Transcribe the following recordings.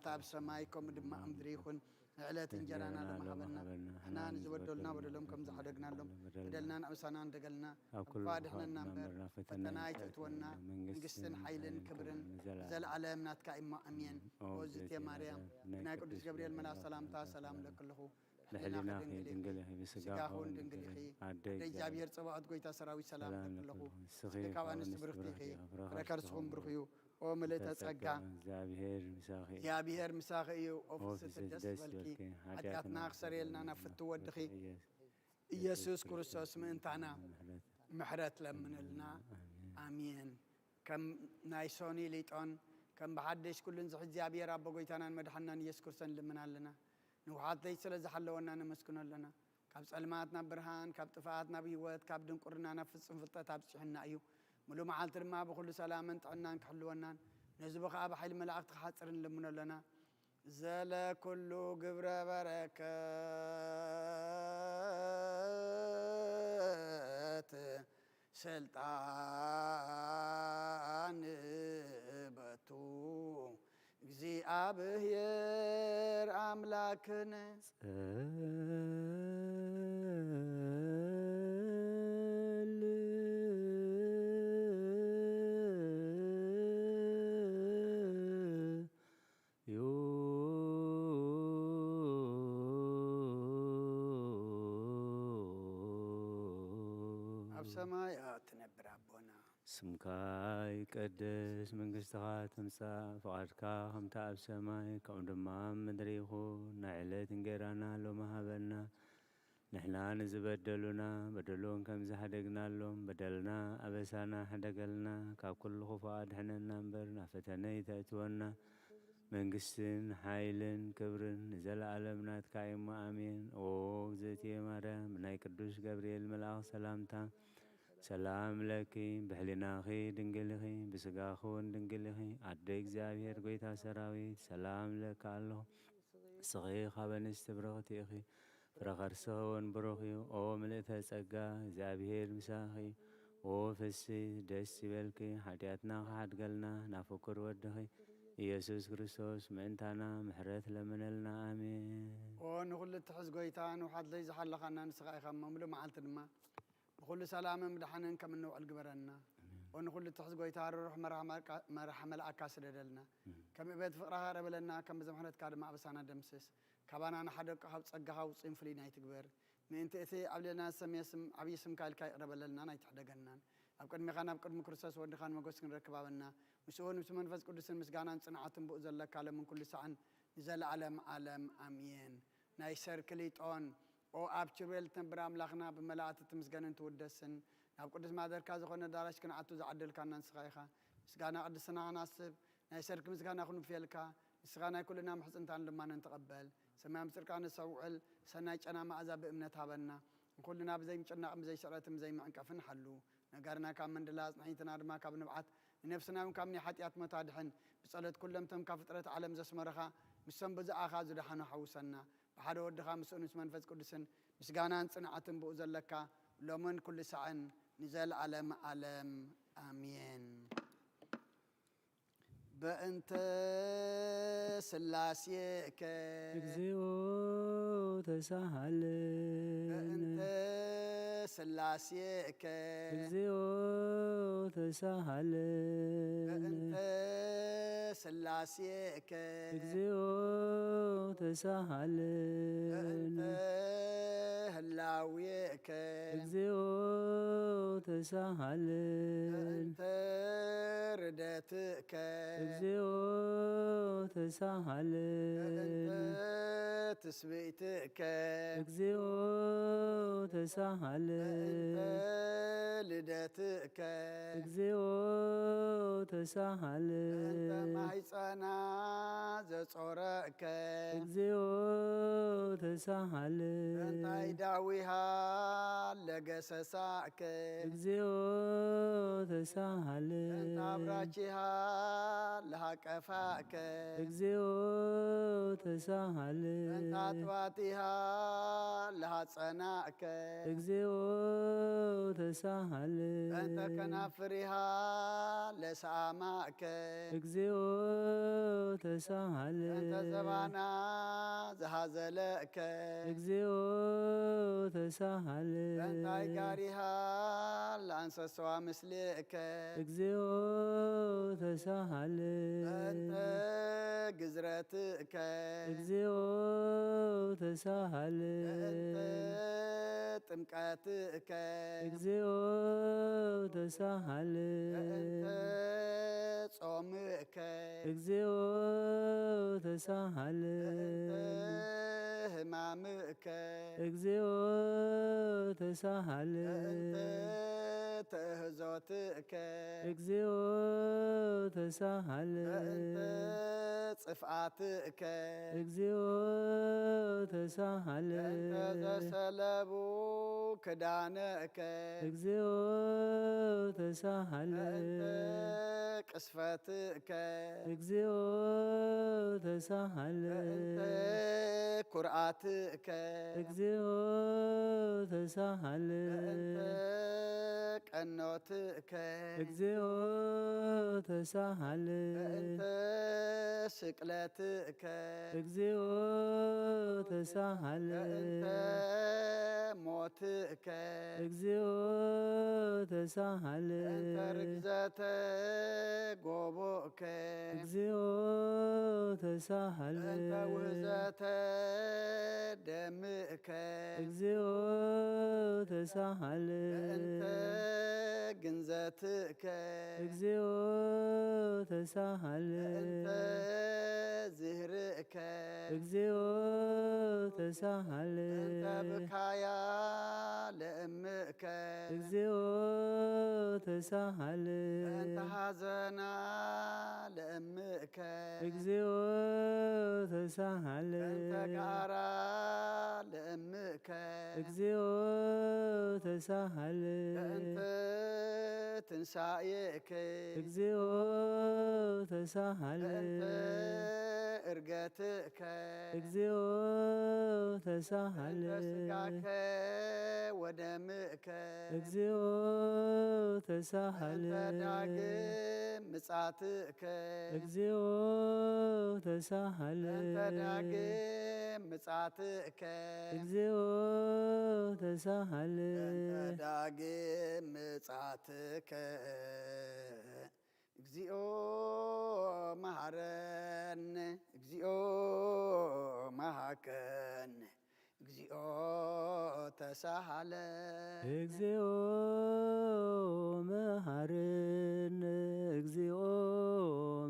ኣታ ኣብ ሰማይ ከምኡ ድማ ኣብ ምድሪ ይኹን። ንዕለት እንጀራና ሎሚ ሃበና። ንሕና ንዝበደሉና በደሎም ከም ዝሓደግናሎም በደልናን ኣበሳናን ደገልና ካብ ክፉእ ኣድሕነና እምበር፣ ፈተና ኣይተእትወና። መንግስትን ሓይልን ክብርን ንዘለኣለም ናትካ እዩ እሞ፣ ኣሜን። ኦ እግዝእትየ ማርያም፣ ብናይ ቅዱስ ገብርኤል መልኣክ ሰላምታ ሰላም እለኪ ኣለኹ። ብሕሊናኺ ድንግል ኢኺ፣ ብስጋኺ እውን ድንግል ኢኺ። ኣደ እግዚኣብሔር ጸባኦት፣ ጎይታ ሰራዊት፣ ሰላም እለኪ ኣለኹ። ንስኺ ካብ ኣንስቲ ብርኽቲ ኢኺ፣ ፍረ ከርስኹም ብሩኽ እዩ። ኦ ምልእተ ጸጋ፣ እግዚኣብሔር ምሳኺ እዩ። እግዚኣብሔር ምሳኺ እዩ። ኦ ፍስሕቲ ደስ ይበልኪ፣ ሓጢኣትና ክሰርየልና ናብ ፍትው ወድኺ ኢየሱስ ክርስቶስ ምእንታና ምሕረት ለምንልና። ኣሜን። ከም ናይ ሶኒ ሊጦን ከም ብሓድሽ ኩሉን ዝሕ እግዚኣብሔር ኣቦ ጎይታናን መድሓንናን ኢየሱስ ክርስቶስ ንልምን ኣለና። ንውሓት ለይቲ ስለ ዝሓለወና ነመስግኖ ኣለና። ካብ ጸልማት ናብ ብርሃን፣ ካብ ጥፍኣት ናብ ህይወት፣ ካብ ድንቁርና ናብ ፍጹም ፍልጠት ኣብጺሑና እዩ። ምሉእ መዓልቲ ድማ ብኹሉ ሰላምን ጥዕናን ክሕልወናን፣ ንህዝቡ ኸኣ ብሓይሊ መላእኽቲ ክሓጽርን ንልምኖ ኣለና። ዘለ ኩሉ ግብረ በረከት ስልጣን በቱ እግዚኣብሔር ኣምላክነ። ዩ። ኣብ ሰማይ እትነብር ኣቦና። ስምካ ይቀደስ፣ መንግስትኻ ትምጻእ፣ ፍቓድካ ከምታ ኣብ ሰማይ ከምኡ ድማ ኣብ ምድሪ ይኹን። ናይ ዕለት እንጌራና ሎሚ ሃበና። ንሕና ንዝበደሉና በደሎም ከም ዝሓደግናሎም በደልና ኣበሳና ሕደገልና፣ ካብ ኩሉ ክፉእ ኣድሕነና እምበር ናብ ፈተነ ኣይተእትወና። መንግስትን ሓይልን ክብርን ንዘለኣለም ናትካ እዩ እሞ ኣሜን። ኦ እግዝእትየ ማርያም፣ ብናይ ቅዱስ ገብርኤል መልኣኽ ሰላምታ ሰላም ለኪ፣ ብሕሊናኺ ድንግል ኢኺ፣ ብስጋኺ እውን ድንግል ኢኺ። ኣደ እግዚኣብሔር ጎይታ ሰራዊት ሰላም ለኪ ኣለኹ። ንስኺ ካብ ኣንስቲ ብርኽቲ ኢኺ፣ ፍረ ከርስኺ እውን ብሩኽ እዩ። ኦ ምልእተ ጸጋ፣ እግዚኣብሔር ምሳኺ እዩ። ኦ ፍስሕቲ ደስ ይበልኪ፣ ሓጢኣትና ክሓድገልና ናብ ፍቁር ወድኺ ኢየሱስ ክርስቶስ ምእንታና ምሕረት ለምነልና። ኣሜን። ኦ ንኹሉ እትሕዝ ጎይታ፣ ንውሓት ለይቲ ዝሓለኻና ንስኻ ኢኻ እሞ፣ ምሉእ መዓልቲ ድማ ብኹሉ ሰላምን ብድሓንን ከም እንውዕል ግበረና። ኣሜን። ኦ ንኹሉ እትሕዝ ጎይታ፣ ርሩሕ መርሓ መልካ-፣ መርሓ መልኣካ ስደደልና። ኣሜን። ከም እቤት ፍቕራኻ ረበለና፣ ከም ብዘ ምሕረትካ ድማ ኣበሳና ደምስስ። ካባና ንሓደጎ ካብ ጸጋኻ ውጹይን ፍሉይን ኣይትግበር። ምእንቲ እቲ ኣብ ልዕሌና ዝሰመየ ስም፣ ዓብዪ ስምካ ኢልካ ይቕረ በለልናን ኣይትሕደገናን። ኣብ ቅድሜኻን ኣብ ቅድሚ ክርስቶስ ወድኻን ሞገስ ክንረክብ ሃበና። ምስኡን ምስ መንፈስ ቅዱስን ምስጋናን ጽንዓትን ብኡ ዘለካ ሎምን ኩሉ ሳዕን ንዘለኣለም ዓለም ኣሜን። ናይ ሰርክ ሊጦን ኦ ኣብ ኪሩቤል እትነብር ኣምላኽና፣ ብመላእክቲ ትምስገንን ትውደስን፣ ናብ ቅዱስ ማደርካ ዝኾነ ኣዳራሽ ክንኣቱ ዝዓደልካና ንስኻ ኢኻ። ምስጋና ቅድስና ክናስብ፣ ናይ ሰርክ ምስጋና ክንውፍየልካ፣ ንስኻ ናይ ኩልና ምሕጽንታን ልማንን ተቐበል። ሰማያዊ ምጽርቃ ነስተውዕል፣ ሰናይ ጨና መኣዛ ብእምነት ሃበና። ንኹልና ብዘይ ምጭናቕን ብዘይ ስዕረትን ብዘይ ምዕንቀፍን ሓሉ። ነጋርና ካብ ምንድላ፣ ኣጽናዒትና ድማ ካብ ንብዓት፣ ንነፍስና እውን ካብ ናይ ሓጢኣት ሞት ኣድሕን። ብጸሎት ኩሎም እቶም ካብ ፍጥረት ዓለም ዘስመሩኻ፣ ምስቶም ብዝኣኻ ዝደሓኑ ሓውሰና። ብሓደ ወድኻ ምስኡን ምስ መንፈስ ቅዱስን ምስጋናን ጽንዓትን ብኡ ዘለካ ሎምን ኩሉ ሳዕን ንዘለዓለም ዓለም ኣሜን። በእንተ ስላሴከ እግዚኦ ተሳሃለነ። በእንተ ስላሴከ እግዚኦ ተሳሃለነ። በእንተ ስላሴከ እግዚኦ ተሳሃለነ። በእንተ ህላዌከ እግዚኦ ተሳሃለነ። በእንተ ርደትከ እግዚኦ ተሳሃለነ። በእንተ ትስብእትከ እግዚኦ ተሳሃለነ። በእንተ ልደትከ እግዚኦ ተሳሃለነ። በእንተ ማህፀና ዘጾረእከ እግዚኦ ተሳሃለነ። በእንታይ ዳዊሃ ለገሰሳእከ እግዚኦ ተሳሃለነ። በእንታ ብራቺሃ ለሃቀፋእከ እግዚኦ ተሳሃለነ። በእንታ ጥዋቲሃ ለሃጸናእከ እግዚኦ ተሳሃለ በእንተ ከናፍሪሃ ለሰኣማእከ እግዚኦ ተሳሃለ በእንተ ዘባና ዝሃዘለእከ እግዚኦ ተሳሃለ በእንታይ ጋሪሃ ለኣንሰሰዋ ምስሌእከ እግዚኦ ተሳሃለ በእንተ ግዝረትእከ እግዚኦ ተሳሃለ በእንተ ጥምቀትእከ እግዚኦ ተሳሃለ በእንተ ጾምእከ እግዚኦ ተሳሃለ በእንተ ህማምእከ እግዚኦ ተሳሃለ በእንተ ትእህዞትእከ እግዚኦ ተሳሃለ በእንተ ጽፍኣትእከ እግዚኦ ተሳሃለ በእንተ ዘሰለቡ ክዳነእከ እግዚኦ ተሳሃለ በእንተ ቅስፈትእከ እግዚኦ ተሳሃለ በእንተ ኩርኣትእከ እግዚኦ ተሳሃለ በእንተ ቀኖትእከ እግዚኦ ተሳሃለ በእንተ ስቅለትእከ እግዚኦ ተሳሃለ በእንተ ሞትእከ እግዚኦ ተሳሃለ በእንተ ርግዘተ ጎቦእከ እግዚኦ ተሳሃለ በእንተ ውህዘተ ደምእከ እግዚኦ ተሳሃለ በእንተ ግንዘትእከ እግዚኦ ተሳሃለ በእንተ ዝህርእከ እግዚኦ ተሳሃለ በእንተ ብካያ ለእምእከ እግዚኦ ተሳሃለ በእንተ ሃዘና ለእምእከ እግዚኦ ተሳሃለ በእንተ ጋራ ለእምእከ እግዚኦ ተሳሃለ በእንተ ትንሳኤእከ እግዚኦ ተሳሃለ በእንተ እርገትእከ እግዚኦ ተሳሃለ በእንተ ስጋከ ወደምእከ እግዚኦ ተሳሃለ በእንተ ዳግም ምጻትእከ እግዚኦ ተሳሃለ በእንተ ዳግም ምጻትእከ እግዚኦ ተሳሃለ በእንተ ዳግም ምጻትከ እግዚኦ መሃረን እግዚኦ መሃከን እግዚኦ ተሳሃለ እግዚኦ መሃረነ እግዚኦ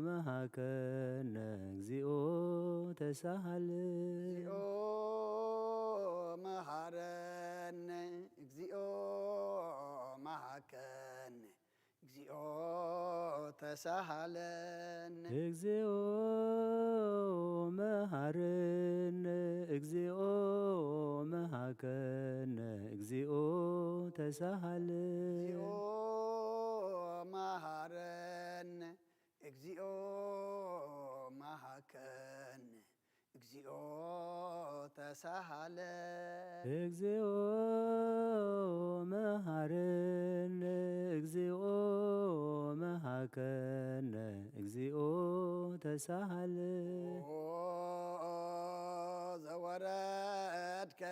መሃከነ እግዚኦ ተሳሃለ እግዚኦ መሃረነ እግዚኦ መሃከነ እግዚኦ ተሳሃለነ እግዚኦ መሃረነ እግዚኦ መሃከነ እግዚኦ ተሳሃለ እግዚኦ መሃረነ እግዚኦ መሃከነ እግዚኦ ተሳሃለ እግዚኦ መሃረነ እግዚኦ መሃከነ እግዚኦ ተሳሃለ ኦ ዘወረድከ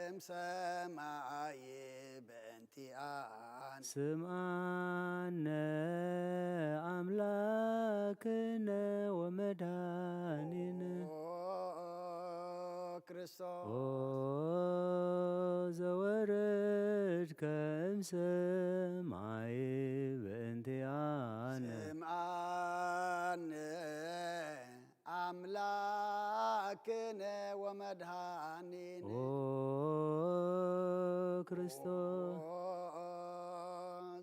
እምሰማይ በእንቲኣን ስምዓነ ኣምላክነ ወመድኃኒነ ኦ ክርስቶስ ኦ ዘወረድከ እምሰማይ በእንቲኣነ ስምዓነ ኣምላክነ ወመድኃኒነ ኦ ክርስቶስ ኦ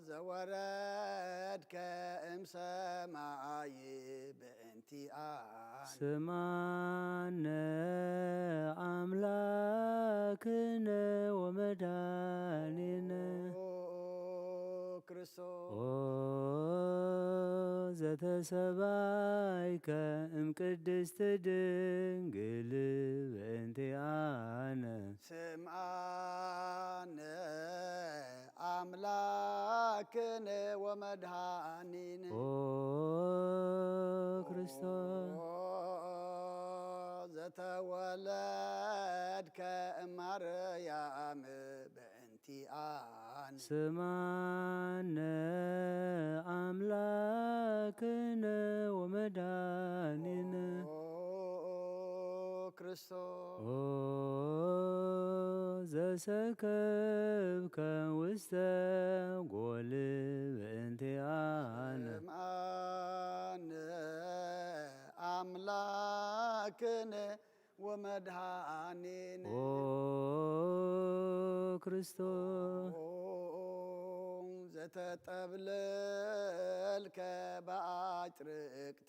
ዘወረድከ እምሰማይ በእንቲኣን ስምዓነ ኣምላክነ ወመድኃኒነ ኦ ክርስቶስ ኦ ዘተሰባይከ እምቅድስት ድንግል በእንቲኣነ። ስምዓነ ኣምላክነ ወመድኃኒነ። ኦ ክርስቶስ። ኦ ዘተወለድከ እማርያም በእንቲኣነ። ስምዓነ ኣምላክነ ወመድኃኒነ። ኦ ክርስቶስ። ኦ ዘሰከብከ ውስተ ጎል በእንቲኣነ። ስምዓነ ኣምላክነ ወመድኃኒነ። ኦ ክርስቶስ። ኦ ዘተጠብለልከ በአጭርቅት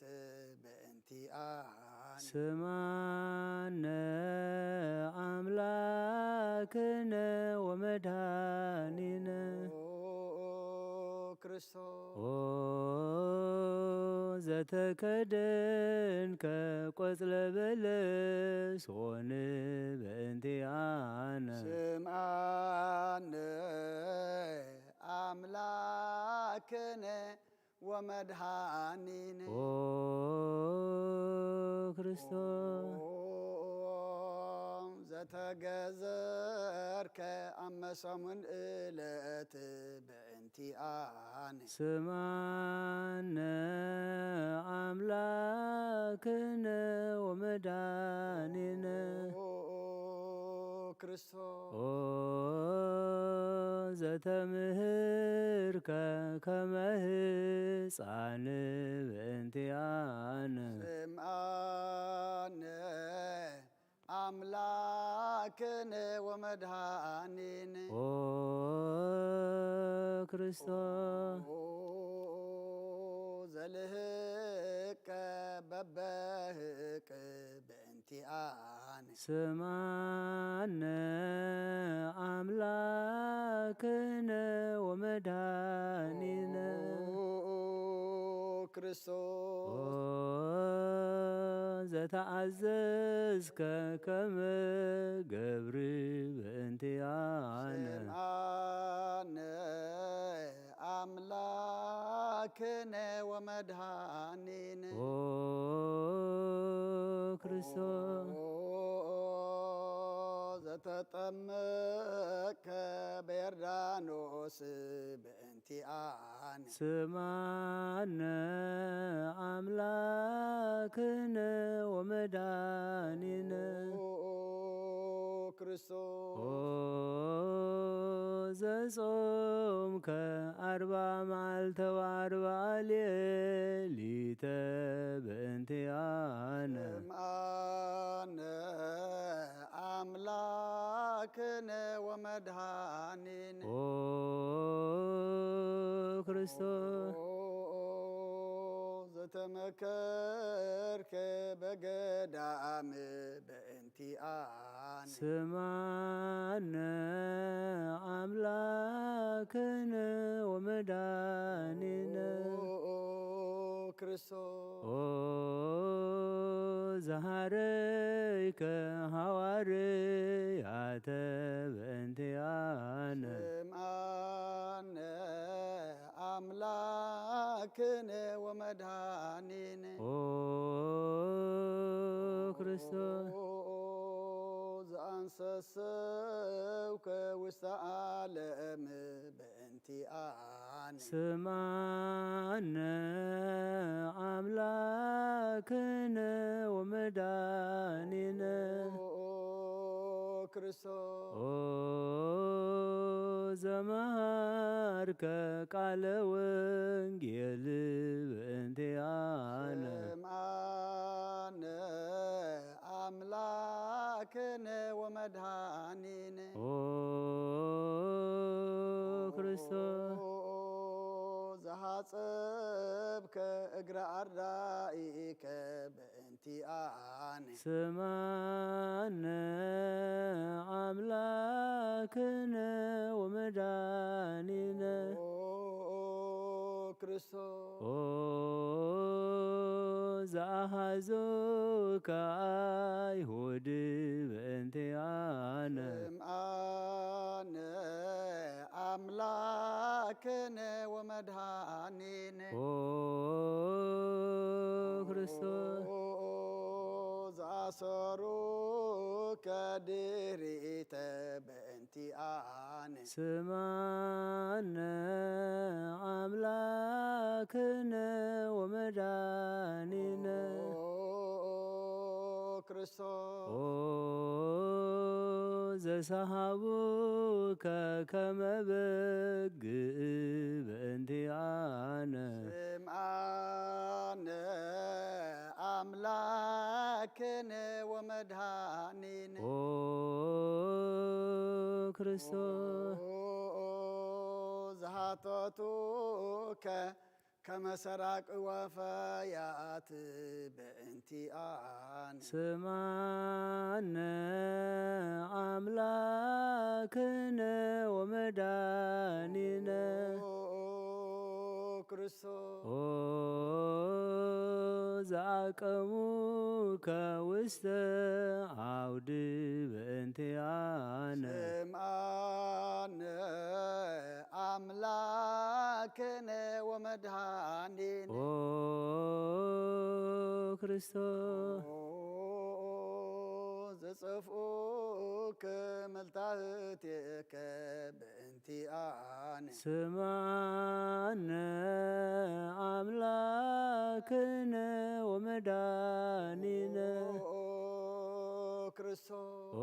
በእንቲኣነ። ስምዓነ ኣምላክነ ወመድኃኒነ። ኦ ክርስቶስ። ኦ ዘተከደንከ ቆጽለ በለስ ሆን በእንቲኣነ። ስምዓነ ኣምላክነ ወመድኃኒነ። ኦ ክርስቶስ። ኦ ዘተገዘርከ ኣብ መሰሙን እለት በእንቲኣነ። ስምዓነ ኣምላክነ ወመድኃኒነ። ኦ ክርስቶስ። ኦ ዘተምህርከ ከመ ህፃን በእንቲኣነ። ስምዓነ ኣምላክነ ወመድኃኒነ። ኦ ክርስቶስ። ኦ ዘልህቀ በበህቅ በእንቲኣነ። ስምዓነ ኣምላክነ ወመድኃኒነ። ኦ ክርስቶስ። ኦ ዘተኣዘዝከ ከመ ገብር በእንቲኣነ። ስምዓነ ኣምላክነ ወመድኃኒነ። ኦ ክርስቶስ። ኦ ዘተጠመቅከ በዮርዳኖስ በእንቲኣነ። ስምዓነ ኣምላክነ ወመድኃኒነ። ኦ ክርስቶስ። ኦ ዘጾምከ ኣርባ መዓልተ ወኣርባ ሌሊተ በእንቲኣነ። ስምዓነ ኣምላክነ ወመድኃኒነ። ኦ ክርስቶስ። ኦ ዘተመከርከ በገዳም በእንቲኣነ። ስምዓነ ኣምላክነ ወመድኃኒነ። ኦ ክርስቶስ። ኦ ዘሃረይከ ሃዋርያተ በእንቲኣነ። ስምዓነ ኣምላክነ ወመድኃኒነ። ኦ ክርስቶስ። ኦ ዘአንሰሰውከ ውስተ ዓለም በእንቲኣነ። ስምዓነ ኣምላክነ ወመድኃኒነ። ኦ ክርስቶስ። ኦ ዘመሃርከ ቃለ ወንጌል በእንቲኣነ። ስምዓነ ኣምላክነ ወመድኃኒነ። ኦ ክርስቶስ። ኦ ዘሃጸብከ እግረ ኣርዳኢከ በእንቲኣነ። ስምዓነ ኣምላክነ ወመድኃኒነ። ኦ ክርስቶስ። ኦ ዘአሐዙከ አይሁድ በእንቲአነ። ስምዓነ አምላክነ ወመድኃኒነ። ኦ ክርስቶስ። ኦ ዘአሰሩከ ድሪተ በእንቲአነ። ስምዓነ አምላክነ ወመድኃኒነ። ኦ ክርስቶስ። ኦ ዘሰሃቡከ ከመ በግዕ በእንቲአነ። ስምዓነ አምላክነ ወመድኃኒነ። ኦ ክርስቶስ። ኦ ዘሃተቱከ ከመ ሰራቂ ወፈያት በእንቲአነ። ስምዓነ አምላክነ ወመድኃኒነ። ኦ ክርስቶስ። ኦ ዘአቀሙከ ውስተ አውድ በእንቲአነ። ስምዓነ አምላክነ ወመድኃኒነ። ኦ ክርስቶስ። ኦ ዘጸፍኡከ መልታህቴከ በእንቲአነ። ስምዓነ አምላክነ ወመድኃኒነ። ኦ ክርስቶስ። ኦ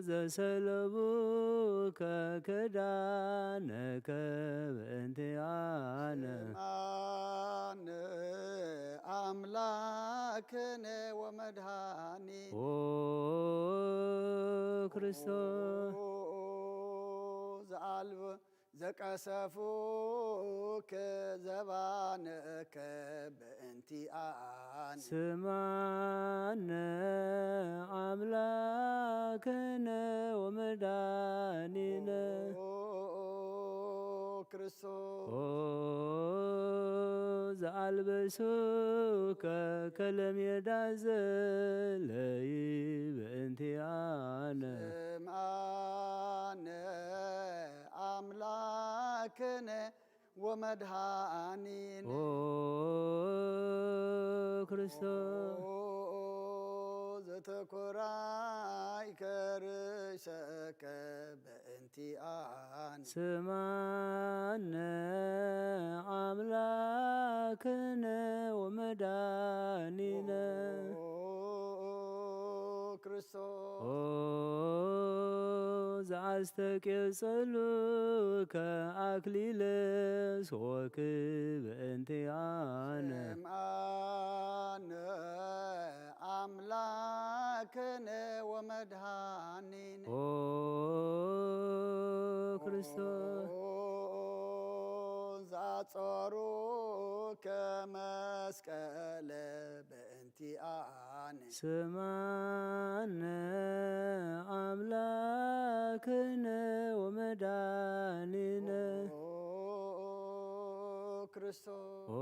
ዘሰለቡከ ክዳነከ በእንቲአነ። ስምዓነ አምላክነ ወመድኃኒነ። ኦ ክርስቶስ። ኦ ዘአልቦ ዘቀሰፉከ ዘባነከ በእንቲአነ። ስምዓነ አምላክነ ወመድኃኒነ። ኦ ክርስቶስ። ኦ ዘአልበሱከ ከለሜዳ ዘለይ በእንቲአነ። ስምዓነ አምላክነ ወመድኃኒነ። ኦ ክርስቶስ። ኦ ዘተኮራይከ ርእሰከ በእንቲአነ። ስምዓነ አምላክነ ወመድኃኒነ። ኦ ክርስቶስ። ኦ ዘአስተቄጸሉከ አክሊለ ሶክ በእንቲአነ። ስምዓነ አምላክነ ወመድኃኒነ። ኦ ክርስቶስ። ኦ ዘአጸሩከ መስቀለ በእንቲአነ። ስምዓነ አምላክነ ወመድኃኒነ። ኦ ክርስቶስ። ኦ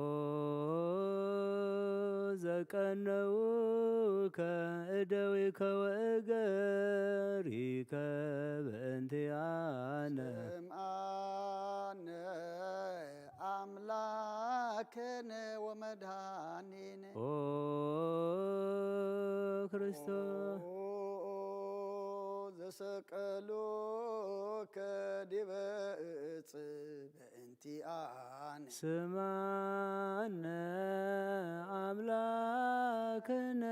ዘቀነውከ እደዊከ ወእገሪከ በእንቲአነ። ስምዓነ አምላክነ ወመድኃኒነ። ኦ ክርስቶስ። ኦ ዘሰቀሉከ ዲበ እጽ በእንቲአነ። ስምዓነ አምላክነ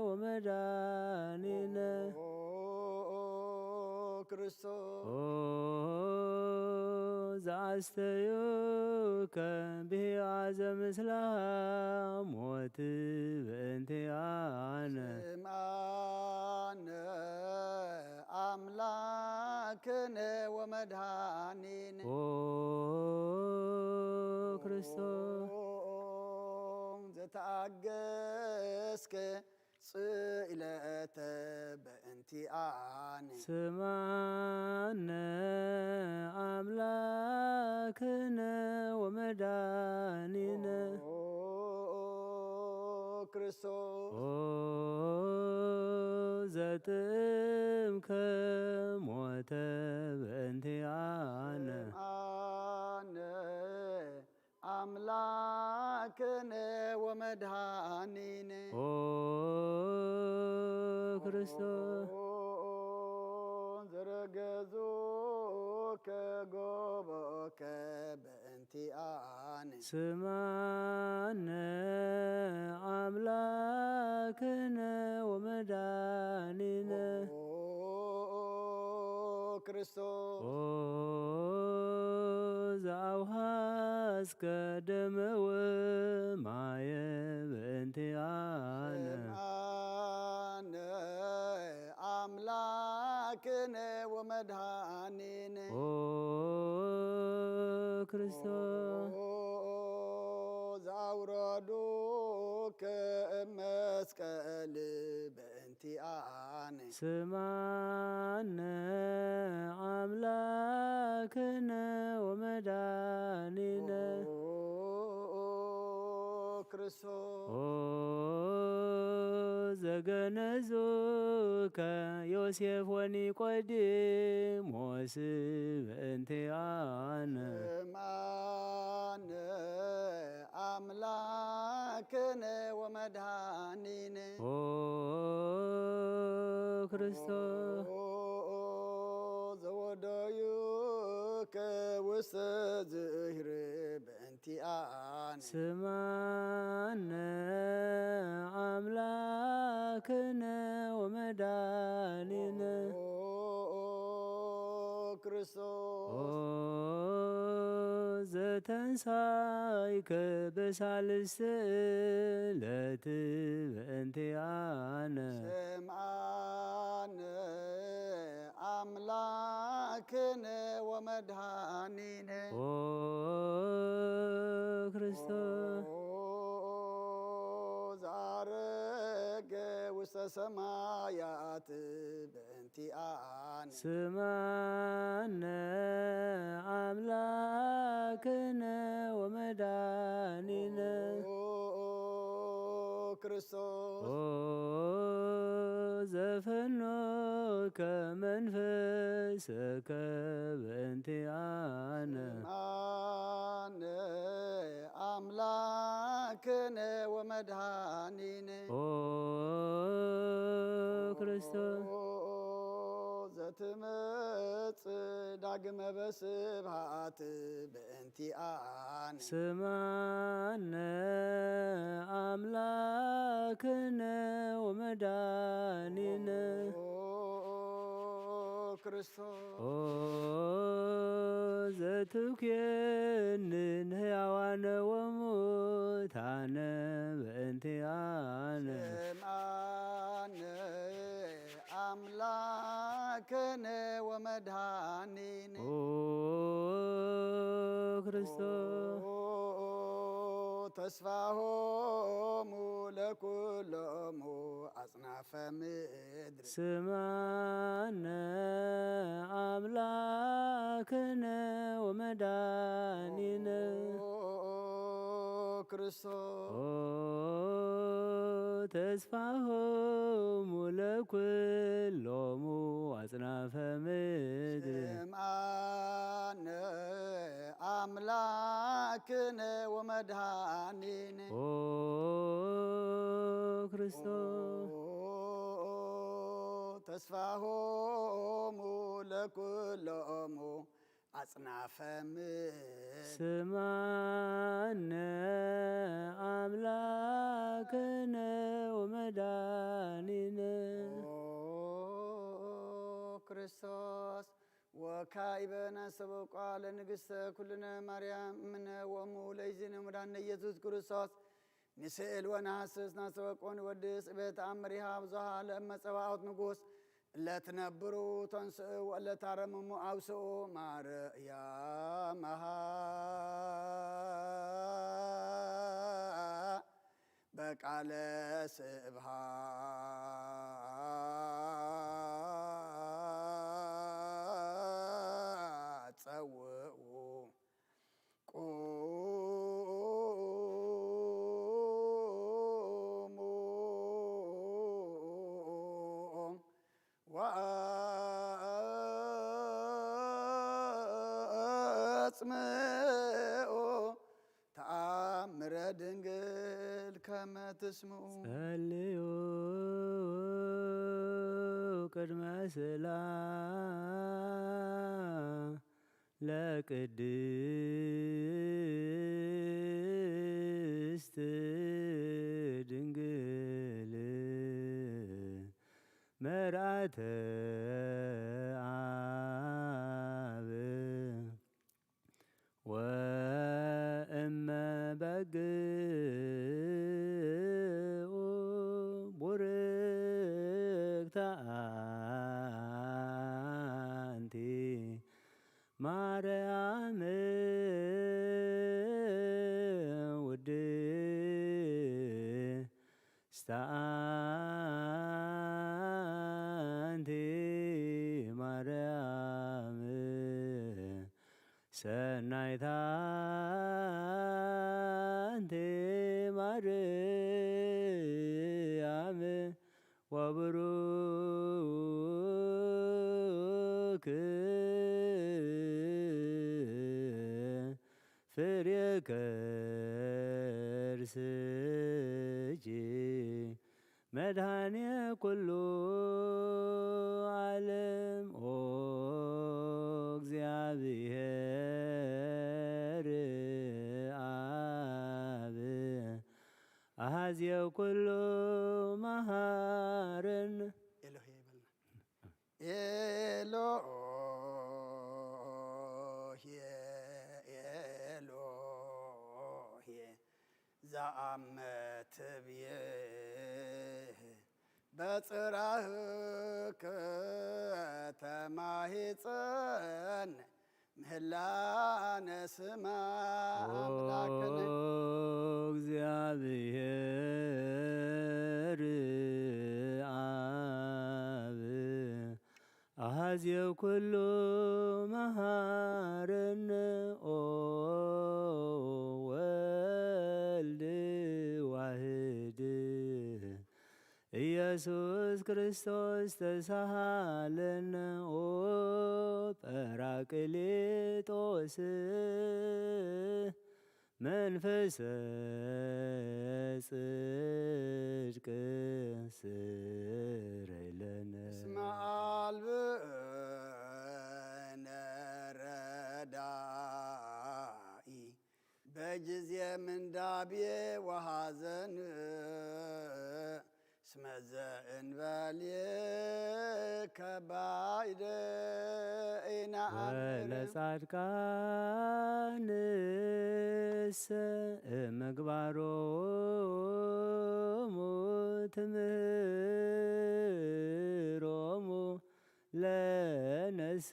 ወመድኃኒነ። ኦ ክርስቶስ። ኦ ዘአስተዩከ ብሂዋ ዘምስላ ሞት በእንቲአነ። ስምዓነ አምላክነ ወመድኃኒነ። ኦ ክርስቶስ። ኦ ዘተአገስከ ስእለተ በእንቲአነ። ስምዓነ አምላክነ ወመድኃኒነ። ኦ ክርስቶስ። ኦ ዘጥምከ ሞተ በእንቲኣነ። ስምዓነ ኣምላክነ ወመድኃኒነ። ኦ ክርስቶስ። ኦ ዘረገዙከ ጎቦከ በእንቲኣነ። ስምዓነ ኣምላክነ ወመድኃኒነ። ኦ ክርስቶስ። ኦ ዘኣውሃስከ ደመ ወማየ በእንቲኣነ። ስምዓነ ኣምላክነ ወመድኃኒነ። ኦ ክርስቶስ። ኦ ዘኣውረዱከ እብ መስቀል በእንቲኣነ። ስምዓነ ኣምላክነ ወመድኃኒነ። ኦ ክርስቶስ። ኦ ዘገነዙከ ዮሴፍ ወኒቆዲሞስ በእንቲኣነ። ስምዓነ ኣምላክነ ወመድኃኒነ። ኦ ክርስቶስ። ኦ ዘወደዩከ ውስተ ዝህር በእንቲኣነ። ስምዓነ ኣምላክነ ወመድኃኒነ። ኦ ክርስቶስ። ኦ ዘተንሳይከ በሳልስቲ ዕለት በእንቲኣነ። ስምዓነ ኣምላክነ ወመድኃኒነ። ኦ ክርስቶስ። ኦ ዘዐረገ ውስተ ሰማያት በእንቲኣነ። ስምዓነ ኣምላክነ ወመድኃኒነ። ኦ ክርስቶስ። ኦ ዘፈኖከ መንፈስከ በእንቲኣነ። ስምዓነ ኣምላክነ ወመድኃኒነ። ኦ ክርስቶስ። ኦ ዘትመጽእ ዳግመ በስብሃት በእንቲኣነ። ስምዓነ ኣምላክነ ወመድኃኒነ። ኦ ክርስቶስ። ኦ ዘትኩየንን ሕያዋነ ወሙታነ በእንቲኣነ። ስምዓነ ኣምላክነ ወመድኃኒነ። ኦ ክርስቶስ። ኦ ተስፋሆሙ ለኩሎሙ አጽናፈ ምድር። ስምዓነ ኣምላክነ ወመድኃኒነ። ኦ ክርስቶስ። ኦ ተስፋሆሙ ለኩሎሙ አጽናፈ ምድር። ስምዓነ አምላክነ ወመድኃኒነ። ኦ ክርስቶስ። ኦ ተስፋሆሙ ለኩሎሙ አጽናፈ ምድር። ስምዓነ አምላክነ ወመድኃኒነ። ኦ ክርስቶስ ወካዕበ ናሰበቋ ለንግሥተ ኩልነ ማርያም እምነ ወእሙ ለይእዜነ መድኃኒነ ኢየሱስ ክርስቶስ ንስእል ወነሐስስ ናሰበቆ ንወድስ እበ ተአምሪሃ ብዙሃ ለእመ ጸባኦት ንጉስ ለትነብሩ ተንስኡ ወለታረምሙ አውስኡ ማርያም መሃ በቃለ ስብሐት ጸውኡ ቁሙ ትጥምኡ ተኣምረ ድንግል ከመ ትስምኡ። ጸልዩ ቅድመ ስእላ ለቅድስት ድንግል መርአተ አብ ወእመ በግኡ ቡርክተ አንቲ ማርያም ውድስተ አንቲ ማርያም ሰናይት አንቲ ማርያም ወብሩክ ፍሬ ከርስኪ መድኃኔ ኩሉ ዓለም። ኦ እግዚአብሔር አብ አሐዜ ኩሉ መሐረነ። ኤሎሄ በልና። ኤሎሄ፣ ኤሎሄ፣ ዘአመ ትብዬ በጽራህከ ተማሂጸን ምህላነ ስማ ኦ አምላክነ። እግዚአብሔር አብ አሐዜ ኩሉ መሐረነ ኦ ወልድ ዋህድ ኢየሱስ ክርስቶስ ተሳሃለነ ኦ ጳራቅሊጦስ መንፈሰ ጽድቅ ስረይለነ። እስመ አልብነ ረዳኢ በጊዜ ምንዳቤ ወሐዘን እስመ ዘእንበሌከ ባይደ ኢነአምር። ወለጻድቃንሰ ምግባሮሙ ትምህሮሙ ለነሰ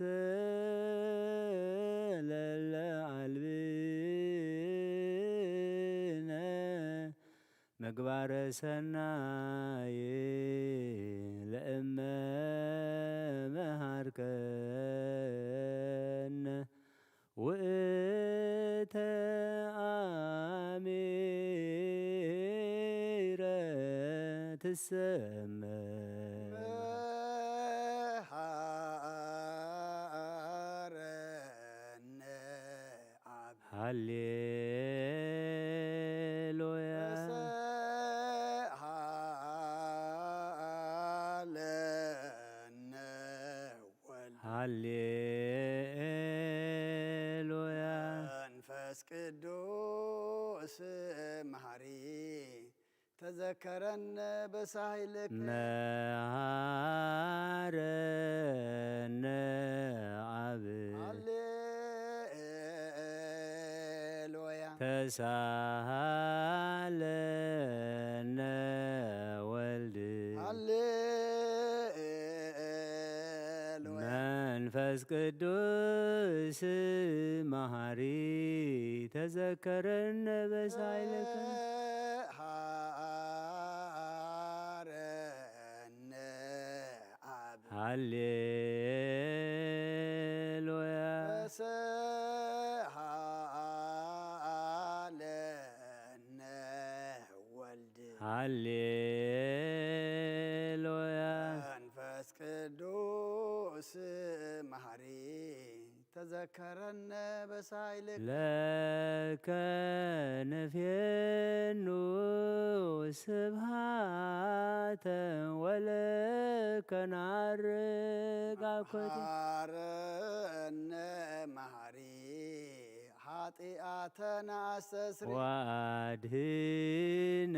ለለ አልብነ ምግባረ ሰናይ ለእመ መሃርከነ ውእተ አሚረ ትሰመ መሃረነ አብ። ሃሌሉያ። ተሰሃለነ ወልድ። ሃሌሉያ። መንፈስ ቅዱስ መሐሪ ተዘከረነ በሳህልከ። መሃረነ አብ። ሃሌሉያ። ተሳሃለነ ወልድ። ሃሌሉያ። መንፈስ ቅዱስ መሐሪ ተዘከረነ በሳይልከ። ሃረነ አብ። ሃሌሉያ። ተሰሃለነ ወልድ። ሃሌሉያ። መንፈስ ቅዱስ መሐሪ ዘከረነ በሳይልክ ለከ ንፌኑ ስብሃተ ወለከ ናርግ አኮቴ መሃረነ መሃሪ ኃጢአተነ አስተስሪ ወአድህነ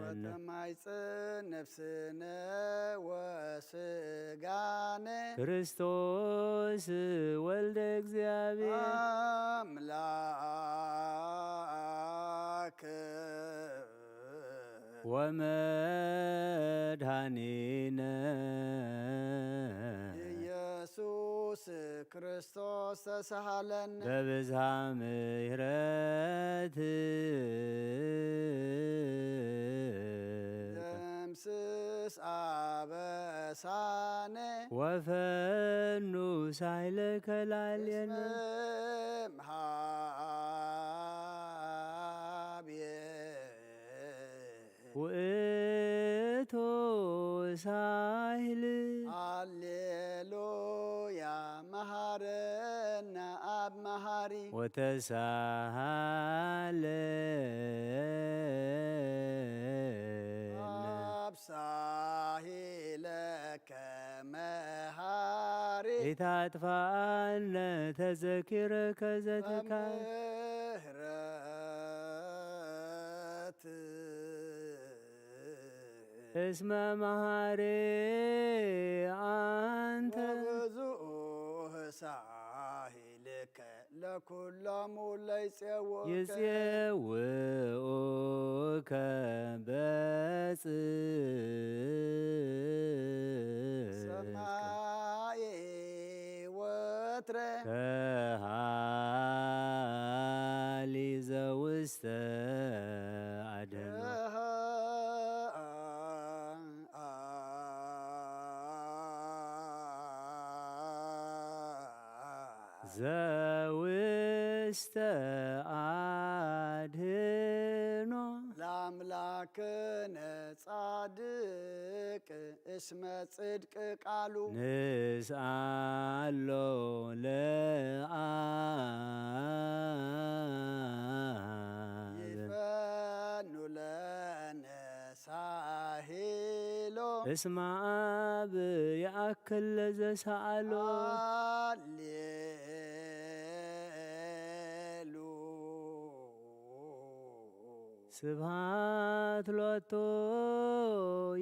ወተማይጽን ነፍስነ ወስጋነ ክርስቶስ ወልደ እግዚኣብሔር አምላክ ወመድኃኒነ ኢየሱስ ክርስቶስ ተሳሃለነ በብዝሃ ምሕረት ደምስስ አበሳነ ወፈኑ ሳይለከ ላዕሌነ እምሃብየ ውእቱ ሳይል ሃሌሉያ መሃረነ አብ መሃሪ ወተሳሃለ አብ ሳሂለከ መሃሪ ኢታጥፋአነ ተዘኪረከ ዘተካ ምህረት እስመ መሃሪ አንተ ብዙህ ሳሂልከ ለኩሎሙ ለይጼውከ ይጼውኡከ በጽ ሰማይ ወትረ ከሃሊ ዘውስተ አድህኖ ዘውስተ አድህኖ ለአምላክነ ጻድቅ እስመ ጽድቅ ቃሉ ንስአሎ ለአብ ይፈኑ ለነ ሳሂሎ እስመ አብ ይአክል ለዘሰአሎ ሃሌሉ ስብሃት ሎቱ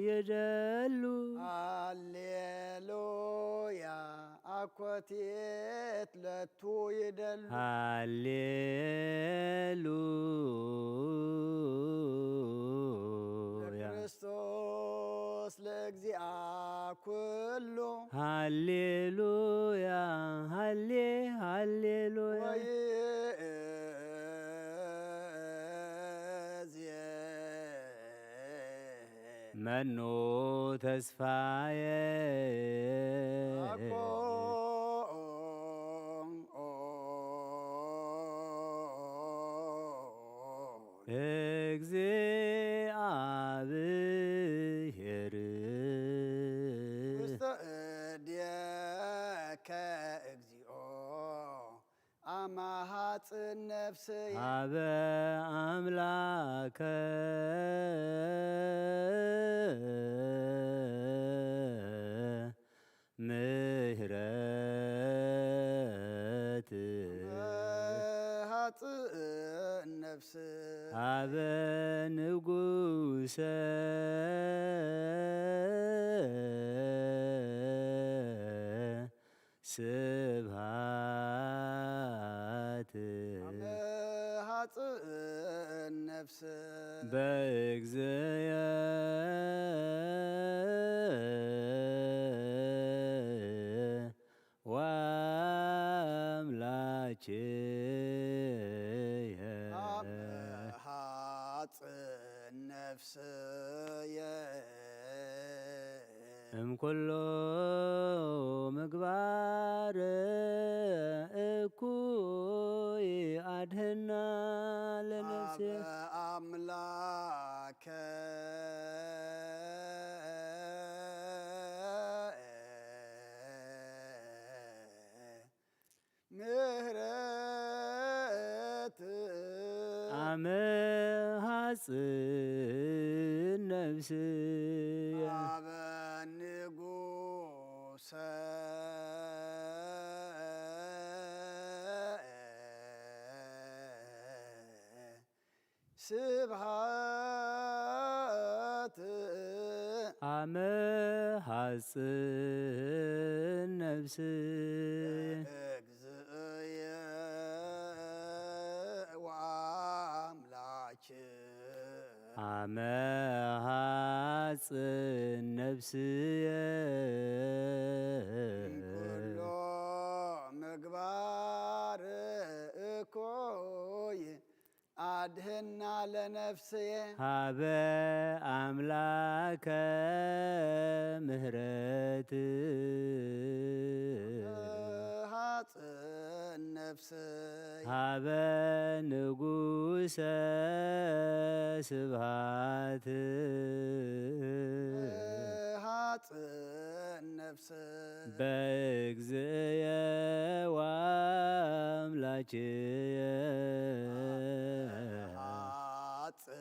ይደሉ ሃሌሉያ አኮቴት ለቱ ይደሉ ሃሌሉ ለክርስቶስ ለእግዚአ ኩሉ ሃሌሉያ ሃሌ ሃሌሉያ ወይእዜ መኑ ተስፋየ አኮ እግዚአብሔር ውስተ እዴከ እግዚኦ አማሃጽን ነፍስየ አበ አምላከ ምህረት ሃጽን ነፍስ አበ ንጉሰ ስብሃት ሃጽን ነፍስ በእግዚየ ወአምላኬየ ሃጽን ነፍስየ እምኩሉ ምግባር እኩይ አድህና ለነፍሴ አምላከ ስየ አበ ንጉሰ ስብሃት አመ ሐጽን ነፍስየ እግዝእየ ወአምላክ አመ ሐጽን ነፍስየ ኩሎ ምግባር እኩይ አድህና ለነፍስየ ሀበ አምላከ ምህረት ሐጽን ነፍስየ ሀበ ንጉሰ ስብሃት ሐጽን ነፍስየ በእግዝእየ ወአምላክየ ሐጽን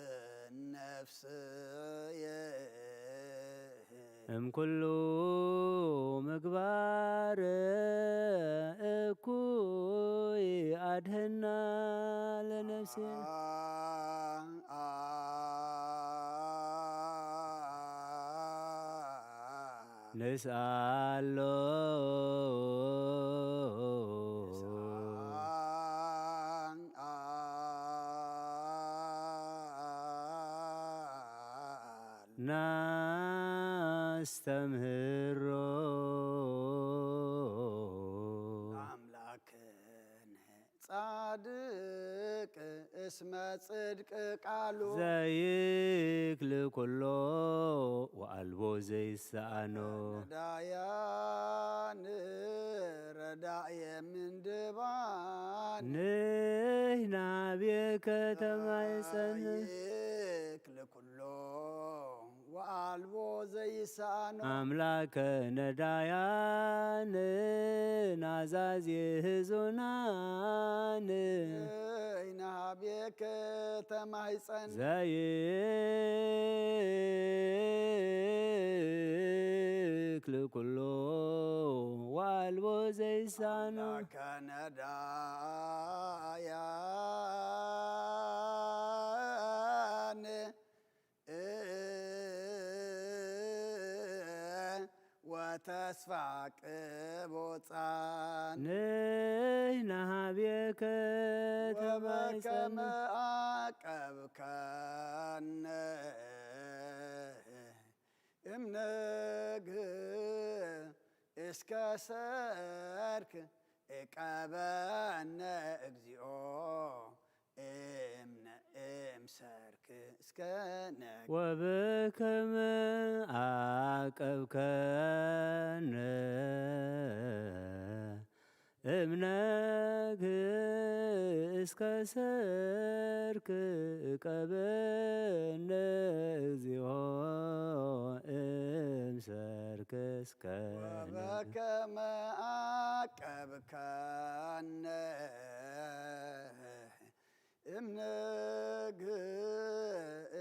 ነፍስየ እምኩሉ ምግባር እኩይ አድህና ለነፍስየ ንስአሎ ናስተምህሮ አምላክነ ጻድቅ እስመ ጽድቅ ቃሉ ዘይክል ኩሎ ወአልቦ ዘይሰአኖ ዳያን ረዳየ ምንድባን ንሕና ቤከ ተማይፀን ይክል ኩሎ ወአልቦ ዘይሳኖ አምላከ ነዳያን ናዛዜ ህዙናን ይናቤከ ተማይፀን ዘይክል ኩሎ ወአልቦ ዘይሳኖ አምላከ ነዳያን ወተስፋ ቅቦፃን ንሕና ሀቤከ ወበከመ ተማይፀን አቀብከነ እምነግ እስከ ሰርክ እቀበነ እግዚኦ እምነ እምሰርክ እስከ ነግ ወበከመ አቀብከነ እምነግ እስከ ሰርክ እቀበነ እግዚኦ እምሰርክ እስከ ወበከመ አቀብከነ እምነግ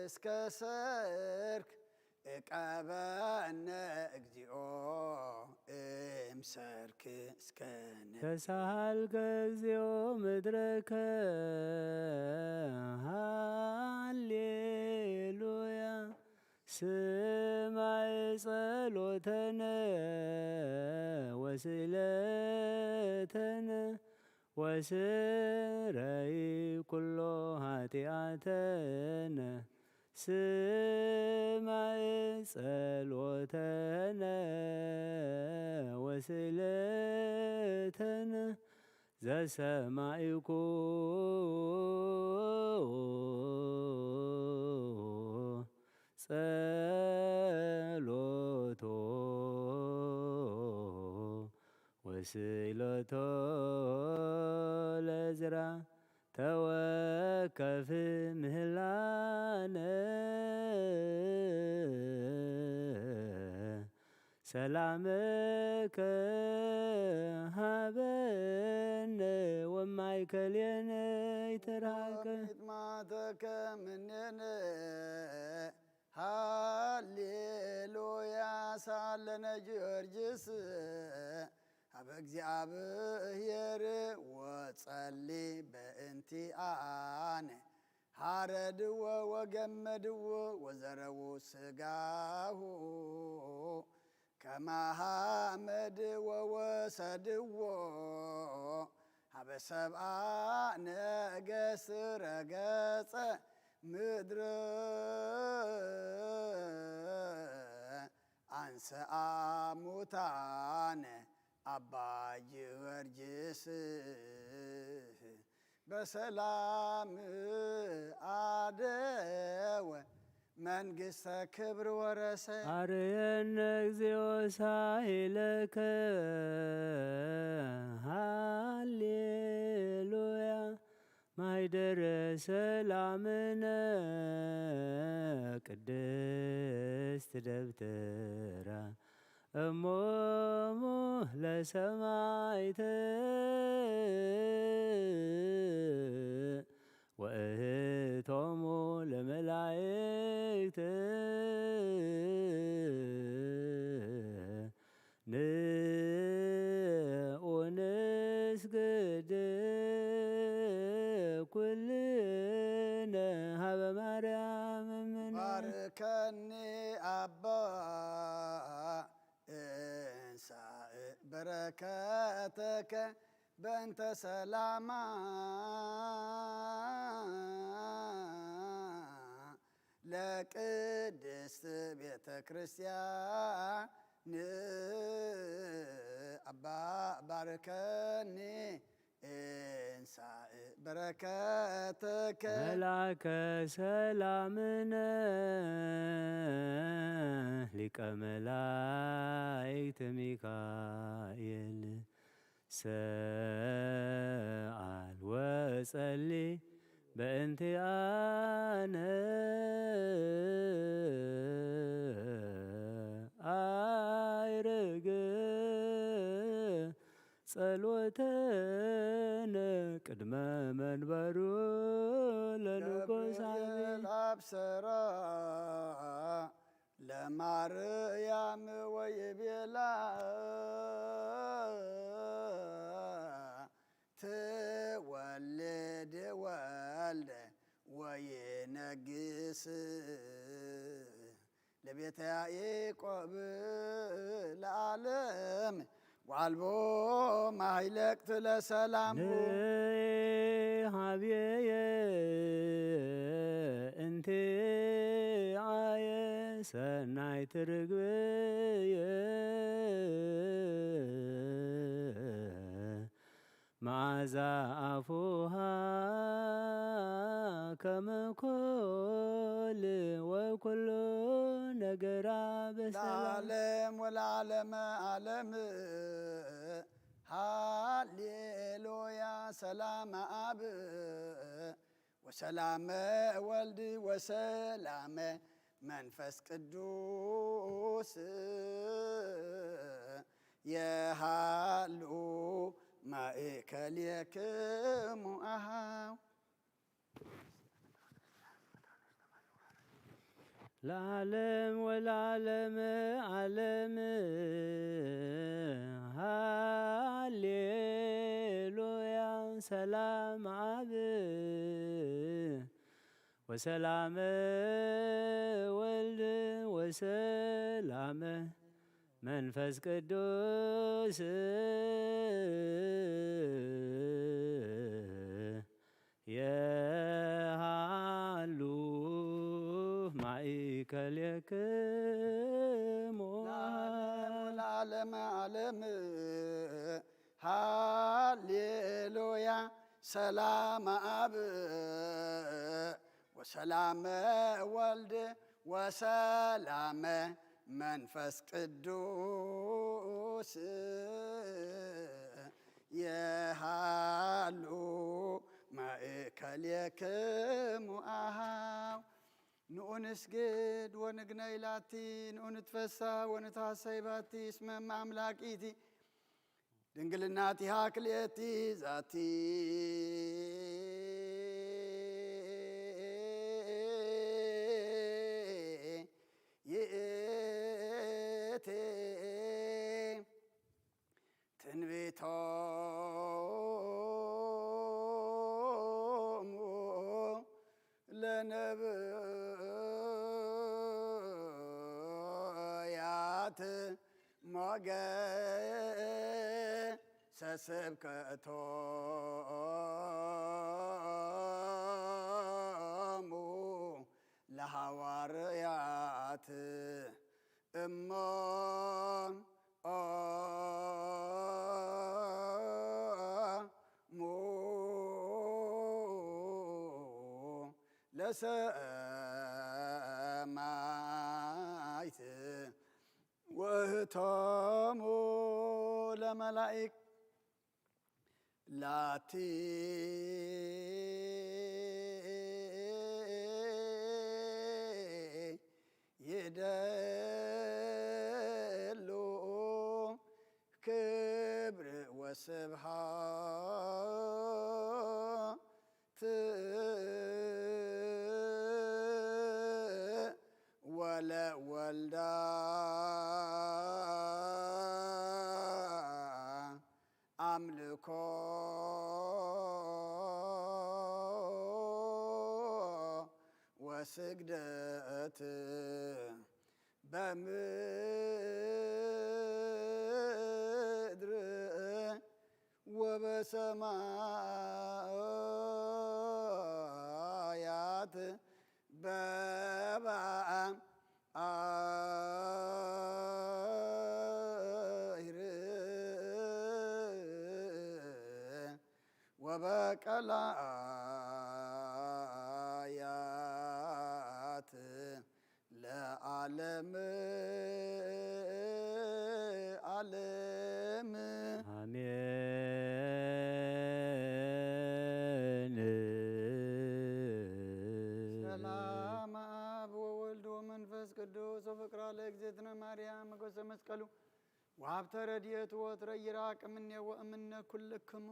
እስከ ሰርክ እቀበነ እግዚኦ እምሰርክ እስከ ነግ ተሳሃልከ እግዚኦ ምድረከ ሃሌሉያ ስማይ ጸሎተነ ወስእለተነ ወስረይ ኩሎ ኃጢአተነ ስማይ ጸሎተነ ወስእለተነ ዘሰማይኩ ጸሎቶ ወስእለቶ ለዝራ ተወከፍ ምህላነ ሰላምከ ሃበነ ወማይከልየነ ይትርሃቀ ሚጥማተከ ምኔነ ለነ ጊዮርጊስ ሀበ እግዚኣብሔር ወጸሊ በእንቲአነ። ሐረድዎ ወገመድዎ ወዘረዉ ስጋሁ ከማሃመድ ወወሰድዎ ሀበ ሰብአ ነገስ ረገጸ ምድር አንሰአ ሙታነ አባ ጊዮርጊስ በሰላም አደወ መንግስተ ክብር ወረሰ። አርየነ እግዚኦ ሳይለከ ሃሌሉያ ማይደረ ሰላምነ ቅድስት ደብተራ እሞሙ ለሰማይት ወእህቶሙ ለመላእክት ንዑ ንስግድ ኩልነ ሀበ ማርያም እምነ። ባርከኒ አባ እንሳእ በረከተከ በእንተ ሰላማ ለቅድስት ቤተ ክርስቲያን። አባ ባርከኒ እንሳእ በረከተከ። መላከ ሰላምነ ሊቀ መላእክት ሚካኤል ሰአል ወጸሊ በእንቲአነ አይርግ ጸሎተነ ቅድመ መንበሩ ለንጉሳዊ ገብርኤል አብሰራ ለማርያም ወይቤላ ትወልድ ወልደ ወይነግስ ለቤተ ያዕቆብ ለዓለም ወአልቦ ማይለቅት ለሰላሙ። ንይ ሀብየየ እንቲአየ ሰናይት ርግብየ መዓዛ አፉሃ ከመ ኮል ወኩሉ ነገራ በሰላም። ለዓለም ወለዓለመ ዓለም ሃሌሉያ። ሰላም አብ ወሰላመ ወልድ ወሰላመ መንፈስ ቅዱስ የሃሉ ማእከሌክሙ አሃው። ለዓለም ወለዓለመ ዓለም ሃሌሉያ። ሰላም አብ ወሰላመ ወልድ ወሰላመ መንፈስ ቅዱስ የሃሉ ማእከሌክሙ ለዓለመ ዓለም። ሃሌሉያ። ሰላም አብ ወሰላመ ወልድ ወሰላመ መንፈስ ቅዱስ የሃሉ ማእከሌክሙ አሃው። ንዑ ንስግድ ወንግነይ ላቲ፣ ንዑ ንትፈሳ ወንትሃሰይ ባቲ፣ እስመ እመ አምላክ ኢቲ፣ ድንግልናቲሃ ክልኤቲ ዛቲ ይእቲ። ሞገሰ ስብከቶሙ ለሐዋርያት እሞሙ ለሰማይት ወእህቶሙ ለመላእክ ላቲ ይደሉ ክብር ወስብሐት ወለወልዳ ኣምልኮ ወስግደት በምድር ወበሰማያት በባ አይር ወበቀላያት ለዓለም ዓለም። አሜን። ሰላም አብ ወወልድ ወመንፈስ ቅዱስ ወፍቅራ ለእግዝእትነ ማርያም ሞገሰ መስቀሉ ወሀብተ ረድኤት ወትረ ይራቅ እምኔ ወእምነ ኩልክሙ።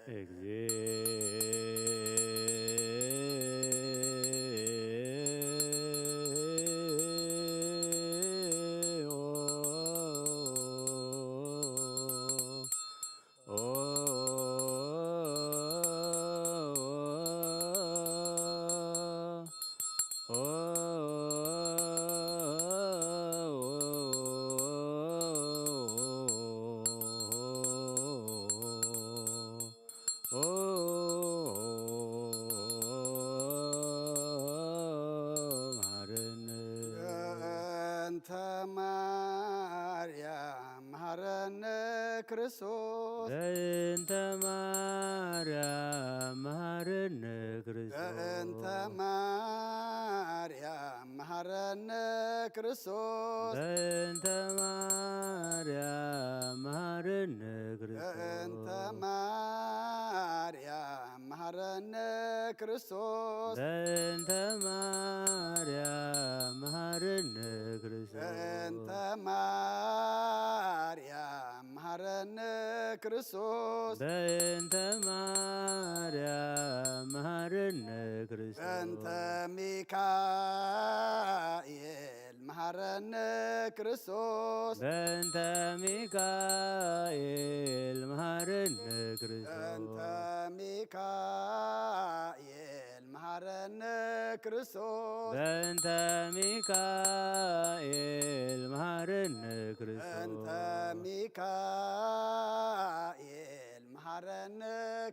እግዚኦ መሐረነ። በእንተ ማርያም መሐረነ ክርስቶስ። በእንተ ማርያም መሐረነ ክርስቶስ። በእንተ ማርያም መሐረነ ክርስቶስ። በእንተ ማርያም መሐረነ ክርስቶስ። በእንተ ማርያም መሐረነ ክርስቶስ። በእንተ ማርያም መሐረነ ክርስቶስ። በእንተ ማርያም መሐረነ ክርስቶስ። በእንተ ማርያም መሐረነ ክርስቶስ። በእንተ ሚካኤል መሐረነ ክርስቶስ። በእንተ ሚካኤል መሐረነ ክርስቶስ። በእንተ ሚካኤል መሐረነ ክርስቶስ። በእንተ ሚካኤል መሐረነ ክርስቶስ። በእንተ ሚካኤል መሐረነ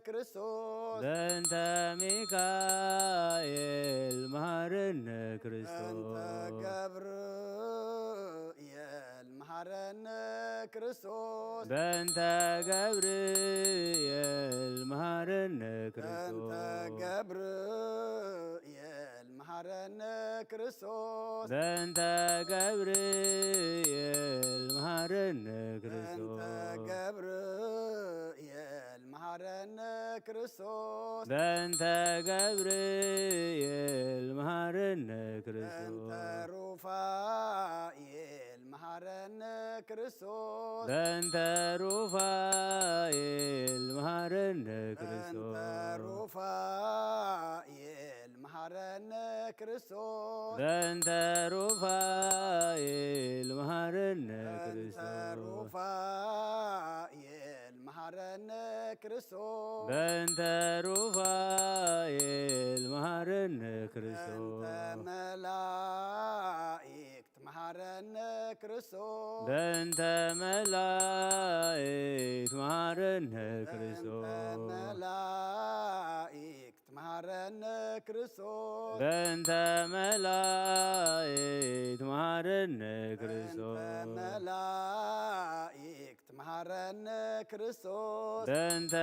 ክርስቶስ። በእንተ ሚካኤል መሐረነ ክርስቶስ። በእንተ ገብርኤል መሐረነ ክርስቶስ። በእንተ ገብርኤል መሐረነ በእንተ ክርስቶስ። ገብርኤል መሐረነ ክርስቶስ። በእንተ ገብርኤል መሐረነ በእንተ ክርስቶስ። ገብርኤል መሐረነ ክርስቶስ። በእንተ ገብርኤል መሐረነ በእንተ ክርስቶስ። ሩፋኤል መሐረነ ክርስቶስ። በእንተ ሩፋኤል መሐረነ በእንተ ክርስቶስ። ሩፋኤል መሐረነ ክርስቶስ። በእንተ ሩፋኤል መሐረነ በእንተ ክርስቶስ። ሩፋኤል መሐረነ ክርስቶስ። በእንተ ሩፋኤል መሐረነ በእንተ ክርስቶስ። መላእክት መሐረነ ክርስቶስ። በእንተ መላእክት መሐረነ በእንተ ክርስቶስ። መላእክት መሐረነ ክርስቶስ። በእንተ መላእክት መሐረነ በእንተ ክርስቶስ። መላእክት መሐረነ ክርስቶስ። በእንተ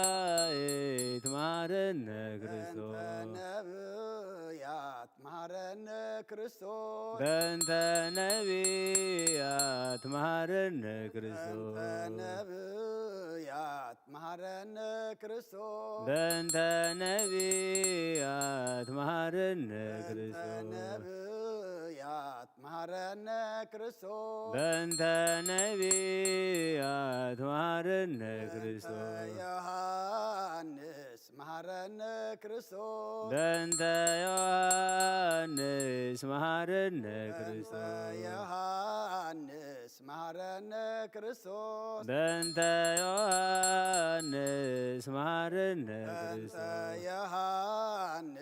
መላእክት መሐረነ በእንተ ክርስቶስ። ነብያት መሐረነ ክርስቶስ። በእንተ ነቢያት መሐረነ በእንተ ክርስቶስ። ነብያት መሐረነ ክርስቶስ። በእንተ ነቢያት መሐረነ በእንተ ክርስቶስ። ነብያት መሐረነ ክርስቶስ። በእንተ ነቢያት መሐረነ በእንተ ክርስቶስ። ዮሐንስ መሐረነ ክርስቶስ። በእንተ ዮሐንስ መሐረነ በእንተ ክርስቶስ። ዮሐንስ መሐረነ ክርስቶስ። በእንተ ዮሐንስ መሐረነ በእንተ ክርስቶስ። ዮሐንስ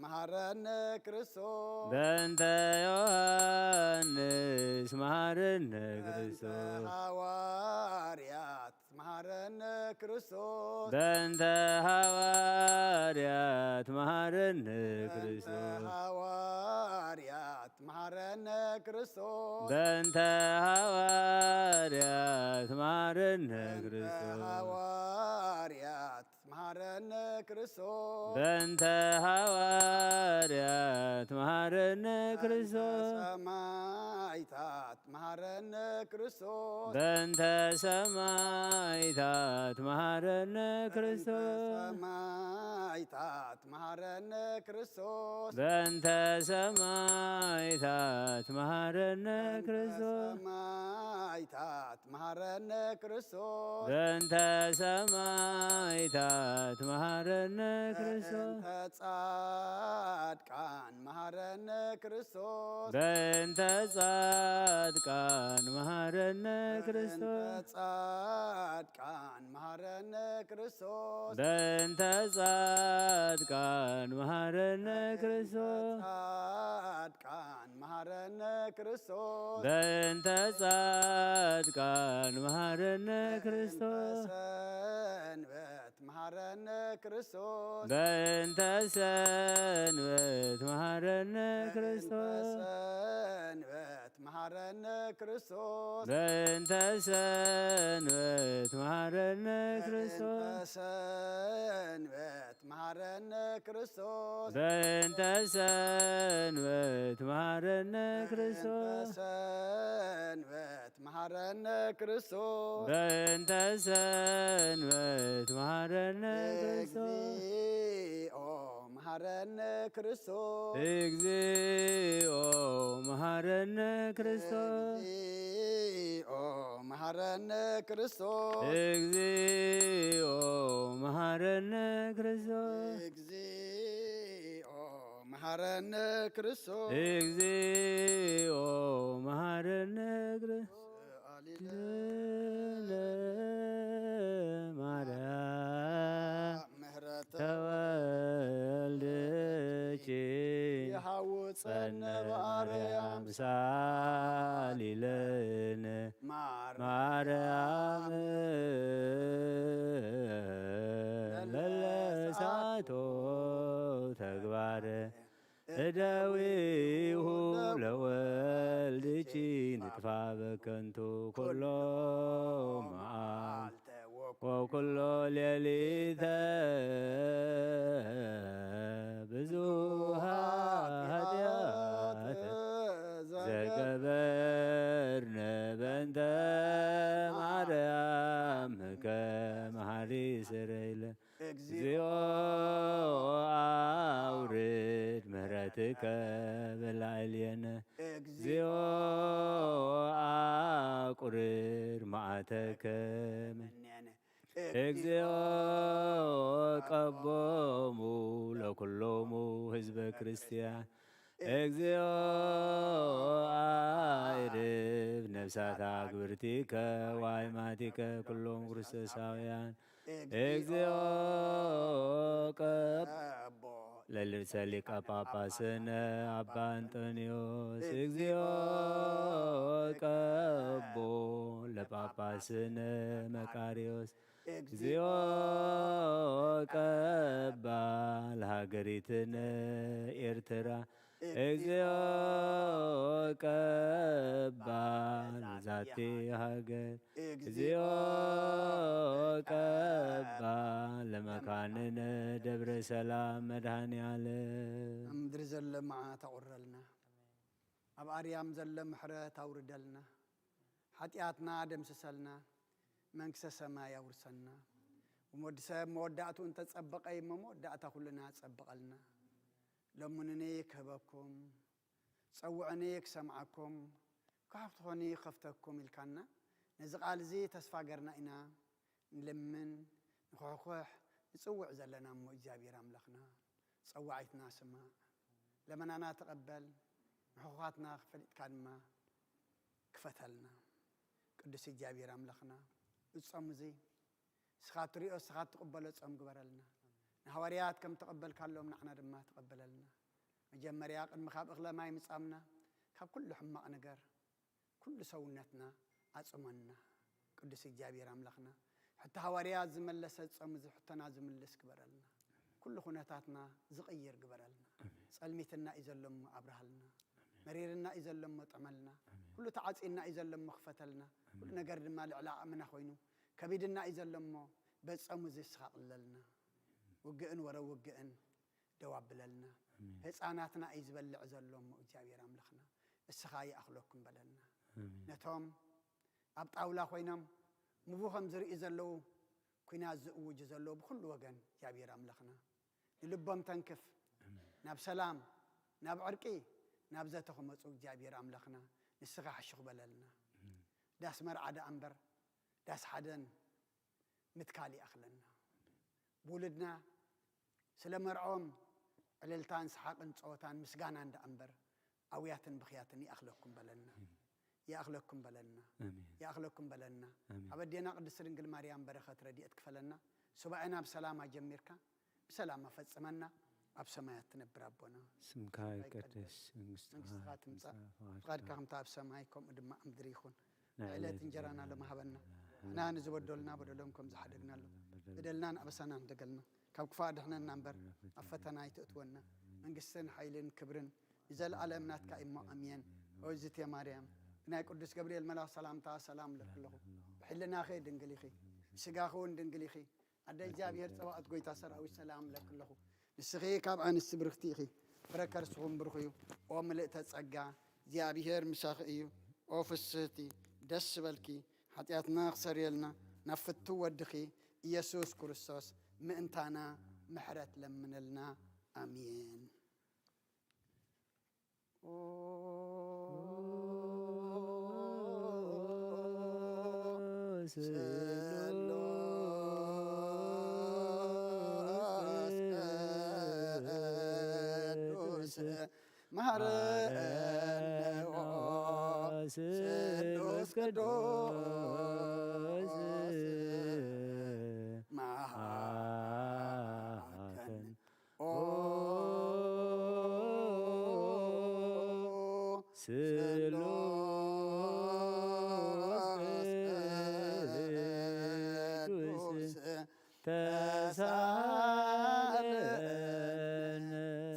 መሐረነ ክርስቶስ። በእንተ ዮሐንስ መሐረነ በእንተ ክርስቶስ። ሐዋርያት መሐረነ ክርስቶስ። በእንተ ሐዋርያት መሐረነ በእንተ ክርስቶስ። ሐዋርያት መሐረነ ክርስቶስ። በእንተ ሐዋርያት መሐረነ በእንተ ክርስቶስ። ሐዋርያት መሐረነ ክርስቶስ። በእንተ ሐዋርያት መሐረነ በእንተ ክርስቶስ። ሰማዕታት መሃረነ ክርስቶስ። በእንተ ሰማይታት መሃረነ ክርስቶስ። ሰማይታት መሃረነ ክርስቶስ። በእንተ ሰማይታት መሃረነ ክርስቶስ። ሰማይታት መሃረነ ክርስቶስ። በእንተ ሰማይታት መሃረነ ክርስቶስ። በእንተ ጻድቃን መሃረነ ክርስቶስ። በእንተ ጻድቃን መሃረነ ክርስቶስ። በእንተ ጻድቃን መሃረነ ክርስቶስ። በእንተ ጻድቃን መሃረነ ክርስቶስ። ጻድቃን መሃረነ ክርስቶስ። በእንተ ጻድቃን መሃረነ ክርስቶስ። ሰንበት መሃረነ ክርስቶስ። በእንተ ሰንበት መሃረነ ክርስቶስ። ሰንበት መሃረነ ክርስቶስ። በእንተ ሰንበት መሃረነ ክርስቶስ። ሰንበት መሃረነ ክርስቶስ። በእንተ ሰንበት መሃረነ ክርስቶስ። ሰንበት መሃረነ ክርስቶስ። በእንተ ሰንበት መሃረነ ክርስቶስ። እግዚኦ መሃረነ ክርስቶስ። እግዚኦ መሃረነ ክርስቶስ። እግዚኦ መሃረነ ክርስቶስ። እግዚኦ መሃረነ ክርስቶስ። እግዚኦ መሃረነ ክርስቶስ። እግዚኦ መሃረነ ክርስቶስ። ማርያም ምህረት ተወልድኪ ይሃውፀነ ማርያም ሳሊለነ ማርያም ለለሳቶ ተግባር እደዊሁ ለወልድኪ ንጥፋ በከንቱ ኩሎ መዓልተ ወኩሎ ሌሊተ ብዙሃ ኃጢአት ዘገበርነ በእንተ ማርያም ከመሃሪ ስረይለ እግዚኦ አውርድ ምህረትከ በላዕሌነ። እግዚኦ አቁርር መዓተከ። እግዚኦ ቀቦሙ ለኩሎሙ ህዝበ ክርስቲያን። እግዚኦ አይርብ ነፍሳት አግብርቲከ ወአይማቲከ ኩሎም ክርስቶሳውያን። እግዚኦ ቀቦ ለርእሰ ሊቀ ጳጳስነ አባ እንጦንዮስ። እግዚኦ ቀቦ ለጳጳስነ መቃርዮስ። እግዚኦ ቀባ ለሃገሪትነ ኤርትራ። እግዚኦ ቀባ ለዛቲ ሃገር። እግዚኦ ቀባ ለመካንነ ደብረ ሰላም መድኃኔ ዓለም። ኣብ ምድሪ ዘሎ መዓት ኣቑረልና። ኣብ ኣርያም ዘሎ ምሕረት ኣውርደልና። ሓጢኣትና ደምስሰልና። መንግስተ ሰማይ ኣውርሰና። ወዲ ሰብ መወዳእቱ እንተጸበቐ እሞ መወዳእታ ኩልና ጸብቐልና። ለምኑኒ ክህበኩም፣ ጸውዑኒ ክሰምዓኩም፣ ክሓፍትኹኒ ክኸፍተኩም ኢልካና። ነዚ ቃል እዚ ተስፋ ገርና ኢና ንልምን፣ ንኹሕኩሕ፣ ንጽውዕ ዘለና እሞ እግዚኣብሔር ኣምላኽና ጸዋዒትና ስማዕ። ለመናና ተቐበል፣ ንሕኹኻትና ፈሊጥካ ድማ ክፈተልና። ቅዱስ እግዚኣብሔር ኣምላኽና፣ እዚ ጾም እዚ ንስኻ ትሪኦ፣ ንስኻ ትቕበሎ ጾም ግበረልና። ንሃዋርያት ከም ተቐበልካሎም ንዓና ድማ ተቐበለልና። መጀመርያ ቅድሚ ካብ እኽለ ማይ ምጻምና፣ ካብ ኩሉ ሕማቕ ነገር፣ ኩሉ ሰውነትና ኣጽመና። ቅዱስ እግዚኣብሔር ኣምላኽና፣ ሕቶ ሃዋርያት ዝመለሰ ጾም እዚ ሕቶና ዝምልስ ግበረልና። ኩሉ ኩነታትና ዝቕይር ግበረልና። ጸልሚትና እዩ ዘሎ እሞ ኣብርሃልና። መሪርና እዩ ዘሎ እሞ ጥዕመልና። ኩሉ ተዓጺና እዩ ዘሎ እሞ ክፈተልና። ኩሉ ነገር ድማ ልዕሊ ዓቕምና ኮይኑ ከቢድና እዩ ዘሎ እሞ በዚ ጾም እዚ ንስኻ ኣቕልለልና። ውግእን ወረ ውግእን ደው ኣብለልና። ኣሜን። ህፃናትና እዩ ዝበልዕ ዘሎ እሞ እግዚኣብሔር ኣምላኽና እስኻ ይኣኽለኩም በለልና። ነቶም ኣብ ጣውላ ኮይኖም ምቡ ከም ዝርኢ ዘለዉ ኩናት ዝእውጁ ዘለዉ ብኩሉ ወገን እግዚኣብሔር ኣምላኽና ንልቦም ተንክፍ። ናብ ሰላም፣ ናብ ዕርቂ፣ ናብ ዘተ ክመፁ እግዚኣብሔር ኣምላኽና ንስኻ ሕሹኽ በለልና። ዳስ መርዓ ደኣ እምበር ዳስ ሓደን ምትካል ይኣኽለና። ብውሉድና ስለ መርዖም ዕልልታን ሰሓቕን ጸወታን ምስጋናን ደኣ እምበር ኣውያትን ብኽያትን ይኣኽለኩም በለና። ይኣኽለኩም በለና። ኣሜን። ይኣኽለኩም በለና። ኣሜን። ኣብ ኣዴና ቅድስት ድንግል ማርያም በረኸት ረድኤት ክፈለና። ሱባኤና ብሰላም ኣጀሚርካ ብሰላም ኣፈጽመና። ኣብ ሰማያት ትነብር ኣቦና፣ ስምካ ይቀደስ፣ መንግስትኻ መንግስትኻ ትምጻእ፣ ትምጻእ፣ ፍቓድካ ፍቓድካ ከምታ ኣብ ሰማይ ከምኡ ድማ ኣብ ምድሪ ይኹን። ዕለት እንጀራና ሎም ሃበና። ንሕና ንዝበደሉና በደሎም ከም ዝሓደግናሉ በደልናን ኣበሳናን ደገልና። ካብ ክፋእ ድሕነና እምበር ኣብ ፈተና ኣይትእትወና። መንግስትን ሓይልን ክብርን ንዘለኣለም ናትካ እሞ ኣሜን። ኦይዝቴ ማርያም ብናይ ቅዱስ ገብርኤል መልኣኽ ሰላምታ ሰላም እብለኪ ኣለኹ። ብሕልናኺ ድንግል ኢኺ፣ ብስጋኺ እውን ድንግል ኢኺ። ኣደ እግዚኣብሔር ጸባኦት ጎይታ ሰራዊት ሰላም እብለኪ ኣለኹ። ንስኺ ካብ ኣንስቲ ብርኽቲ ኢኺ፣ ፍረ ከርስኹም ብሩኽ እዩ። ኦ ምልእተ ጸጋ እግዚኣብሔር ምሳኺ እዩ። ኦ ፍስህቲ ደስ በልኪ፣ ሓጢኣትና ክሰርየልና ናብ ፍትው ወድኺ ኢየሱስ ክርስቶስ ምእንታና ምሕረት ለምንልና። ኣሜን። መሐረነ ስሉስ ቅዱስ መሐረነ ኦ ስሉስ ቅዱስ ተሳለነ።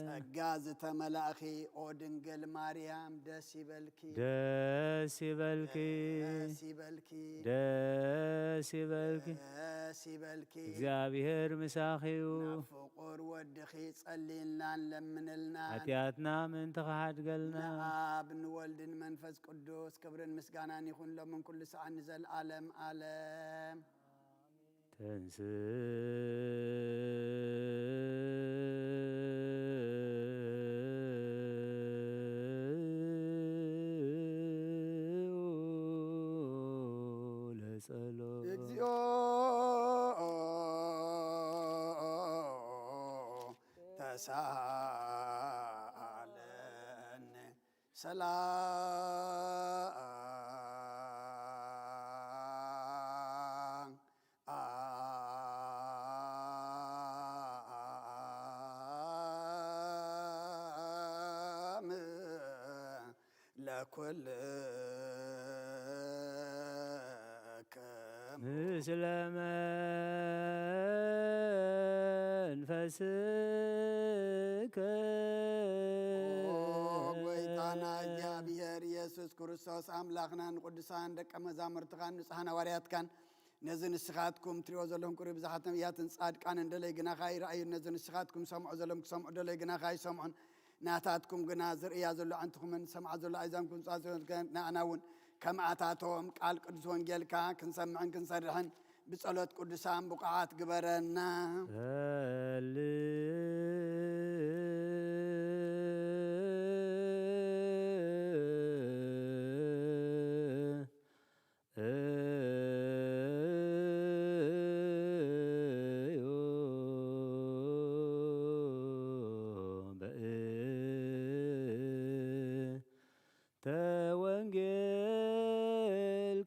ጸጋ ዝተመላእኺ ኦ ድንግል ማርያም ደስ ይበልኪ። ደስ ይበልኪ። ደስ ይበልኪ። ደስ ይበልኪ። ደስ ይበልኪ። እግዚኣብሔር ምሳኺ እዩ። ናብ ፍቑር ወድኺ ጸልይልናን ለምንልናን። ሓጢኣትና ምእንቲ ክሓድገልና። ንኣብ ንወልድን መንፈስ ቅዱስ ክብርን ምስጋናን ይኹን ሎምን ኩሉ ሰዓት ንዘለዓለም ዓለም። ተንስእ ለጸሎት። እግዚኦ ተሳለነ። ሰላም ለኩልክም። ምስለ መንፈስከ። ኦ ጎይታና እግዚኣብሔር ኢየሱስ ክርስቶስ ኣምላኽና ንቅዱሳን ደቀ መዛሙርትኻን ንጹሓን ሃዋርያትካን ነዚ ንስኻትኩም ትሪኦ ዘለኹም ቁሩብ ብዙሓት ነቢያትን ጻድቃንን ደለይ ግናኻ ይረኣዩ። ነዚ ንስኻትኩም ሰምዖ ዘለኹም ክሰምዑ ደለይ ግናኻ ኣይሰምዑን። ናታትኩም ግና ዝርእያ ዘሎ ኣዕንትኹምን ዝሰምዓ ዘሎ ኣእዛንኩም ንኣና እውን ከምኣታቶም ቃል ቅዱስ ወንጌልካ ክንሰምዕን ክንሰርሕን ብጸሎት ቅዱሳን ብቑዓት ግበረና። ጸልዩ በእንተ ወንጌል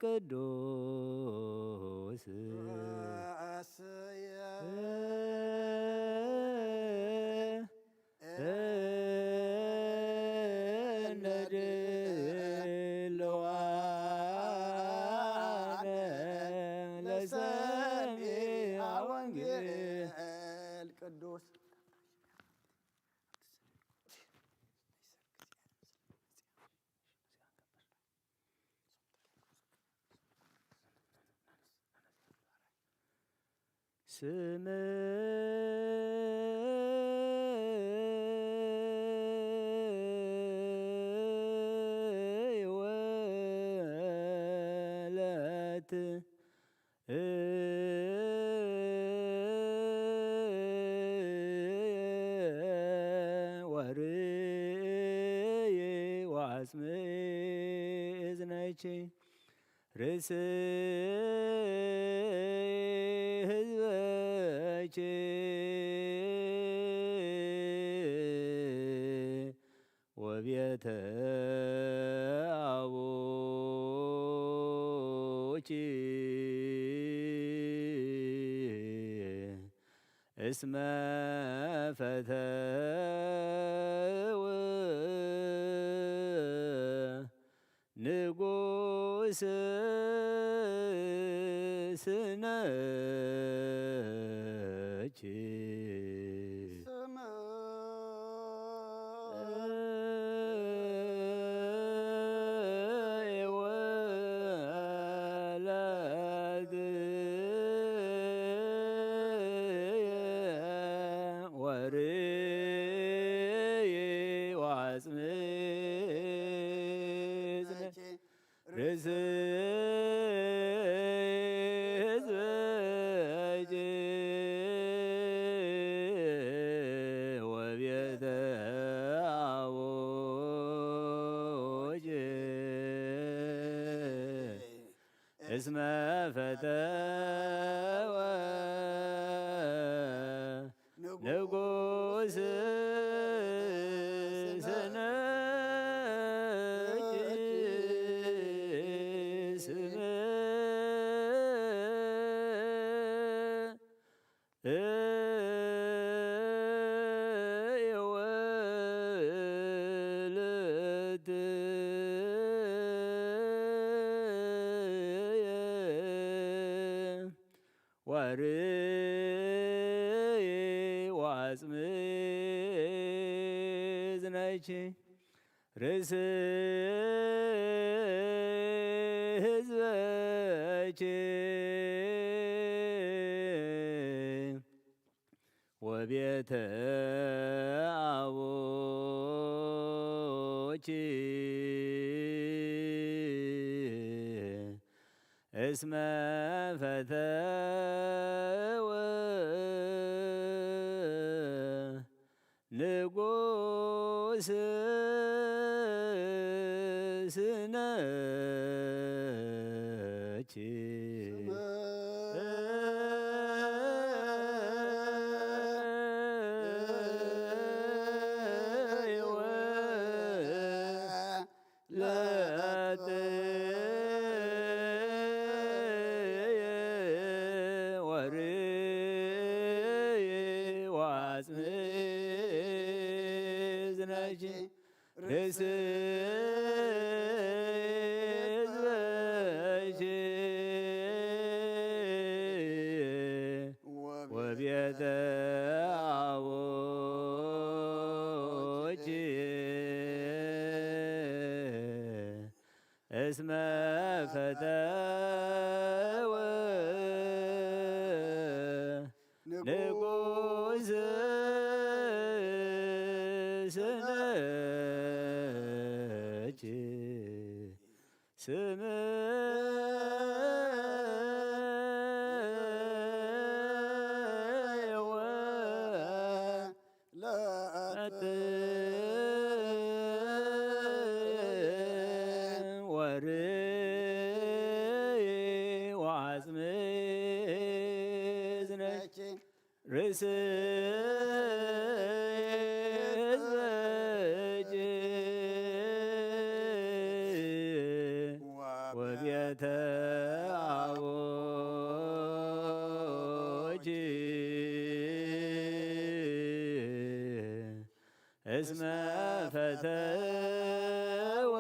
ቅዱስ ቅዱስ። ስምዒ ህዝበኪ ርእሲ ህዝበኪ ወቤተ አቡኪ እስመ ፈተው ንጉስ ስነኪ። ወርይ ወአጽምጽ ርእስ ህዝበኪ ወቤተ አቡኪ እስመ ፈተወ ንጉስ ስነኪ ስም ወልድ ወርይ ወአጽምጽ ነኪ ርእስ ህዝበኪ ወቤተ አቡኪ እስመ ፈተወ ንጉስ ስነኪ ለአጥየ ወርይ ወአጽምጽ ነኪ ርእስ ህዝበኪ ወቤተ አቡኪ እስመ ፈተወ ንጉስ ስነኪ ስምወ ለአጥየ ወርይ ወአጽምጽ ነኪ ርእስ ህዝበኪ ወቤተ አቡኪ እስመ ፈተወ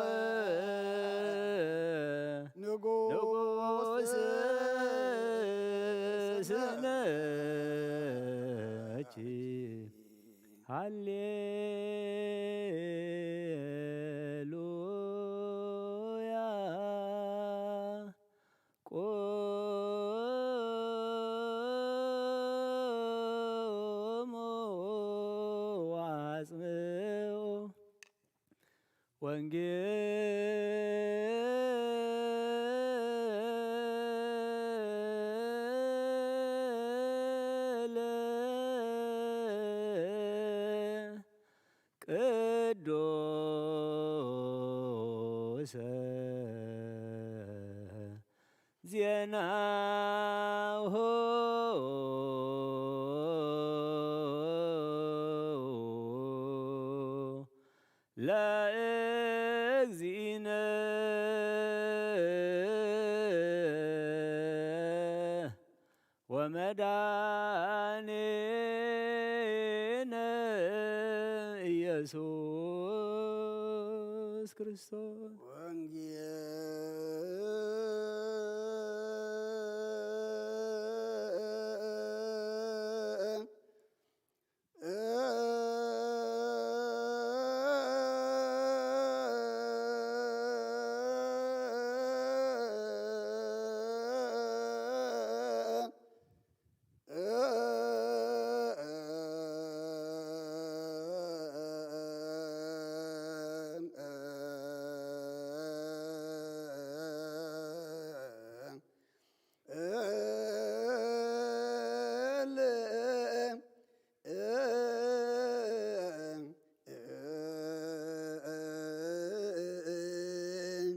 ንጉስ ስነኪ። ሃሌሉያ ቁሙ ወአጽምዑ ወንጌለ ቅዱሰ ናሁ ለእግዚእነ ወመድኃኒነ ኢየሱስ ክርስቶስ። ወንጌል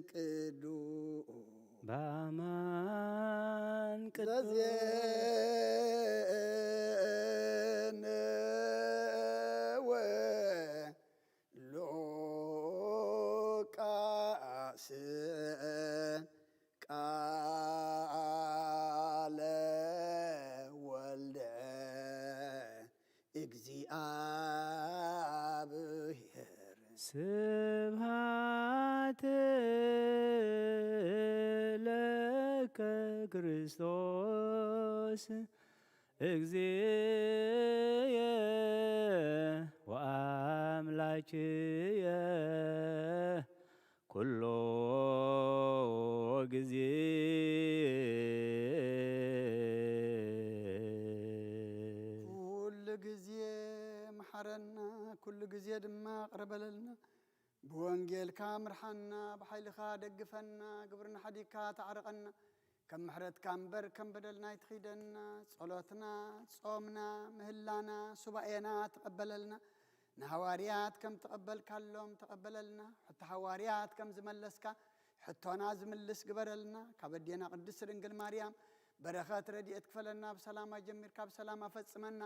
ቅዱስ በአማን ቅዱስ ዘዜነ ወሉቃስ ቃለ ወልደ እግዚአብሔር። ስብሐት ለከ ክርስቶስ እግዚእየ ወአምላክየ ኩሎ ጊዜ። ኩሉ ግዜ መሓረና፣ ኩሉ ግዜ ድማ ቅረ በለልና። ብወንጌልካ ምርሓና፣ ብሓይልኻ ደግፈና፣ ግብርና ሓዲግካ ተዓርቐና። ከም ምሕረትካ እምበር ከም በደልና ኣይትኺደና። ጸሎትና፣ ጾምና፣ ምህላና፣ ሱባኤና ተቐበለልና። ንሃዋርያት ከም ተቐበልካሎም ተቐበለልና። ሕቶ ሃዋርያት ከም ዝመለስካ ሕቶና ዝምልስ ግበረልና። ካብ ኣዴና ቅድስት ድንግል ማርያም በረኸት ረድኤት ክፈለና። ብሰላም ኣጀሚርካ ብሰላም ኣፈጽመና።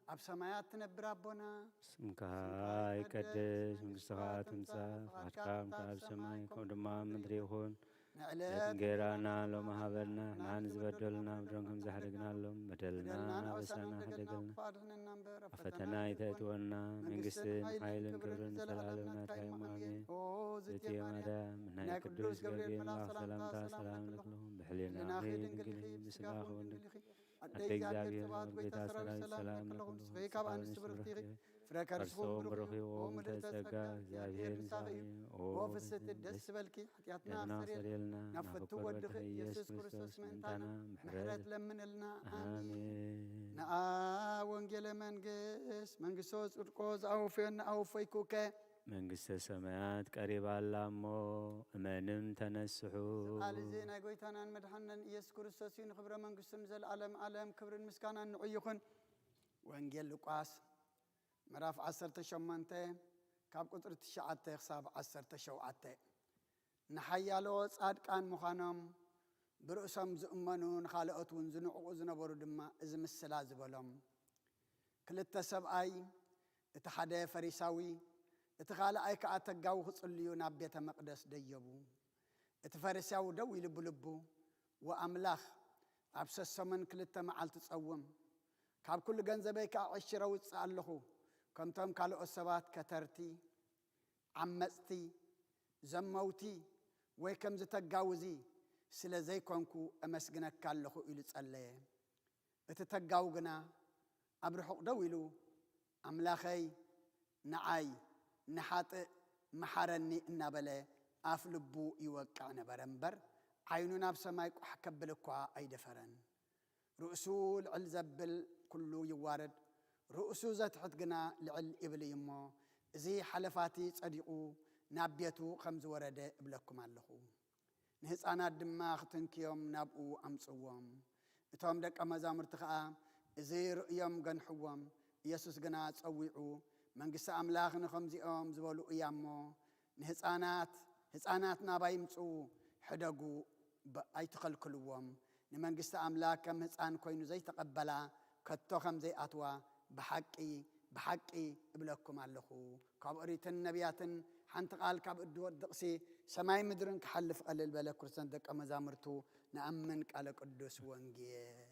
ኣብ ሰማያት ትነብር ኣቦና፣ ስምካ ይቀደስ፣ መንግስትኻ ትምጻእ፣ ፍቓድካ ከምቲ ኣብ ሰማይ ከምኡ ድማ ኣብ ምድሪ ይኹን። ንዕለት እንጌራና ሎሚ ሃበልና፣ ንሕና ንዝበደሉና በደሎም ከም ዝሓደግናሎም፣ በደልና በደልና ኣበሳና ኣበሳና ሓደገልና። በደልና ኣብ ፈተና ኣይተእትወና፣ መንግስትን ሓይልን ክብርን ዘለዓለም ናትካ እዩ። ኣሜን። ኦ፣ ዝእቲ ማርያም፣ ናይ ቅዱስ ገብርኤል መልኣክ ሰላምታ ሰላም ንብለኩም። ብሕሊናኺ ድንግል ኢኺ፣ ብስጋኺ እውን ድንግል ኢኺ። ኣደ እግዚኣብሔር፣ ጸባኦት፣ ጎይታ ሰራዊት፣ ሰላም ንብለኩም። ንስኺ ካብ ኣንስቲ ብርኽቲ ኢኺ፣ ፍረ ከርስኹም ብሩኽ እዩ። ኦ ምልእተ ጸጋ፣ እግዚኣብሔር ምሳኺ እዩ። ኦ ፍስሕቲ ደስ ይበልኪ፣ ሓጢኣትና ኣስተሰርየልና፣ ናብ ፍትው ወድኺ ኢየሱስ ክርስቶስ ምእንታና ምሕረት ለምንልና። ኣሜን። ነኣ ወንጌለ መንግስት፣ መንግስቶ ጽድቆ ዝኣወፈዮ እናኣወፈይኩከ። መንግስተ ሰማያት ቀሪባ ኣላ እሞ እመንም ተነስሑ። እዚ ቃል እዚ ናይ ጎይታናን መድሓንናን ኢየሱስ ክርስቶስ እዩ። ንኽብረ መንግስቱ ንዘለኣለም ኣለም ክብርን ምስጋናን ንዑ ይኹን። ወንጌል ሉቃስ ምዕራፍ ዓሰርተ ሸሞንተ ካብ ቁጽሪ ትሽዓተ ክሳብ ዓሰርተ ሸውዓተ። ንሓያሎ ጻድቃን ምዃኖም ብርእሶም ዝእመኑ፣ ንኻልኦት እውን ዝንዕቑ ዝነበሩ ድማ እዚ ምስላ ዝበሎም። ክልተ ሰብኣይ፣ እቲ ሓደ ፈሪሳዊ፣ እቲ ካልኣይ ከኣ ተጋዊ ክጽልዩ ናብ ቤተ መቕደስ ደየቡ። እቲ ፈሪሳዊ ደው ኢሉ ብልቡ፣ ወኣምላኽ፣ ኣብ ሰሰሙን ክልተ መዓልቲ ጸውም፣ ካብ ኩሉ ገንዘበይ ከኣ ዕሽረ ውጽእ ኣለኹ፣ ከምቶም ካልኦት ሰባት ከተርቲ፣ ዓመጽቲ፣ ዘመውቲ ወይ ከምዚ ተጋውዚ ስለ ዘይኮንኩ እመስግነካ ኣለኹ ኢሉ ጸለየ። እቲ ተጋው ግና ኣብ ርሑቕ ደው ኢሉ፣ ኣምላኸይ ንዓይ ንሓጥእ መሓረኒ እናበለ ኣፍ ልቡ ይወቅዕ ነበረ እምበር ዓይኑ ናብ ሰማይ ቋሕ ከብል እኳ ኣይደፈረን። ርእሱ ልዕል ዘብል ኩሉ ይዋረድ፣ ርእሱ ዘትሕት ግና ልዕል ይብል እዩ እሞ፣ እዚ ሓለፋቲ ጸዲቑ ናብ ቤቱ ከም ዝወረደ እብለኩም ኣለኹ። ንህፃናት ድማ ክትንክዮም ናብኡ ኣምጽዎም። እቶም ደቀ መዛሙርቲ ኸኣ እዚ ርእዮም ገንሕዎም። ኢየሱስ ግና ጸዊዑ፣ መንግስቲ ኣምላኽ ንኸምዚኦም ዝበሉ እያ እሞ፣ ንህፃናት፣ ህፃናት ናባይ ይምጽኡ፣ ሕደጉ፣ ብ-፣ ኣይትኸልክልዎም፣ ንመንግስቲ ኣምላክ ከም ህፃን ኮይኑ ዘይተቐበላ ከቶ ከም ዘይኣትዋ ብሓቂ ብሓቂ እብለኩም ኣለኹ። ካብ ኦሪትን ነቢያትን ሓንቲ ቃል ካብ እድወድቕሲ ሰማይ ምድርን ክሓልፍ ቀልል በለ። ክርስቶስ ደቀ መዛሙርቱ ንኣምን ቃለ ቅዱስ ወንጌል።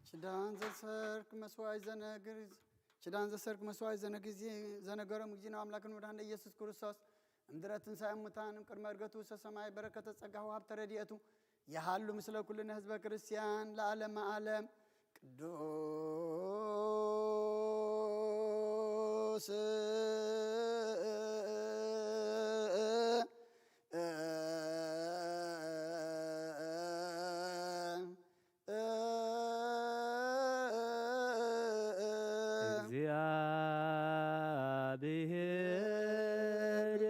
ኪዳን ዘሰርክ መስዋዕት ዘነግር ኪዳን ዘሰርክ መስዋዕት ዘነግዜ ዘነገሮም እግዚእነ ኣምላክን መድኃኒነ ኢየሱስ ክርስቶስ እምድረ ትንሣኤ ሙታን እምቅድመ ዕርገቱ ውስተ ሰማይ በረከተ ጸጋሁ ሀብተ ረድኤቱ ይሃሉ ምስለ ኩልነ ህዝበ ክርስቲያን ለዓለመ ዓለም። ቅዱስ እግዚአብሔር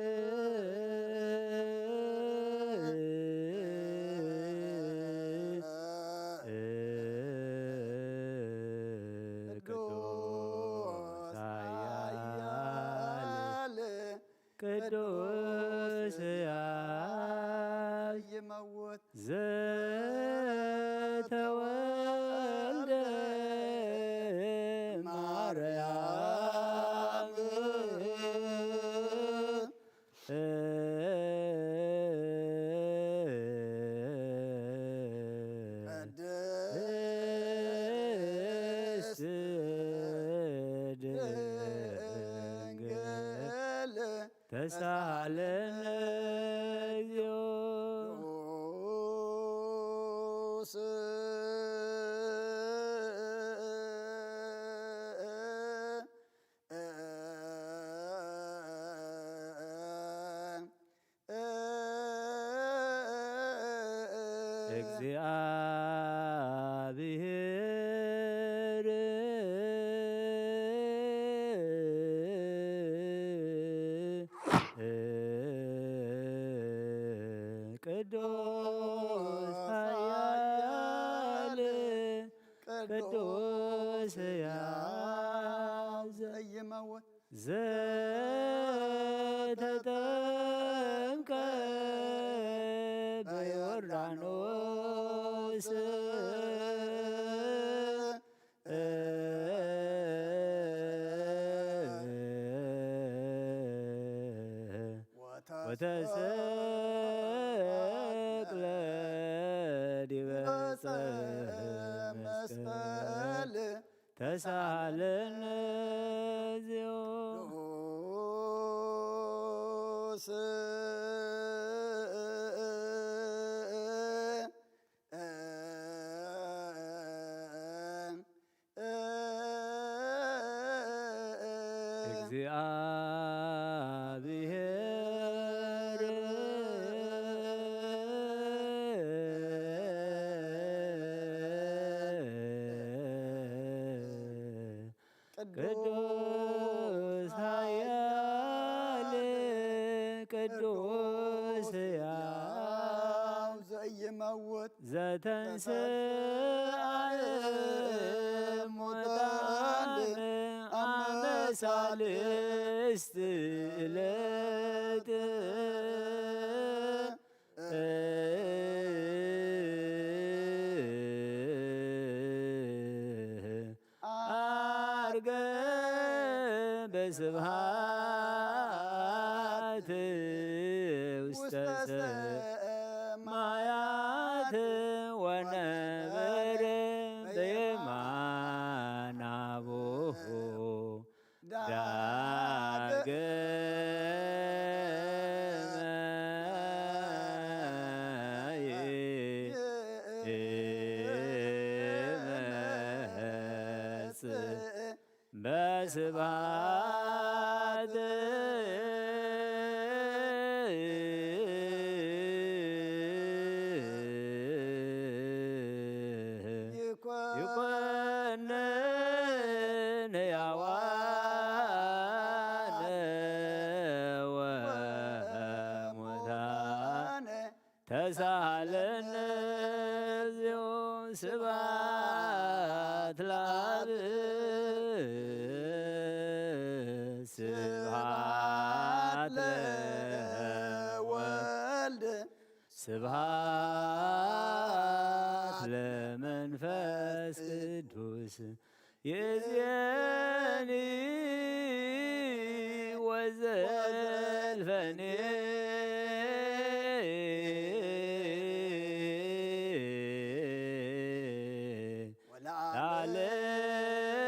ቅዱስ ኃያል ቅዱስ ያል ይመውት ዘተወልደ ማርያም ቅድስት ድንግል ተሳሃለነ እግዚኦ። ቅዱስ እግዚአብሔር ቅዱስ ኃያል ቅዱስ ያል ዘኢይመውት ዘተጠምቀ በዮርዳኖስ ወተሰቅለ ዲበ ዕፀ መስቀል ተሳሃለነ እግዚኦ። ቅዱስ እግዚአብሔር ቅዱስ ኃያል ቅዱስ ሕያው ዘኢይመውት ዘተንሥአ እሙታን አመ ሳልስት ዕለት ዐርገ በስብሐት ውስተ ሰማያት ወነበረ በየማነ አቡሁ ዳግመ ስብሐት ይኮን። ይኮንን ሕያዋን ወሙታን ተሳሃለነ እግዚኦ። ስብሐት ለአብ ስብሐት ለወልድ ስብሐት ለመንፈስ ቅዱስ ይእዜኒ ወዘልፈኒ።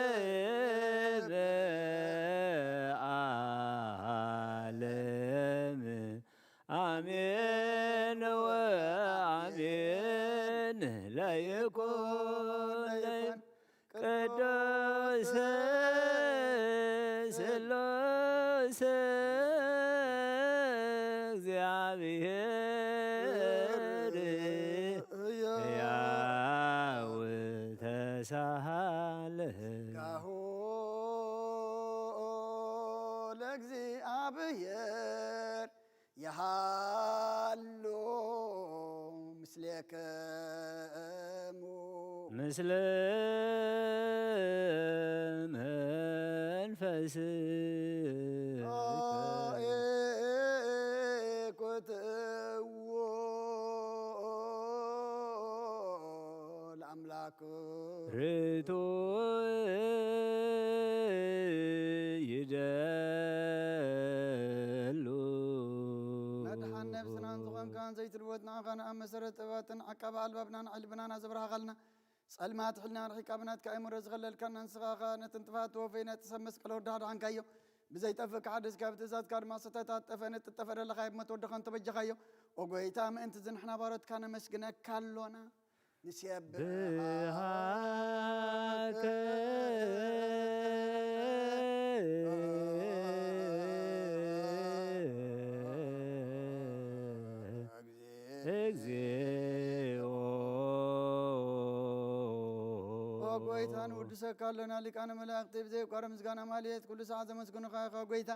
ለዓለመ ዓለም አሜን ወአሜን። ለይኩን ለይኩን ቅዱስ ስሉስ እግዚአብሔር ሕያው ተሳሃለ። ጸጋሁ ለእግዚአብሔር የሃሉ ምስሌክሙ። ምስለ መንፈስከ። አኤኩትዎ ለአምላክ። ርቱዕ ይደሉ። መድሓን ነፍስናን ዝኾንካን ዘይትልወጥ ንዓኻ ንኣብ መሰረት ጥበባትን ዓቃቢ ኣልባብናን ዕልብናን ኣዘብርሃኻልና። ጸልማት ሕልና ርሒቃ ብናትካ ኣእምሮ ዝኸለልካና ንስኻ ኸኣ ነቲ ንጥፋት ተወፈይ ነቲ ሰብ መስቀል ወዲ ኣድሓንካዮ። ብዘይጠፍእ ክሓድስ ካብ ትእዛዝካ ድማ ዝተታጠፈ ነቲ ጠፈ ደለኻ ብሞት ወድኻን ተበጀኻዮ። ኦ ጎይታ ምእንቲ ዝንሕና ባሮትካ ነመስግነካ ኣሎና። ንሴብሐካ። ብሃከ እግዚኦ። ኦ ጎይታ ንውድሰካ ኣሎና፣ ሊቃነ መላእክቲ ብዘይቋረ ምስጋና ማልየት ኩሉ ሰዓት ዘመስግኑኻ ኢኻ ጎይታ።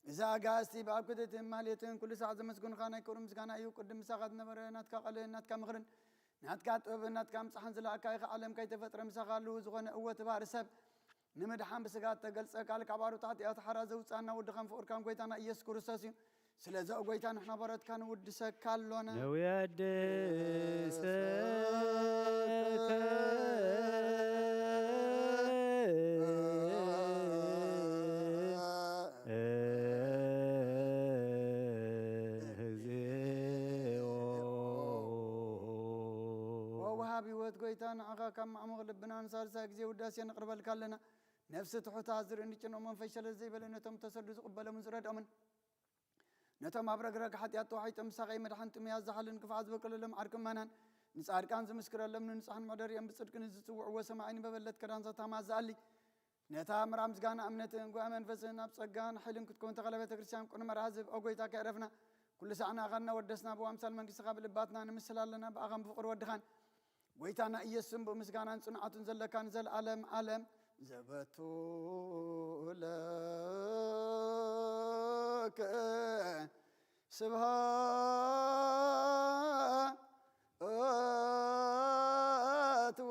እዛ ኣጋእዝቲ ብኣብ ክልቲኡ ማልየትን ኩሉ ሰዓት ዘመስግኑኻ ናይ ክብሪ ምስጋና እዩ። ቅድም ምሳኻ ዝነበረ ናትካ ቃልን ናትካ ምኽርን ናትካ ጥበብን ናትካ ምጻሕን ዝለኣካ ኢኻ። ዓለም ከይተፈጥረ ምሳኻ ኣለዉ ዝኾነ እወ እቲ ባህሪ ሰብ ንምድሓን ብስጋ እተገልጸ ቃል ካብ ኣሩት ሓጢኣት ሓራ ዘውጽኣና ወድኻን ፍቕርካን ጎይታና ኢየሱስ ክርስቶስ እዩ። ስለዚ ኦ ጎይታ ንሕና ባሮትካ ንውድሰካ ኣሎና። ነውየድሰከ። እግዚኦ። ኦ ወሃቢ ህይወት ጎይታ ንዓኻ ካብ ማዕሙቕ ልብና ንሳልሳይ ግዜ ውዳሴ ነቕርበልካ ኣለና። ነፍሲ ትሑታ ዝርኢ እንጭንኦ መንፈስ ሸለል ዘይበለ ነቶም ተሰዱ ዝቕበሎምን ዝረድኦምን ነቶም ኣብ ረግረግ ሓጢኣት ተዋሒጦም ምሳኸይ መድሓን ጥሙያት ዝሓልን ክፍኣት ዝበቀለሎም ዓርኪ እመናን ንጻድቃን ዝምስክረሎም ንንጹሓን መሕደሪኦም ብጽድቂ ንዝጽውዕዎ ሰማዒ ንመበለት ከዳን ዘታማ ዝኣሊ ነታ ምራ ምስጋና እምነትን ጉባኤ መንፈስን ኣብ ጸጋን ሓይልን ክትከውን ተኸለ ቤተ ክርስቲያን ቅኑዕ መርሃ ዝህብ ኦ ጎይታ ከይረፍና ኩሉ ሳዕ ንኣኻ እናወደስና ብዋምሳል መንግስትኻ ብልባትና ንምስል ኣለና ብኣኻን ብፍቕሪ ወድኻን ጎይታና ኢየሱስን ብምስጋናን ጽንዓቱን ዘለካ ንዘለኣለም ዓለም ዘበቱ ለከ ስብሐት ወ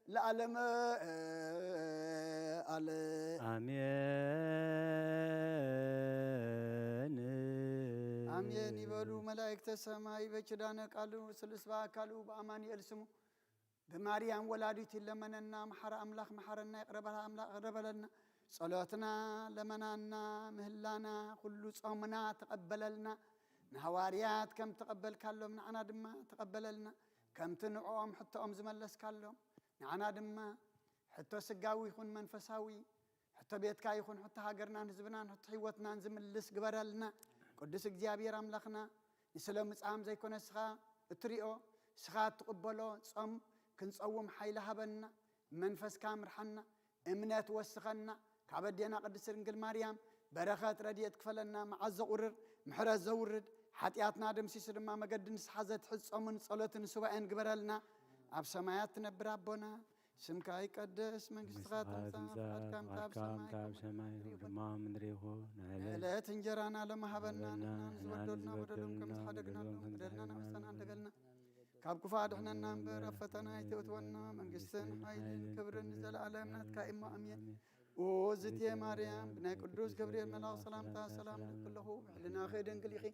ለዓለመ ዓለም። ኣሜን። ኣሜን ይበሉ መላእክተ ሰማይ በኪዳነ ቃሉ ስሉስ በአካሉ በአማኑኤል ስሙ ብማርያም ወላዲት ይለመነና። መሓረ ኣምላኽ መሓረና፣ ይቕረ በል ኣምላኽ ይቕረ በለልና። ጸሎትና፣ ለመናና፣ ምህላና፣ ኩሉ ጾምና ተቐበለልና። ንሃዋርያት ከም ተቐበልካሎም ንዓና ድማ ተቐበለልና። ከምቲ ንዕኦም ሕቶኦም ዝመለስካሎም ንዓና ድማ ሕቶ ስጋዊ ይኹን መንፈሳዊ፣ ሕቶ ቤትካ ይኹን ሕቶ ሃገርናን ህዝብናን ሕቶ ህይወትናን ዝምልስ ግበረልና። ቅዱስ እግዚኣብሔር ኣምላኽና ንስለ ምጻም ዘይኮነ እስኻ እትሪኦ እስኻ እትቕበሎ ጾም ክንጸውም ሓይሊ ሃበና፣ መንፈስካ ምርሓና፣ እምነት ወስኸና፣ ካብ ኣዴና ቅድስት ድንግል ማርያም በረኸት ረድኤት ክፈለና፣ መዓዝ ዘቑርር ምሕረት ዘውርድ፣ ሓጢኣትና ደምሲሱ ድማ መገዲ ንስሓ ዘትሕዝ ጾምን ጸሎትን ሱባኤን ግበረልና። ኣብ ሰማያት ትነብር ኣቦና፣ ስምካ ይቀደስ፣ መንግስትኻ ትምጻእ፣ ፍቓድካ ከምታ ኣብ ሰማይ ከም ኣብ ሰማይ ከምኡ ድማ ኣብ ምድሪ ይኹን። ንዕለት እንጀራና ሎም ሃበና፣ ንሕና ንዝበደሉና በደሎም ከም ዝሓደግናሎም፣ በደልና ንሕና ንበድለሎም ከም ዝሓደግና፣ ኣበሳና ኣንደገልና፣ ካብ ክፉእ ኣድሕነና እምበር፣ ኣብ ፈተና ኣይተእትወና። መንግስትን ሓይልን ክብርን ንዘለኣለም ናትካ እሞ፣ ኣሜን። ኦ ዝቴ ማርያም፣ ብናይ ቅዱስ ገብርኤል መልኣኽ ሰላምታ ሰላም እብል ኣለኹ። ብሕልናኺ ድንግል ኢኺ፣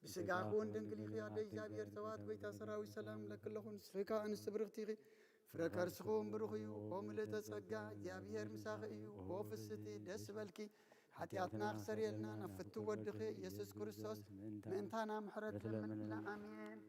ብስጋኺ እውን ድንግል ኢኺ። ኣደ እግዚኣብሔር፣ ጸባኦት ጐይታ ሰራዊት፣ ሰላም እብለኪ ኣለኹ። ንስኺ ከኣ ኣንስቲ ብርኽቲ ኢኺ፣ ፍረ ከርስኺ እውን ብሩኽ እዩ። ኦ ምልእተ ጸጋ፣ እግዚኣብሔር ምሳኺ እዩ። ኦ ፍስቲ፣ ደስ ይበልኪ፣ ሓጢኣትና ክሰርየልና ናብ ፍቱው ወድኺ ኢየሱስ ክርስቶስ ምእንታና ምሕረት ለምንልና። ኣሜን።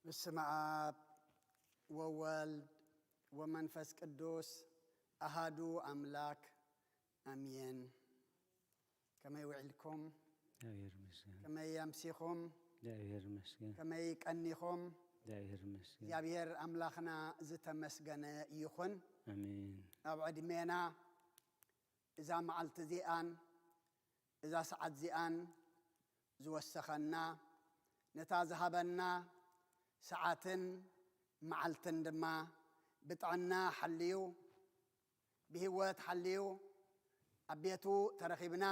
በስመ አብ ወወልድ ወመንፈስ ቅዱስ አሃዱ አምላክ አሜን። ከመይ ውዒልኩም? እግዚኣብሔር ይመስገን። ከመይ ኣምሲኹም? እግዚኣብሔር ይመስገን። ከመይ ቀኒኹም? እግዚኣብሔር ይመስገን። እግዚኣብሔር ኣምላኽና ዝተመስገነ ይኹን። ኣሜን። ኣብ ዕድሜና እዛ መዓልቲ እዚኣን እዛ ሰዓት እዚኣን ዝወሰኸና፣ ነታ ዝሃበና ሰዓትን መዓልትን ድማ ብጥዕና ሓልዩ፣ ብህይወት ሓልዩ ኣብ ቤቱ ተረኺብና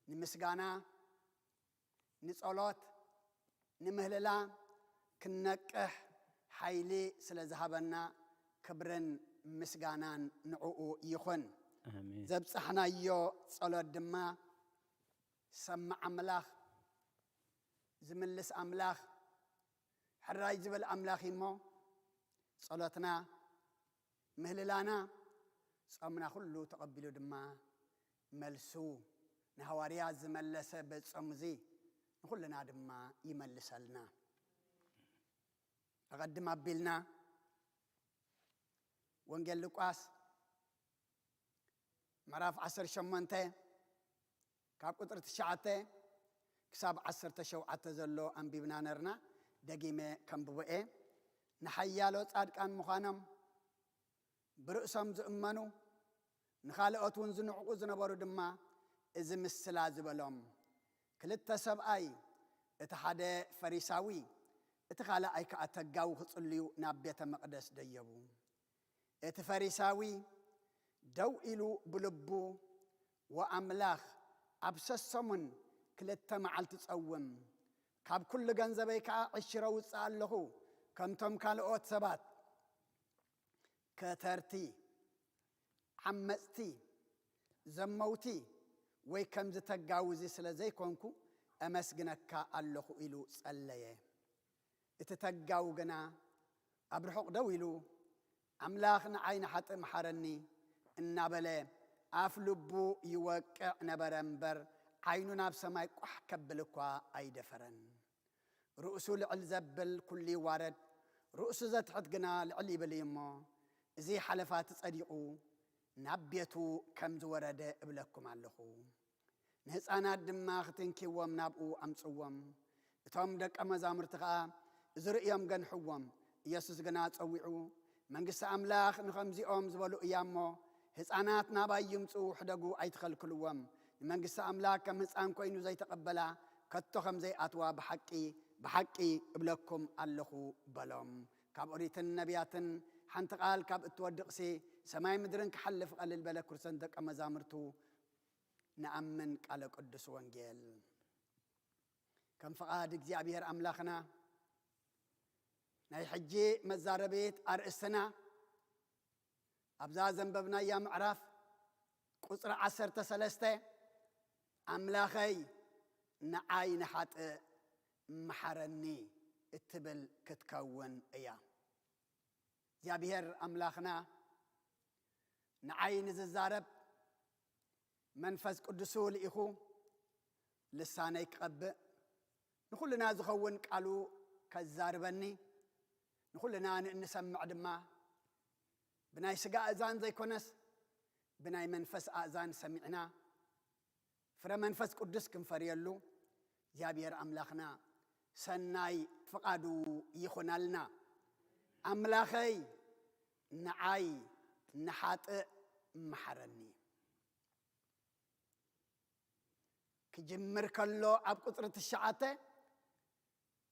ንምስጋና፣ ንጸሎት፣ ንምህልላ ክንነቅሕ ሓይሊ ስለ ዝሃበና ክብርን ምስጋናን ንዕኡ ይኹን። ኣሜን። ዘብጻሕናዮ ጸሎት ድማ ሰማዕ ኣምላኽ፣ ዝምልስ ኣምላኽ፣ ሕራይ ዝብል ኣምላኽ እዩ እሞ ጸሎትና ምህልላና፣ ጾምና ኩሉ ተቐቢሉ ድማ መልሱ ንሃዋርያት ዝመለሰ በዚ ጾም እዚ ንኹልና ድማ ይመልሰልና። ኣቐድም ኣቢልና ወንጌል ሉቃስ ምዕራፍ ዓሰርተ ሸሞንተ ካብ ቁጽሪ ትሽዓተ ክሳብ ዓሰርተ ሸውዓተ ዘሎ ኣንቢብና ነርና። ደጊመ ከንብቦ እየ። ንሓያሎ ጻድቃን ምዃኖም ብርእሶም ዝእመኑ፣ ንኻልኦት እውን ዝንዕቑ ዝነበሩ ድማ እዚ ምስላ ዝበሎም። ክልተ ሰብኣይ፣ እቲ ሓደ ፈሪሳዊ፣ እቲ ካልኣይ ከኣ ተጋዊ ክጽልዩ ናብ ቤተ መቕደስ ደየቡ። እቲ ፈሪሳዊ ደው ኢሉ ብልቡ፣ "ወኣምላኽ፣ ኣብ ሰሰሙን ክልተ መዓልቲ ጸውም፣ ካብ ኩሉ ገንዘበይ ከኣ ዕሽረ ውጽእ ኣለኹ፣ ከምቶም ካልኦት ሰባት ከተርቲ፣ ዓመጽቲ፣ ዘመውቲ ወይ ከምዚ ተጋውዚ ስለ ዘይኮንኩ፣ ኣመስግነካ ኣለኹ" ኢሉ ጸለየ። እቲ ተጋዊ ግና ኣብ ርሑቕ ደው ኢሉ፣ "ኣምላኽ ንዓይ ንሓጥእ መሓረኒ" እናበለ ኣፍ ልቡ ይወቅዕ ነበረ እምበር፣ ዓይኑ ናብ ሰማይ ቋሕ ከብል እኳ ኣይደፈረን። ርእሱ ልዕል ዘብል ኩሉ ይዋረድ፣ ርእሱ ዘትሕት ግና ልዕል ይብል እዩ እሞ፣ እዚ ሓለፋቲ ጸዲቑ ናብ ቤቱ ከም ዝወረደ እብለኩም ኣለኹ። ንህፃናት ድማ ክትንኪዎም ናብኡ ኣምፅዎም። እቶም ደቀ መዛሙርቲ ኸዓ እዚ ርእዮም ገንሕዎም። ኢየሱስ ግና ጸዊዑ፣ "መንግስቲ ኣምላኽ ንኸምዚኦም ዝበሉ እያ እሞ፣ ህፃናት ናባይ ይምፅኡ፣ ሕደጉ፣ ኣይትኸልክልዎም። ንመንግስቲ ኣምላኽ ከም ህፃን ኮይኑ ዘይተቐበላ፣ ከቶ ከም ዘይኣትዋ ብሓቂ፣ ብሓቂ እብለኩም ኣለኹ" በሎም። ካብ ኦሪትን ነቢያትን ሓንቲ ቃል ካብ እትወድቕሲ ሰማይ ምድርን ክሓልፍ ቀልል በለ። ክርስቶስ ደቀ መዛሙርቱ ንኣምን ቃለ ቅዱስ ወንጌል። ከም ፍቓድ እግዚኣብሔር ኣምላኽና ናይ ሕጂ መዛረቤት ኣርእስትና ኣብዛ ዘንበብናያ ምዕራፍ ቁጽሪ ዓሰርተ ሰለስተ ኣምላኸይ ንዓይ ንሓጥእ መሓረኒ እትብል ክትከውን እያ። እግዚኣብሔር ኣምላኽና ንዓይ ንዝዛረብ መንፈስ ቅዱሱ ልኢኹ ልሳነይ ክቐብእ ንኹልና ዝኸውን ቃሉ ከዛርበኒ ንኹልና ንእንሰምዕ ድማ ብናይ ስጋ ኣእዛን ዘይኮነስ ብናይ መንፈስ ኣእዛን ሰሚዕና ፍረ መንፈስ ቅዱስ ክንፈርየሉ እግዚኣብሔር ኣምላኽና ሰናይ ፍቓዱ ይኹናልና። ኣምላኸይ ንዓይ ንሓጥእ መሓረኒ። ክጅምር ከሎ ኣብ ቁጽሪ ትሽዓተ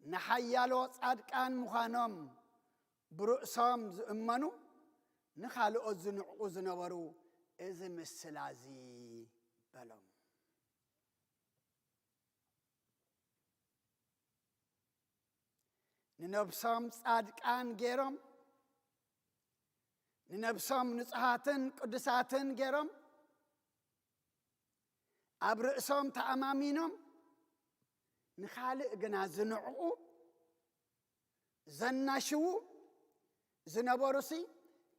ንሓያሎ ጻድቃን ምዃኖም ብርእሶም ዝእመኑ ንኻልኦት ዝንዕቑ ዝነበሩ እዚ ምስላ እዚ በሎም። ንነብሶም ጻድቃን ገይሮም ንነብሶም ንጹሃትን ቅዱሳትን ገይሮም ኣብ ርእሶም ተኣማሚኖም ንኻልእ ግና ዝንዕቑ ዘናሽዉ ዝነበሩሲ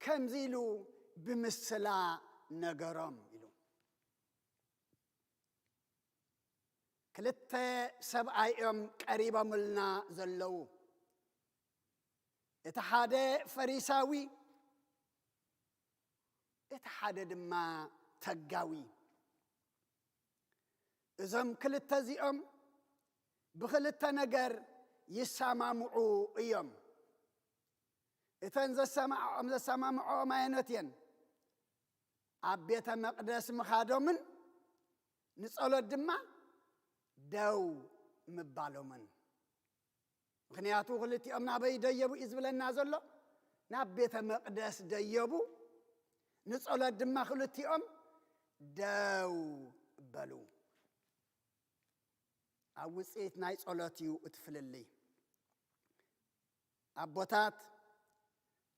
ከምዚ ኢሉ ብምስላ ነገሮም ኢሉ። ክልተ ሰብኣይ እዮም ቀሪቦምልና ዘለዉ። እቲ ሓደ ፈሪሳዊ፣ እቲ ሓደ ድማ ተጋዊ። እዞም ክልተ እዚኦም ብኽልተ ነገር ይሰማምዑ እዮም። እተን ዘሰማምዖም ዘሰማምዖም ኣየኖት እየን? ኣብ ቤተ መቕደስ ምኻዶምን ንጸሎት ድማ ደው ምባሎምን። ምኽንያቱ ክልቲኦም ናበይ ደየቡ እዩ ዝብለና ዘሎ? ናብ ቤተ መቕደስ ደየቡ፣ ንጸሎት ድማ ክልቲኦም ደው በሉ። ኣብ ውጽኢት ናይ ጸሎት እዩ እቲ ፍልልይ። ኣቦታት፣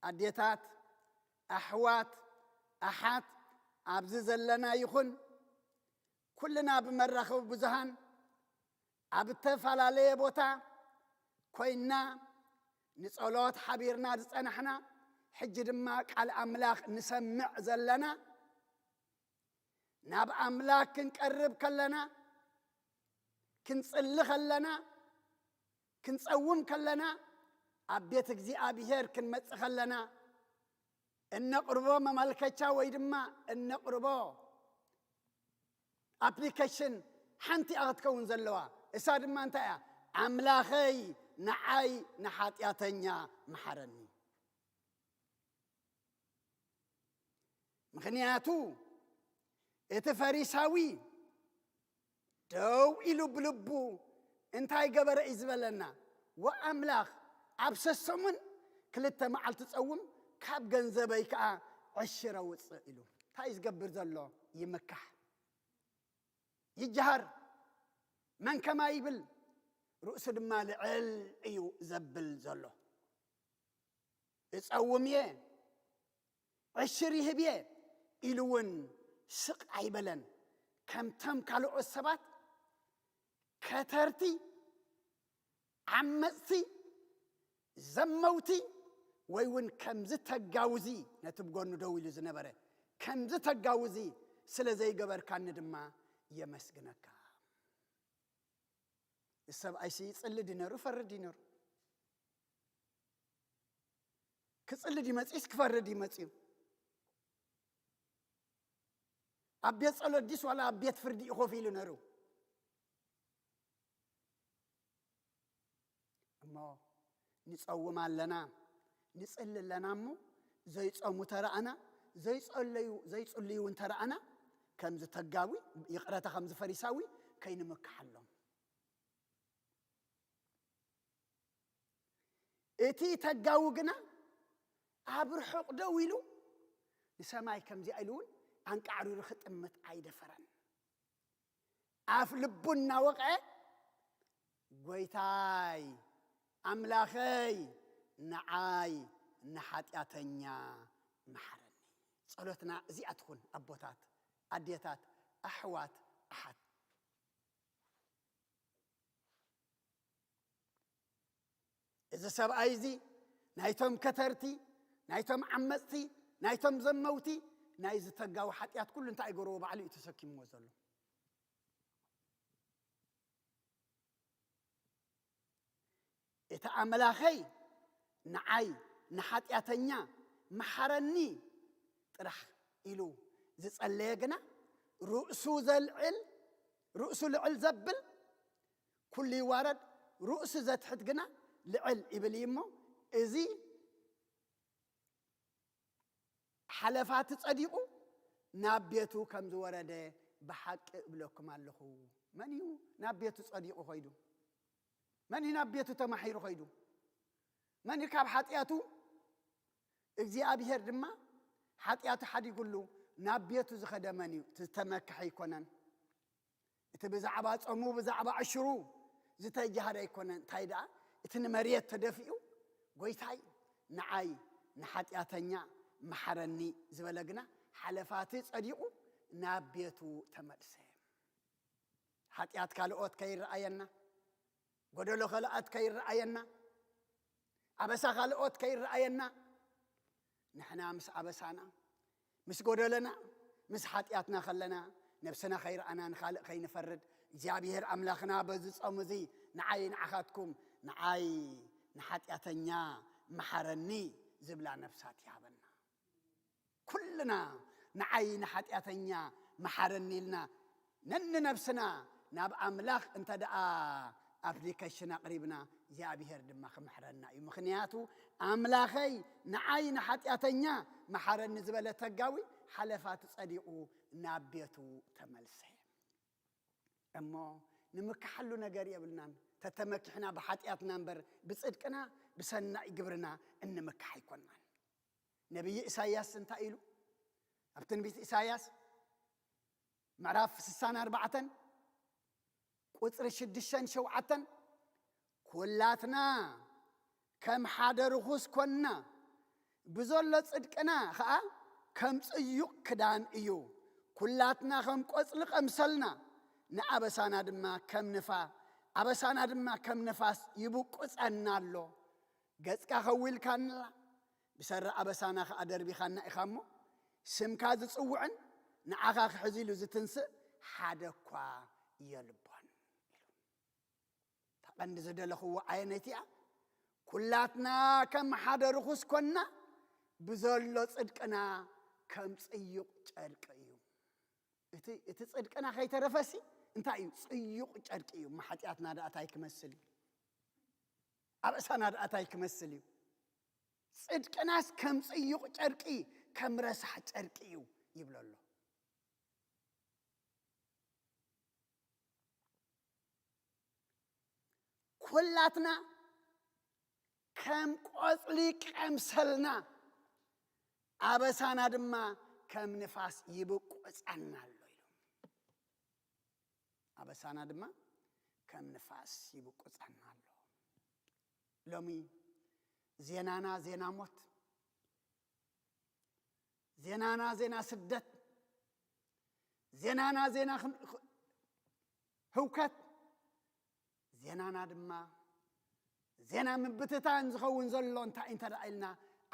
ኣዴታት፣ ኣሕዋት፣ ኣሓት ኣብዚ ዘለና ይኹን ኩልና ብመራኸቢ ብዙሃን ኣብ እተፈላለየ ቦታ ኮይንና ንጸሎት ሓቢርና ዝጸናሕና፣ ሕጂ ድማ ቃል ኣምላኽ ንሰምዕ ዘለና፣ ናብ ኣምላኽ ክንቀርብ ከለና፣ ክንጽሊ ከለና፣ ክንጸውም ከለና፣ ኣብ ቤት እግዚኣብሔር ክንመጽእ ከለና፣ እነቕርቦ መመልከቻ ወይ ድማ እነቕርቦ ኣፕሊኬሽን ሓንቲ እያ ክትከውን ዘለዋ። እሳ ድማ እንታይ እያ? ኣምላኸይ ንዓይ ንሓጢኣተኛ መሓረኒ። ምኽንያቱ እቲ ፈሪሳዊ ደው ኢሉ ብልቡ እንታይ ገበረ እዩ ዝበለና? ወኣምላኽ ኣብ ሰሰሙን ክልተ መዓልቲ ጸውም፣ ካብ ገንዘበይ ከኣ ዕሽረ ውፅእ ኢሉ። እንታይ እዩ ዝገብር ዘሎ? ይምካሕ፣ ይጀሃር፣ መን ከማይ ይብል፣ ርእሱ ድማ ልዕል እዩ ዘብል ዘሎ። እጸውም እየ፣ ዕሽር ይህብ እየ ኢሉ እውን ስቕ ኣይበለን። ከምቶም ካልኦት ሰባት ከተርቲ፣ ዓመጽቲ፣ ዘመውቲ፣ ወይ እውን ከምዚ ተጋውዚ፣ ነቲ ብጎኑ ደው ኢሉ ዝነበረ፣ ከምዚ ተጋውዚ ስለ ዘይገበርካኒ ድማ የመስግነካ። እዚ ሰብኣይሲ ይጽሊ ድዩ ነሩ? ይፈርድ ድዩ ነሩ? ክጽሊ ድዩ መጺኡስ ክፈርድ እዩ መጺኡ? ኣብ ቤት ጸሎት ድዩስ ዋላ ኣብ ቤት ፍርዲ እዩ ኮፍ ኢሉ ነሩ? እሞ ንጸውም ኣለና፣ ንጽሊ ኣለና እሞ ዘይጾሙ ተረኣና፣ ዘይጸለዩ፣ ዘይጽልዩ እውን ተረኣና፣ ከምዚ ተጋዊ፣ ይቕረታ፣ ከምዚ ፈሪሳዊ ከይንምክሓሎም። እቲ ተጋዊ ግና ኣብ ርሑቕ ደው ኢሉ ንሰማይ ከምዚኣ ኢሉ እውን ኣንቃዕሪሩ ክጥምት ኣይደፈረን። ኣፍ ልቡ እናወቕዐ፣ "ጎይታይ ኣምላኸይ፣ ንዓይ ንሓጢኣተኛ መሓረኒ።" ጸሎትና እዚኣ ትኹን። ኣቦታት፣ ኣዴታት፣ ኣሕዋት፣ ኣሓት፣ እዚ ሰብኣይ እዚ ናይቶም ከተርቲ፣ ናይቶም ዓመፅቲ፣ ናይቶም ዘመውቲ፣ ናይ ዝተጋው ሓጢኣት ኩሉ እንታይ ይገርዎ? ባዕሉ እዩ ተሰኪምዎ ዘሎ። እቲ ኣምላኸይ ንዓይ ንሓጢኣተኛ መሓረኒ ጥራሕ ኢሉ ዝጸለየ ግና፣ ርእሱ ዘልዕል፣ ርእሱ ልዕል ዘብል ኩሉ ይዋረድ፣ ርእሱ ዘትሕት ግና ልዕል ይብል እዩ እሞ፣ እዚ ሓለፋቲ ጸዲቑ ናብ ቤቱ ከም ዝወረደ ብሓቂ እብለኩም ኣለኹ። መን እዩ ናብ ቤቱ ጸዲቑ ኸይዱ? መን እዩ ናብ ቤቱ ተማሒሩ ኸይዱ? መን እዩ ካብ ሓጢኣቱ እግዚኣብሔር ድማ ሓጢኣቱ ሓዲጉሉ ናብ ቤቱ ዝኸደ መን እዩ? እቲ ዝተመክሐ ኣይኮነን። እቲ ብዛዕባ ጾሙ፣ ብዛዕባ ዕሽሩ ዝተጃሃረ ኣይኮነን። እንታይ ደኣ፣ እቲ ንመሬት ተደፊኡ፣ "ጎይታይ፣ ንዓይ ንሓጢኣተኛ መሓረኒ" ዝበለ ግና፣ ሓለፋቲ ጸዲቑ ናብ ቤቱ ተመልሰ። ሓጢኣት ካልኦት ከይረኣየና፣ ጎደሎ ካልኣት ከይረኣየና፣ ኣበሳ ካልኦት ከይረኣየና፣ ንሕና ምስ ኣበሳና፣ ምስ ጎደለና፣ ምስ ሓጢኣትና ከለና፣ ነብስና ከይረኣና ንኻልእ ከይንፈርድ፣ እግዚኣብሔር ኣምላኽና በዚ ጾም እዚ ንዓይ ንዓኻትኩም፣ "ንዓይ ንሓጢኣተኛ መሓረኒ" ዝብላ ነፍሳት ይሃበና። ኩልና ንዓይ ንሓጢኣተኛ መሓረኒ ኢልና ነንነብስና ናብ ኣምላኽ እንተ ደኣ ኣፕሊኬሽን ኣቕሪብና፣ እግዚኣብሔር ድማ ክምሕረና እዩ። ምኽንያቱ፣ "ኣምላኸይ ንዓይ ንሓጢኣተኛ መሓረኒ" ዝበለ ተጋዊ ሓለፋቱ ጸዲቑ ናብ ቤቱ ተመልሰ። እሞ ንምክሓሉ ነገር የብልናን። ተተመኪሕና ብሓጢኣትና እምበር ብጽድቅና ብሰናይ ግብርና እንምካሕ ኣይኮናን። ነቢይ ኢሳይያስ እንታይ ኢሉ? ኣብ ትንቢት ኢሳይያስ ምዕራፍ ስሳን ኣርባዕተን ቁጽሪ ሽዱሽተን ሸውዓተን፣ "ኩላትና ከም ሓደ ርኹስ ኮንና፣ ብዘሎ ጽድቅና ኸኣ ከም ጽዩቕ ክዳን እዩ። ኩላትና ከም ቆጽሊ ቀምሰልና፣ ንኣበሳና ድማ ከም ንፋ-፣ ኣበሳና ድማ ከም ንፋስ ይብቁጸና ኣሎ። ገጽካ ከዊልካና፣ ብሰሪ ኣበሳና ኸኣ ደርቢኻና ኢኻ እሞ፣ ስምካ ዝጽውዕን ንዓኻ ክሕዝ ኢሉ ዝትንስእ ሓደ እኳ የልቦን" ኢሉ። እታ ቀንዲ ዝደለኽዎ ኣየነይቲ እያ? ኩላትና ከም ሓደ ርኹስ ኮንና፣ ብዘሎ ጽድቅና ከም ጽዩቕ ጨርቂ እዩ። እቲ፣ እቲ ጽድቅና ከይተረፈሲ እንታይ እዩ? ጽዩቕ ጨርቂ እዩ። እሞ ሓጢኣትና ደኣ እንታይ ክመስል እዩ? ኣበሳና ደኣ እንታይ ክመስል እዩ? ጽድቅናስ ከም ጽዩቕ ጨርቂ፣ ከም ረሳሕ ጨርቂ እዩ ይብሎ ኣሎ። ኩላትና ከም ቆጽሊ ቀምሰልና፣ ኣበሳና ድማ ከም ንፋስ ይብቁጸና ኣሎ ኢሉ። ኣበሳና ድማ ከም ንፋስ ይብቁጸና ኣሎ። ሎሚ ዜናና ዜና ሞት፣ ዜናና ዜና ስደት፣ ዜናና ዜና ኽን-፣ ኽ-፣ ህውከት፣ ዜናና ድማ ዜና ምብትታን ዝኸውን ዘሎ እንታይ እንተ ደኣ ኢልና፣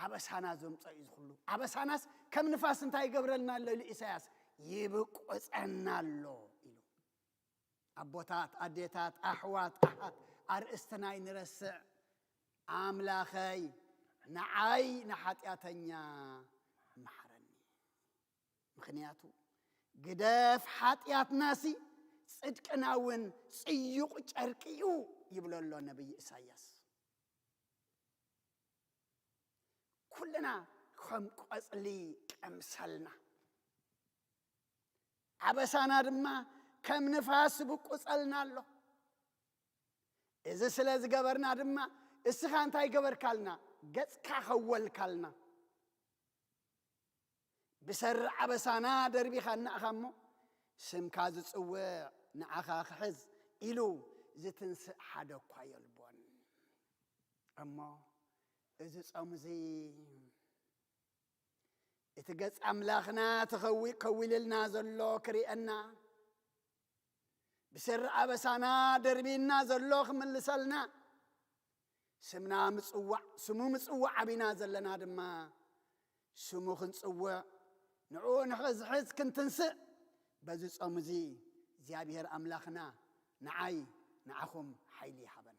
ኣበሳና ዘምጾ እዩ ዝኹሉ። ኣበሳናስ ከም ንፋስ እንታይ ይገብረልና ኣሎ ኢሉ ኢሳያስ? ይብቁጸና ኣሎ ኢሉ። ኣቦታት፣ ኣዴታት፣ ኣሕዋት፣ ኣሓት፣ ኣርእስትና ኣይንረስዕ። ኣምላኸይ፣ ንዓይ ንሓጢኣተኛ መሓረኒ። ምኽንያቱ፣ ግደፍ ሓጢኣትናሲ፣ ጽድቅና እውን ጽዩቕ ጨርቂ እዩ ይብሎ ኣሎ ነቢይ ኢሳያስ። ኩልና ከም ቆጽሊ ቀምሰልና፣ ኣበሳና ድማ ከም ንፋስ ብቁጸልና ኣሎ። እዚ ስለ ዝገበርና ድማ፣ እስኻ እንታይ ገበርካልና? ገጽካ ከወልካልና። ብሰሪ ኣበሳና ደርቢኻና ኢኻ እሞ፣ ስምካ ዝጽውዕ ንዓኻ ክሕዝ ኢሉ ዝትንስእ ሓደ እኳ የልቦን። እሞ እዚ ጾም እዚ እቲ ገጽ ኣምላኽና ተኸዊ-፣ ከዊልልና ዘሎ ክርእየና፣ ብሰሪ ኣበሳና ደርቢና ዘሎ ክምልሰልና፣ ስምና ምጽዋዕ፣ ስሙ ምጽዋዕ ኣቢና ዘለና ድማ፣ ስሙ ክንጽውዕ፣ ንዕኡ ንኽዝሕዝ ክንትንስእ፣ በዚ ጾም እዚ እግዚኣብሔር ኣምላኽና ንዓይ ንዓኹም ሓይሊ ይሃበና።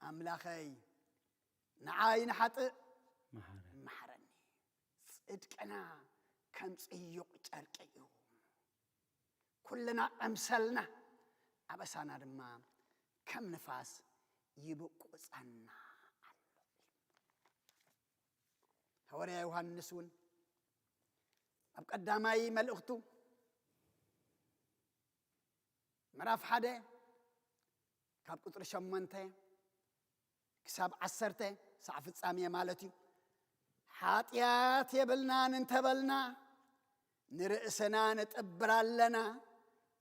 ኣምላኸይ፣ ንዓይ ንሓጥእ መሓረኒ። መሓረኒ። ጽድቅና ከም ጽዩቕ ጨርቂ እዩ። ኩልና ኣምሰልና፣ ኣበሳና ድማ ከም ንፋስ ይብቁጸና ኣሎ። ሃዋርያ ዮሃንስ እውን ኣብ ቀዳማይ መልእኽቱ ምዕራፍ ሓደ ካብ ቁጽሪ ሸሞንተ ክሳብ ዓሰርተ፣ ሳዕ ፍጻሜ ማለት እዩ። ሓጢኣት የብልናን እንተበልና፣ ንርእስና ንጥብር ኣለና፣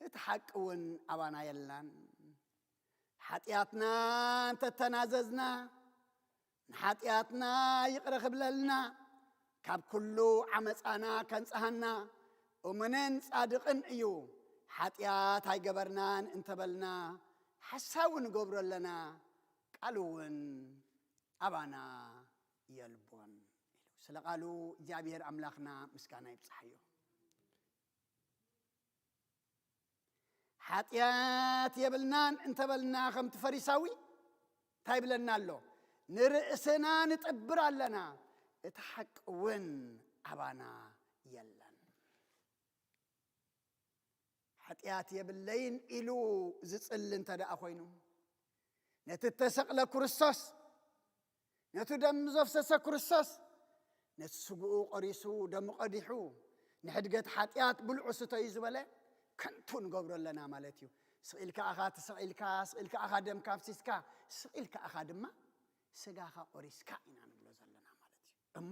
እቲ ሓቂ እውን ኣባና የላን። ሓጢኣትና እንተተናዘዝና፣ ንሓጢኣትና ይቕረ ክብለልና፣ ካብ ኩሉ ዓመጻና ከንጽሃና፣ እሙንን ጻድቕን እዩ። ሓጢኣት ኣይገበርናን እንተበልና፣ ሓሳዊ ንገብሮ ኣለና፣ ቃሉ እውን ኣባና የልቦን። ኢሉ። ስለ ቃሉ እግዚኣብሔር ኣምላኽና ምስጋና ይብጽሓዮ። ሓጢኣት የብልናን እንተበልና፣ ከምቲ ፈሪሳዊ እንታይ ይብለና ኣሎ? ንርእስና ንጥብር ኣለና፣ እቲ ሓቂ እውን ኣባና የለን። ሓጢኣት የብለይን ኢሉ ዝጽሊ እንተ ደኣ ኮይኑ፣ ነቲ እተሰቕለ ክርስቶስ፣ ነቲ ደም ዘፍሰሰ ክርስቶስ፣ ነቲ ስግኡ ቆሪሱ፣ ደሙ ቀዲሑ፣ ንሕድገት ሓጢኣት ብልዑ ስተዩ ዝበለ፣ ከንቱ ንገብሮ ኣለና ማለት እዩ። ስቕ ኢልካ ኢኻ ተሰቒልካ፣ ስቕ ኢልካ ኢኻ ደምካ ኣፍሲስካ፣ ስቕ ኢልካ ኢኻ ድማ ስጋኻ ቆሪስካ ኢና ንብሎ ዘለና ማለት እዩ። እሞ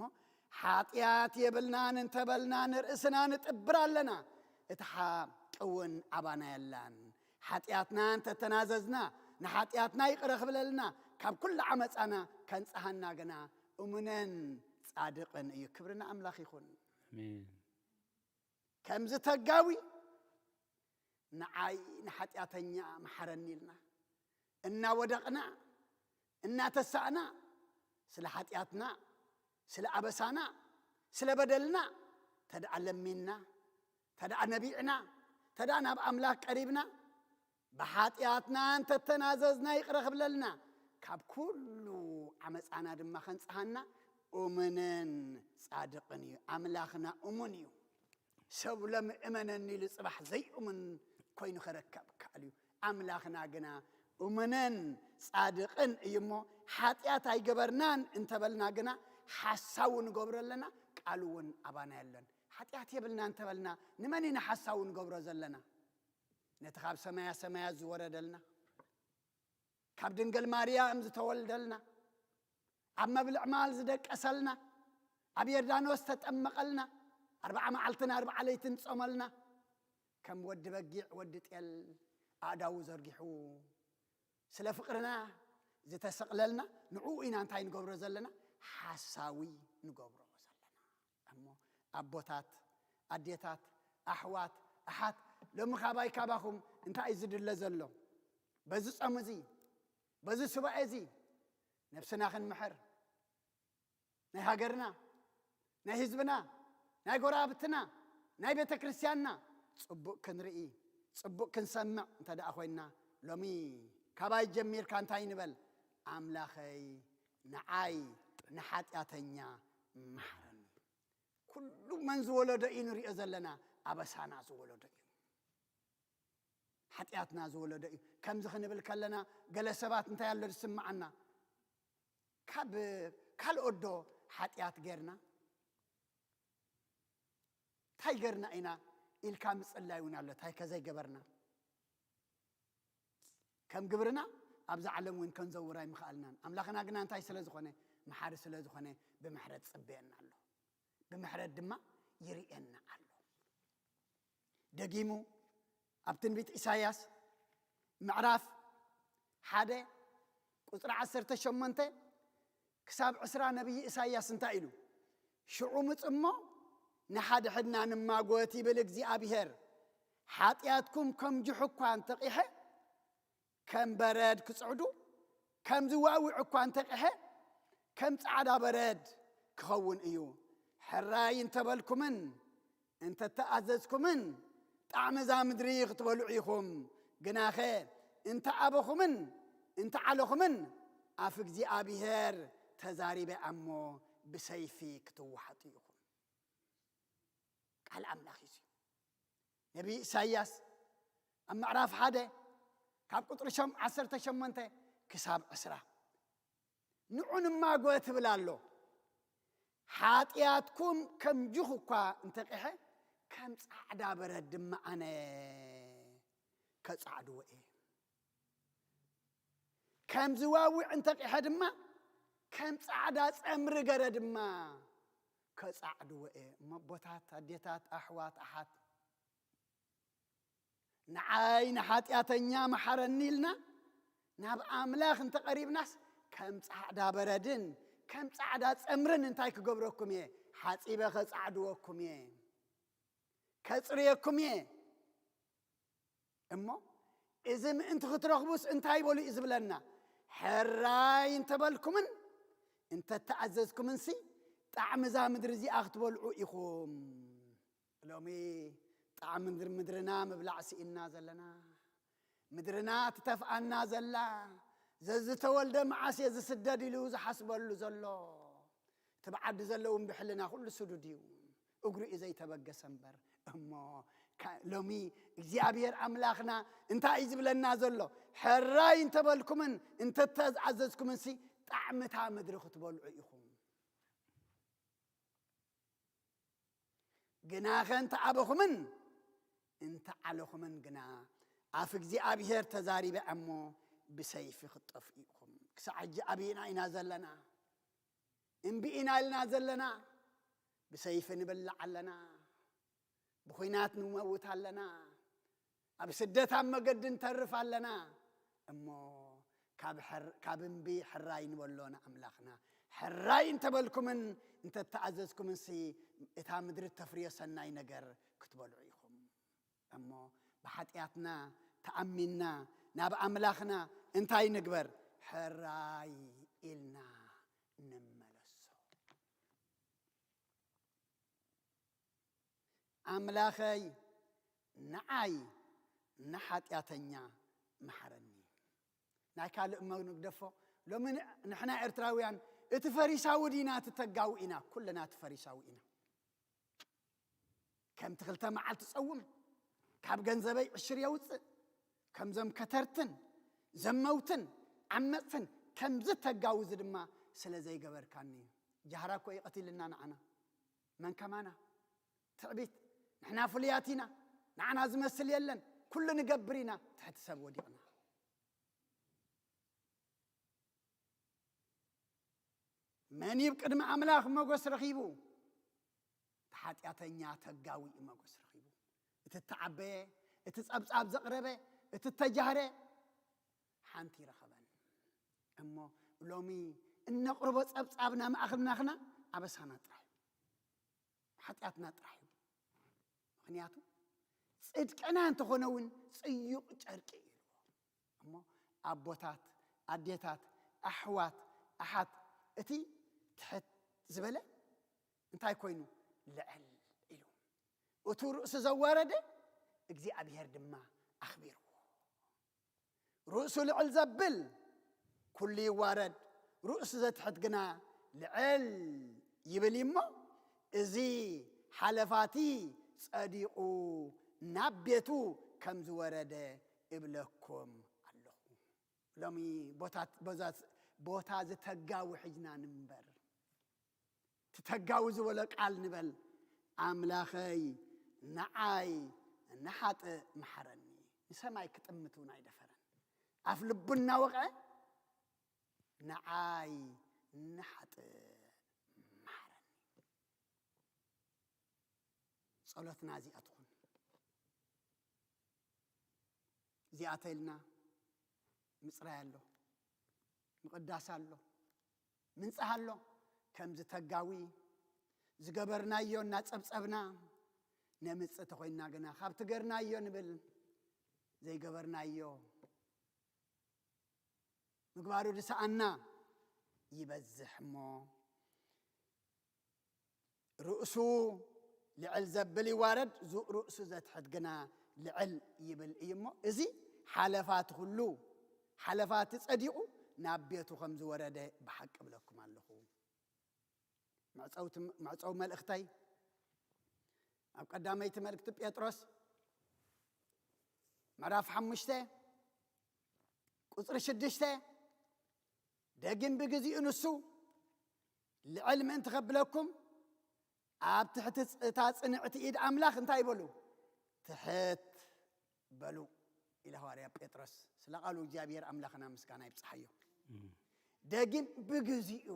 ሓጢኣት የብልናን እንተበልና ንርእስና ንጥብር ኣለና፣ እቲ ሓቂ እውን ኣባና የላን። ሓጢኣትና እንተተናዘዝና፣ ንሓጢኣትና ይቕረ ክብለልና፣ ካብ ኩሉ ዓመጻና ከንጽሃና ግና እሙንን ጻድቕን እዩ። ክብሪ ንኣምላኽ ይኹን። ኣሜን። ከምዚ ተጋዊ ንዓይ ንሓጢኣተኛ መሓረኒ ኢልና እናወደቕና፣ እናተሳእና፣ ስለ ሓጢኣትና፣ ስለ ኣበሳና፣ ስለ በደልና ተደኣ ለሚንና፣ ተደኣ ነቢዕና፣ ተደኣ ናብ ኣምላኽ ቀሪብና፣ ብሓጢኣትና እንተተናዘዝና ይቕረ ክብለልና፣ ካብ ኩሉ ዓመጻና ድማ ከንጽሃና እሙንን ጻድቕን እዩ። ኣምላኽና እሙን እዩ። ሰብ ሎሚ እመነኒ ኢሉ ጽባሕ ዘይእሙን ኮይኑ ክርከብ ከኣል እዩ። ኣምላኽና ግና እሙንን ጻድቕን እዩ እሞ፣ ሓጢኣት ኣይገበርናን እንተበልና ግና፣ ሓሳዊ ንገብሮ ኣለና፣ ቃሉ እውን ኣባና የለን። ሓጢኣት የብልና እንተበልና፣ ንመን ኢና ሓሳዊ ንገብሮ ዘለና? ነቲ ካብ ሰማያ ሰማያት ዝወረደልና፣ ካብ ድንግል ማርያም ዝተወልደልና፣ ኣብ መብልዕ ማል ዝደቀሰልና፣ ኣብ ዮርዳኖስ ዝተጠመቐልና፣ ኣርብዓ መዓልትን ኣርብዓ ለይትን ጾመልና፣ ከም ወዲ በጊዕ ወዲ ጤል ኣእዳዉ ዘርጊሑ ስለ ፍቕርና ዝተሰቕለልና፣ ንዕኡ ኢና እንታይ ንገብሮ ዘለና? ሓሳዊ ንገብሮ ዘለና። እሞ ኣቦታት፣ ኣዴታት፣ ኣሕዋት፣ ኣሓት፣ ሎሚ ካባይ ካባኹም እንታይ እዩ ዝድለ ዘሎ? በዚ ጾም እዚ፣ በዚ ሱባኤ እዚ ነብስና ክንምሕር፣ ናይ ሃገርና፣ ናይ ህዝብና፣ ናይ ጎረባብትና፣ ናይ ቤተ ክርስቲያንና ጽቡቕ ክንርኢ፣ ጽቡቕ ክንሰምዕ እንተ ደኣ ኮይንና፣ ሎሚ ካባይ ጀሚርካ እንታይ ንበል? ኣምላኸይ ንዓይ ንሓጢኣተኛ መሓረኒ። ኩሉ መን ዝወለዶ እዩ ንሪኦ ዘለና? ኣበሳና ዝወለዶ እዩ። ሓጢኣትና ዝወለዶ እዩ። ከምዚ ክንብል ከለና ገለ ሰባት እንታይ ኣሎ ዝስምዓና? ካብ ካልኦት ዶ ሓጢኣት ጌርና? እንታይ ጌርና ኢና ኢልካ ምጽላይ እውን ኣሎ። እንታይ ከ ዘይገበርና? ከም ግብርና ኣብዛ ዓለም እውን ከንዘውር ኣይምኸኣልናን። ኣምላኽና ግና እንታይ ስለ ዝኾነ? መሓሪ ስለ ዝኾነ፣ ብምሕረት ጽበየና ኣሎ። ብምሕረት ድማ ይርእየና ኣሎ። ደጊሙ ኣብ ትንቢት ኢሳይያስ ምዕራፍ ሓደ ቁጽሪ ዓሰርተ ሸሞንተ ክሳብ ዕስራ ነቢይ ኢሳይያስ እንታይ ኢሉ? "ሽዑ ምጽ እሞ ንሓድሕድና ንማጎት ይብል እግዚኣብሔር፣ ሓጢኣትኩም ከም ጅሑ እኳ እንተቒሐ ከም በረድ ክጽዕዱ፣ ከም ዝዋውዕ እኳ እንተቒሐ ከም ጻዕዳ በረድ ክኸውን እዩ። ሕራይ እንተበልኩምን እንተተኣዘዝኩምን ጣዕሚ እዛ ምድሪ ክትበልዑ ኢኹም። ግናኸ እንተኣበኹምን እንተዓለኹምን ኣፍ እግዚኣብሔር ተዛሪበ እሞ ብሰይፊ ክትወሓጡ ኢኹም።" ቃል ኣምላኽ እዩ። ነቢይ ኢሳይያስ ኣብ ምዕራፍ ሓደ ካብ ቁጽሪ ሸም-፣ ዓሰርተ ሸሞንተ ክሳብ ዕስራ ንዑ ንማጎ ትብል ኣሎ። "ሓጢኣትኩም ከም ጅኹ እኳ እንተቂሐ፣ ከም ጻዕዳ በረድ ድማ ኣነ ከጻዕድዎ እየ። ከም ዝዋውዕ እንተቂሐ ድማ፣ ከም ጻዕዳ ጸምሪ ገረ ድማ ከጻዕድዎ እየ።" እሞ ኣቦታት፣ ኣዴታት፣ ኣሕዋት፣ ኣሓት፣ ንዓይ ንሓጢኣተኛ መሓረኒ ኢልና ናብ ኣምላኽ እንተቐሪብናስ፣ ከም ጻዕዳ በረድን ከም ጻዕዳ ጸምርን እንታይ ክገብረኩም እየ? ሓጺበ ከጻዕድወኩም እየ፣ ከጽርየኩም እየ። እሞ እዚ ምእንቲ ክትረኽቡስ እንታይ በሉ እዩ ዝብለና? "ሕራይ እንተበልኩምን እንተተኣዘዝኩምንሲ ጣዕሚ እዛ ምድሪ እዚኣ ክትበልዑ ኢኹም።" ሎሚ ጣዕሚ ምድር-፣ ምድርና ምብላዕ ስኢንና ዘለና፣ ምድርና ትተፍኣና ዘላ፣ ዘዝተወልደ መዓስ እየ ዝስደድ ኢሉ ዝሓስበሉ ዘሎ፣ እቲ ብዓዲ ዘሎ እውን ብሕልና ኩሉ ስዱድ እዩ፣ እግሩ እዩ ዘይተበገሰ እምበር። እሞ ከ-፣ ሎሚ እግዚኣብሔር ኣምላኽና እንታይ እዩ ዝብለና ዘሎ? "ሕራይ እንተበልኩምን እንተተኣዘዝኩምንሲ ጣዕሚ እታ ምድሪ ክትበልዑ ኢኹም። ግናኸ እንተኣበኹምን እንተዓለኹምን ግና ኣፍ እግዚኣብሔር ተዛሪበ እሞ ብሰይፊ ክትጠፍኡ ኢኹም።" ክሳዕ ሕጂ ኣበይና ኢና ዘለና? እምቢ ኢና ኢልና ዘለና? ብሰይፊ ንበልዕ ኣለና፣ ብኹናት ንመውት ኣለና፣ ኣብ ስደት ኣብ መገዲ ንተርፍ ኣለና። እሞ ካብ ሕር-፣ ካብ እምቢ ሕራይ ንበሎ ንኣምላኽና። ሕራይ እንተበልኩምን እንተተኣዘዝኩምንሲ እታ ምድሪ እተፍርዮ ሰናይ ነገር ክትበልዑ ኢኹም። እሞ ብሓጢኣትና ተኣሚንና ናብ ኣምላኽና እንታይ ንግበር? ሕራይ ኢልና ንመለሶ። ኣምላኸይ ንዓይ ንሓጢኣተኛ መሓረኒ። ናይ ካልእ እሞ ንግደፎ። ሎሚ ን-፣ ንሕና ኤርትራውያን እቲ ፈሪሳዊ ዲና እቲ ተጋዊ ኢና? ኩልና እቲ ፈሪሳዊ ኢና። ከምቲ ክልተ መዓልቲ ጸውም፣ ካብ ገንዘበይ ዕሽር የውጽእ፣ ከምዞም ከተርትን ዘመውትን ዓመጽትን ከምዚ ተጋውዚ ድማ ስለ ዘይገበርካኒ እዩ። ጃህራ እኮ እዩ ቀቲልና ንዓና። መን ከማና? ትዕቢት። ንሕና ፍሉያት ኢና፣ ንዓና ዝመስል የለን፣ ኩሉ ንገብር ኢና፣ ትሕቲ ሰብ ወዲቕና። መን እዩ ቅድሚ ኣምላኽ መጎስ ረኺቡ? እቲ ሓጢኣተኛ ተጋዊ እዩ መጎስ ረኺቡ። እቲ እተዓበየ፣ እቲ ጸብጻብ ዘቕረበ፣ እቲ እተጃህረ ሓንቲ ይረኸበን። እሞ ሎሚ እነቕርቦ ጸብጻብና ማእኽልናኽና ኣበሳና ጥራሕ እዩ። ሓጢኣትና ጥራሕ እዩ። ምኽንያቱ ጽድቅና እንተኾነ እውን ጽዩቕ ጨርቂ እዩ ኢልዎ። እሞ ኣቦታት፣ ኣዴታት፣ ኣሕዋት፣ ኣሓት፣ እቲ ትሕት ዝበለ እንታይ ኮይኑ? ልዕል ኢሉ። እቱ ርእሱ ዘዋረደ እግዚኣብሔር ድማ ኣኽቢርዎ። ርእሱ ልዕል ዘብል ኩሉ ይዋረድ፣ ርእሱ ዘትሕት ግና ልዕል ይብል እዩ እሞ፣ እዚ ሓለፋቲ ጸዲቑ ናብ ቤቱ ከም ዝወረደ እብለኩም ኣለኹ። ሎሚ ቦታ፣ ቦታ፣ ቦታ ዝተጋዊ ሕጅና ንምበር። እቲ ተጋዊ ዝበሎ ቃል ንበል፣ ኣምላኸይ ንዓይ ንሓጥእ መሓረኒ። ንሰማይ ክጥምት እውን ኣይደፈረን። ኣፍ ልቡ እናወቕዐ ንዓይ ንሓጥእ ጸሎትና እዚኣ ትኹን። እዚኣ ተይልና ምጽራይ ኣሎ፣ ምቕዳስ ኣሎ፣ ምንጻህ ኣሎ። ከምዚ ተጋዊ ዝገበርናዮ እናጸብጸብና ነምጽእ ተኾይንና ግና፣ ካብቲ ገርናዮ ንብል፣ ዘይገበርናዮ ምግባሩ ዝሰኣና ይበዝሕ እሞ፣ ርእሱ ልዕል ዘብል ይዋረድ፣ ዙእ ርእሱ ዘትሕት ግና ልዕል ይብል እዩ እሞ፣ እዚ ሓለፋቲ ኩሉ፣ ሓለፋቲ ጸዲቑ ናብ ቤቱ ከም ዝወረደ ብሓቂ እብለኩም ኣለኹ። መዕጸውቲ-፣ መዕጸዊ መልእኽተይ ኣብ ቀዳመይቲ መልእኽቲ ጴጥሮስ ምዕራፍ ሓሙሽተ ቁጽሪ ሽዱሽተ፣ ደጊም ብግዚኡ ንሱ ልዕል ምእንቲ ከብለኩም፣ ኣብ ትሕቲ እታ ጽንዕቲ ኢድ ኣምላኽ እንታይ በሉ? ትሕት በሉ ኢለ ሃዋርያ ጴጥሮስ። ስለ ቃሉ እግዚኣብሔር ኣምላኽና ምስጋና ይብጽሓዮ። ደጊም ብግዚኡ፣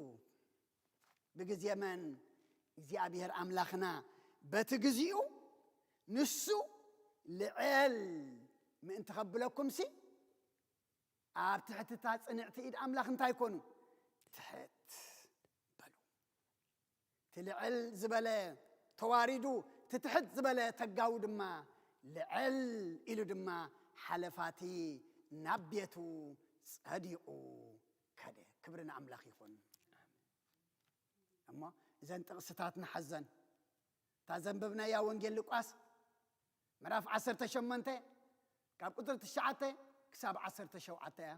ብግዜ መን? እግዚኣብሔር ኣምላኽና በቲ ግዚኡ ንሱ ልዕል ምእንቲ ከብለኩምሲ፣ ኣብ ትሕቲ እታ ጽንዕቲ ኢድ ኣምላኽ እንታይ ኮኑ? ትሕት በሉ። እቲ ልዕል ዝበለ ተዋሪዱ፣ እቲ ትሕት ዝበለ ተጋዊ ድማ ልዕል ኢሉ ድማ ሓለፋቲ ናብ ቤቱ ጸዲቑ ከደ። ክብሪ ንኣምላኽ ይኹን። እሞ እዘን ጥቕስታት ንሓዘን። እታ ዘንበብናያ ወንጌል ሉቃስ ምዕራፍ ዓሰርተ ሸሞንተ ካብ ቁጽሪ ትሽዓተ ክሳብ ዓሰርተ ሸውዓተ እያ።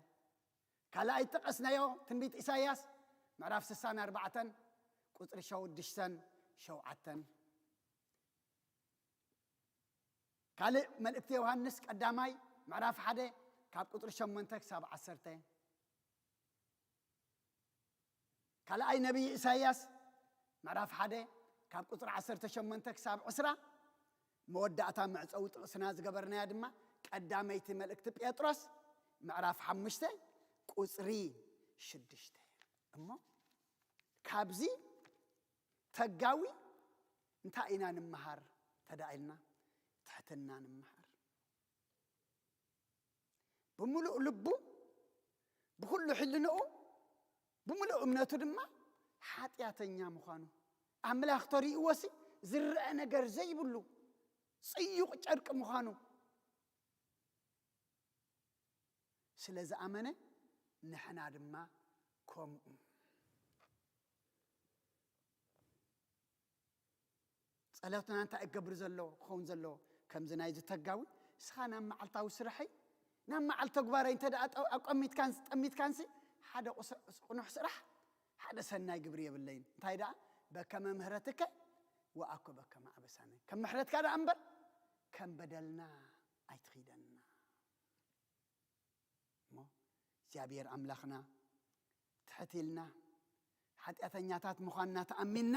ካልኣይ ጠቐስናዮ ትንቢት ኢሳይያስ ምዕራፍ ስሳን ኣርባዕተን ቁጽሪ ሽዱሽተን ሸውዓተን። ካልእ መልእክቲ ዮሃንስ ቀዳማይ ምዕራፍ ሓደ ካብ ቁጽሪ ሸሞንተ ክሳብ ዓሰርተ። ካልኣይ ነቢይ ኢሳይያስ ምዕራፍ ሓደ ካብ ቁጽሪ ዓሰርተ ሸሞንተ ክሳብ ዕስራ። መወዳእታ መዕጸዊ ጥቕስና ዝገበርናያ ድማ ቀዳመይቲ መልእክቲ ጴጥሮስ ምዕራፍ ሓሙሽተ ቁጽሪ ሽዱሽተ። እሞ ካብዚ ተጋዊ እንታይ ኢና ንምሃር ተዳኢልና? ትሕትና ንምሃር። ብምሉእ ልቡ፣ ብኹሉ ሕልንኡ፣ ብምሉእ እምነቱ ድማ ሓጢኣተኛ ምዃኑ፣ ኣምላኽ ተሪእዎሲ ዝረአ ነገር ዘይብሉ ጽዩቕ ጨርቂ ምዃኑ ስለ ዝኣመነ፣ ንሕና ድማ ከምኡ። ጸሎትና እንታይ እገብር ዘሎ ክኸውን ዘለዎ? ከምዚ ናይ ዝተጋዊ፣ እስኻ ናብ መዓልታዊ ስራሐይ፣ ናብ መዓል ተግባረይ እንተ ደኣ ጠ-፣ ኣቀሚጥካን ጠሚትካንሲ፣ ሓደ ቁስ-፣ ቅኑሕ ስራሕ፣ ሓደ ሰናይ ግብሪ የብለይን። እንታይ ደኣ? በከመ ምህረትከ ወአኮ በከመ አበሳነ። ከም ምሕረትካ ደኣ እምበር፣ ከም በደልና ኣይትኺደና። እሞ እግዚኣብሔር ኣምላኽና ትሕት ኢልና፣ ሓጢኣተኛታት ምዃንና ተኣሚንና፣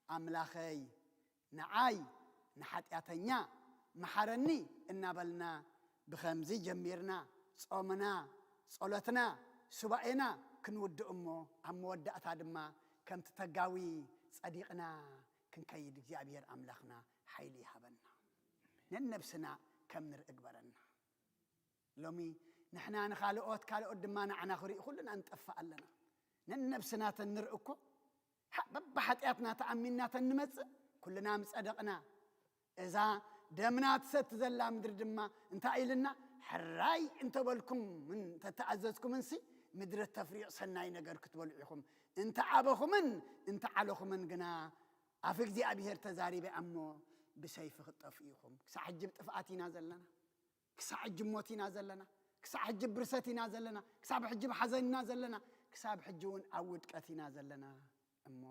ኣምላኸይ፣ ንዓይ ንሓጢኣተኛ መሓረኒ እናበልና፣ ብኸምዚ ጀሚርና፣ ጾምና፣ ጸሎትና፣ ሱባኤና ክንውድእ እሞ፣ ኣብ መወዳእታ ድማ ከምቲ ተጋዊ ጸዲቕና ክንከይድ እግዚኣብሔር ኣምላኽና ሓይሊ ይሃበና። ነነብስና ከም ንርኢ ግበረና። ሎሚ ንሕና ንኻልኦት፣ ካልኦት ድማ ንዓና ክርእዩ ኩልና ንጠፍእ ኣለና። ነነብስና ተንርኢ እኮ፣ ሓ-፣ በብሓጢኣትና ተኣሚንና ተንመጽእ፣ ኩልና ምጸደቕና። እዛ ደምና ትሰቲ ዘላ ምድሪ ድማ እንታይ ኢልና? ሕራይ እንተበልኩም፣ ምን-፣ እንተተኣዘዝኩምንሲ፣ ምድሪ ተፍርዮ ሰናይ ነገር ክትበልዑ ኢኹም። እንተ ኣበኹምን እንተ ዓለኹምን ግና፣ ኣፍ እግዚኣብሔር ተዛሪበ እሞ፣ ብሰይፊ ክትጠፍኡ ኢኹም። ክሳዕ ሕጂ ብጥፍኣት ኢና ዘለና። ክሳብ ሕጂ ሞት ኢና ዘለና፣ ክሳብ ሕጂ ብርሰት ኢና ዘለና፣ ክሳብ ሕጂ ብሓዘን ኢና ዘለና፣ ክሳብ ሕጂ እውን ኣብ ውድቀት ኢና ዘለና። እሞ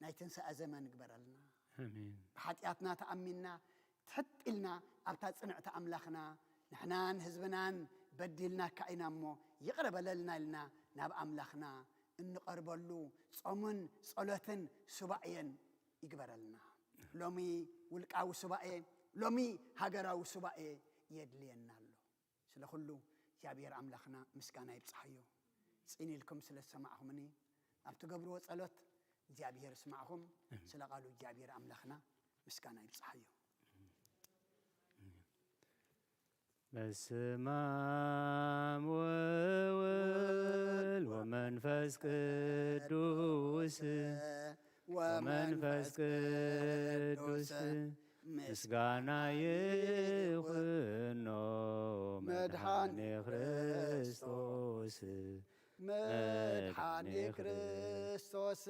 ናይ ትንሳኤ ዘመን ይግበረልና። ኣሜን። ብሓጢኣትና ተኣሚንና ትሕት ኢልና ኣብታ ጽንዕቲ ኣምላኽና፣ ንሕናን ህዝብናን በዲልናካ ኢና እሞ ይቕረ በለልና ኢልና ናብ ኣምላኽና እንቐርበሉ ጾምን ጸሎትን ሱባኤን ይግበረልና። ሎሚ ውልቃዊ ሱባኤ፣ ሎሚ ሃገራዊ ሱባኤ የድልየና ኣሎ። ስለ ኩሉ እግዚኣብሔር ኣምላኽና ምስጋና ይብጽሓዮ። ጽን ኢልኩም ስለ ዝሰማዕኹምኒ፣ ኣብ ትገብርዎ ጸሎት እግዚኣብሔር ይስማዕኹም። ኣሜን። ስለ ቃሉ እግዚኣብሔር ኣምላኽና ምስጋና ይብጽሓዮ። በስመ አብ ወወልድ ወመንፈስ ቅዱስ ወመንፈስ ቅዱስ ምስጋና ይኹኖ መድኃኔ ክርስቶስ መድኃኔ ክርስቶስ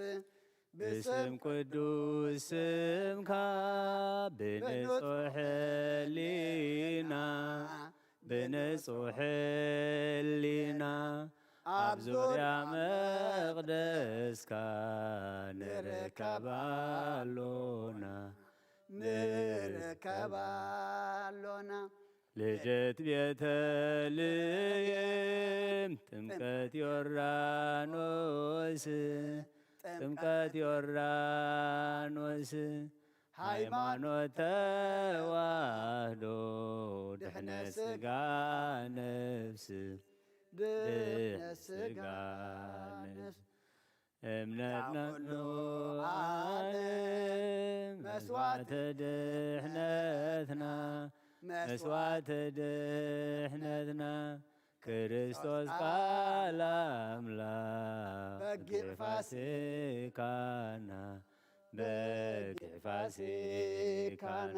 ብስም ቅዱስ ስምካ ብንጹሕ ሕሊና ብንጹሕ ሕሊና ኣብ ዙርያ መቕደስካ ንርከባ ኣሎና ንርከባ ኣሎና። ልደት ቤተልሔም ጥምቀት ዮርዳኖስ ጥምቀት ዮርዳኖስ ሃይማኖት ተዋህዶ ድሕነት ስጋ ነፍስ ድሕነት ስጋ ነፍስ እምነትና ኩሉ ዓለም መስዋዕተ ድሕነትና መስዋዕተ ድሕነትና ክርስቶስ ቃል ኣምላኽ በጊዕ ፋሲካና በጊዕ ፋሲካና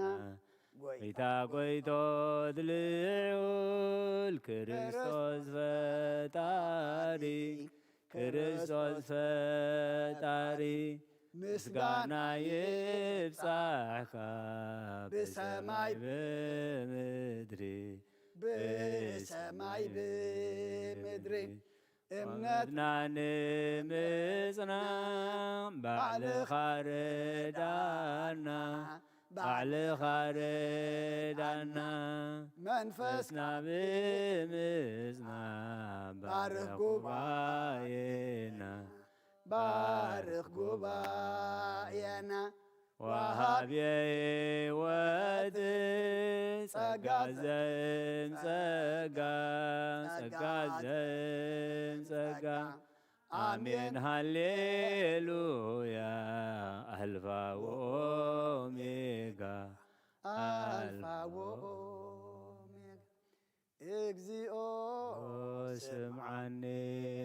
ጎይታ ጎይቶት ልዑል ክርስቶስ ፈጣሪ ክርስቶስ ፈጣሪ ምስጋና ይብጻሕካ ብሰማይ ብምድሪ ብሰማይ ብምድሪ እምነትና ንምጽናዕ ባዕልኻ ርዳና ባዕልኻ ርዳና መንፈስና ብምጽናዕ ባርኽ ጉባኤና ባርኽ ጉባኤና ወሃብየ ሕይወት ጸጋ ዘእም ጸጋ ጸጋ ዘእም ጸጋ ኣሜን ሃሌሉያ ኣልፋ ወኦሜጋ ኣልፋ ወኦሜጋ። እግዚኦ ስምዓኒ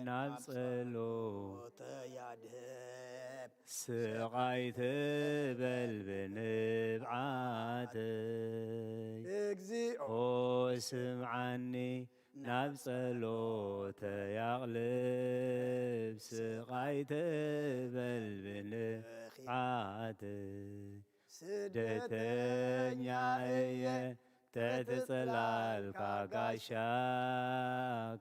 ናብ ጸሎተይ ኣድህብ ስቓይ ትበል ብንብዓተይ። እግዚኦ ስምዓኒ ናብ ጸሎተይ ኣቕልብ ስቓይ ትበል ብንብዓተይ። ስደተኛ እየ ትሕቲ ጽላልካ ጋሻ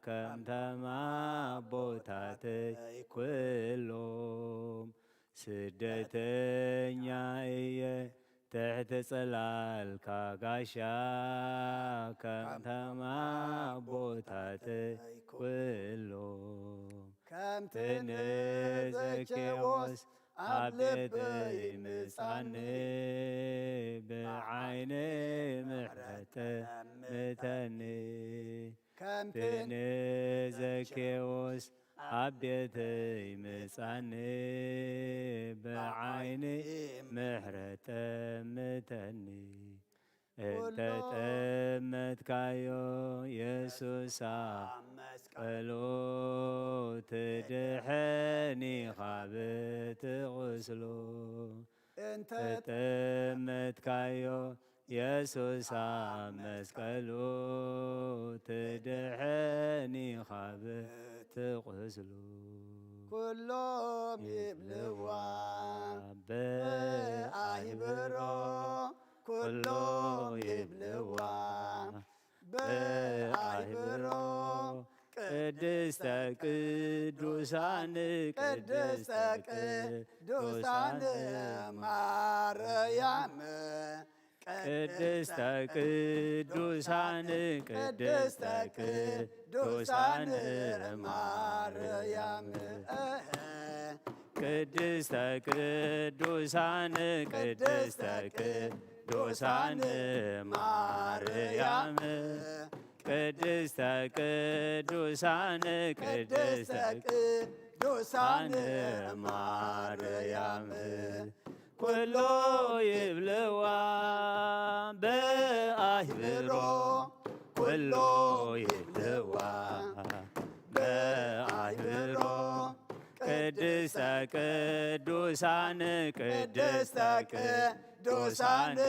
ከምቶም ኣቦታተይ ኩሎም ስደተኛ እየ ትሕቲ ጽላልካ ጋሻ ከምቶም ኣቦታተይ ኩሎም ከምቲ ንዘኬዎስ ኣብ ልበይ ምጻኒ ብዓይኒ ምሕረት ጠምተኒ ከምቲ ንዘኬዎስ ኣብ ቤተይ ምጻኒ ብዓይኒ ምሕረት ጠምተኒ እንተ ጠመትካዮ የሱሳ መስቀሉ ትድሕን ኢኻ ብቲ ቁስሉ እንተ ጠመትካዮ የሱሳ መስቀሉ ትድሕን ኢኻ ብቲ ቁስሉ ኩሎም ይብልዋ ብኣይብሮ ኩሎም ይብልዋ ብኣይብሮ ቅድስተ ቅዱሳን ቅድስተ ቅዱሳን ማርያም ቅድስተ ቅዱሳን ቅድስተ ቅዱሳን ማርያም ቅድስተ ቅዱሳን ቅድስተ ቅዱሳን ማርያም ቅድስተ ቅዱሳን ቅድስተ ቅዱሳን ማርያም ኩሎ ይብልዋ ብኣይብሮ ኩሎ ቅዱሳን ቅድስተ ቅዱሳን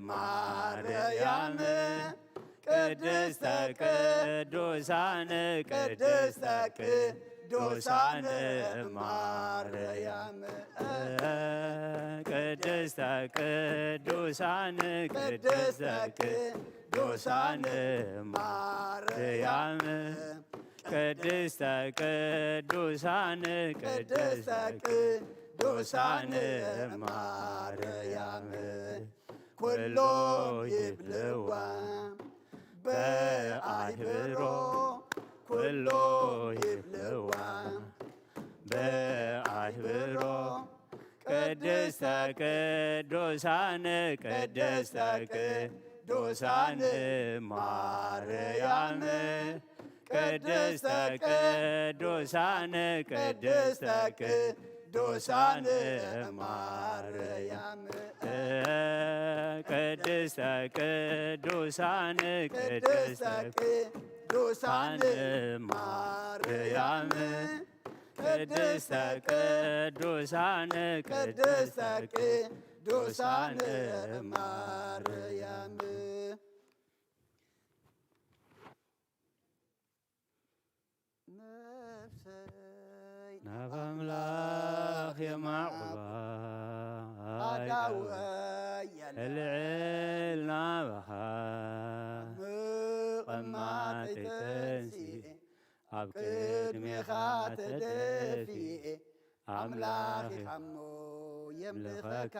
ማርያም ቅድስተ ቅዱሳን ቅድስተ ቅዱሳን ማርያም ቅድስተ ቅዱሳን ቅድስተ ቅዱሳን ማርያም ቅድስተ ቅዱሳን ቅድስተ ቅዱሳን ማርያም ኩሎ ይብልዋ በአይብሮ ኩሎ ይብልዋ በአይብሮ ቅድስተ ቅዱሳን ቅድስተ ቅዱሳን ማርያም ቅድስተ ቅዱሳን ቅድስተ ቅዱሳን ማርያም ቅድስተ ቅዱሳን ቅድስተ ቅዱሳን ማርያም ቅድስተ ቅዱሳን ቅድስተ ቅዱሳን ማርያም ነፍሰይ ናብ ኣምላኽ የማዕቁባ ኣዳወይ የልዕል ናባኻ ምቕማጠይ ተንሲኤ ኣብ ቅድሜኻ ተደፊኤ ኣምላኽ ኢኻሞ የምልኸካ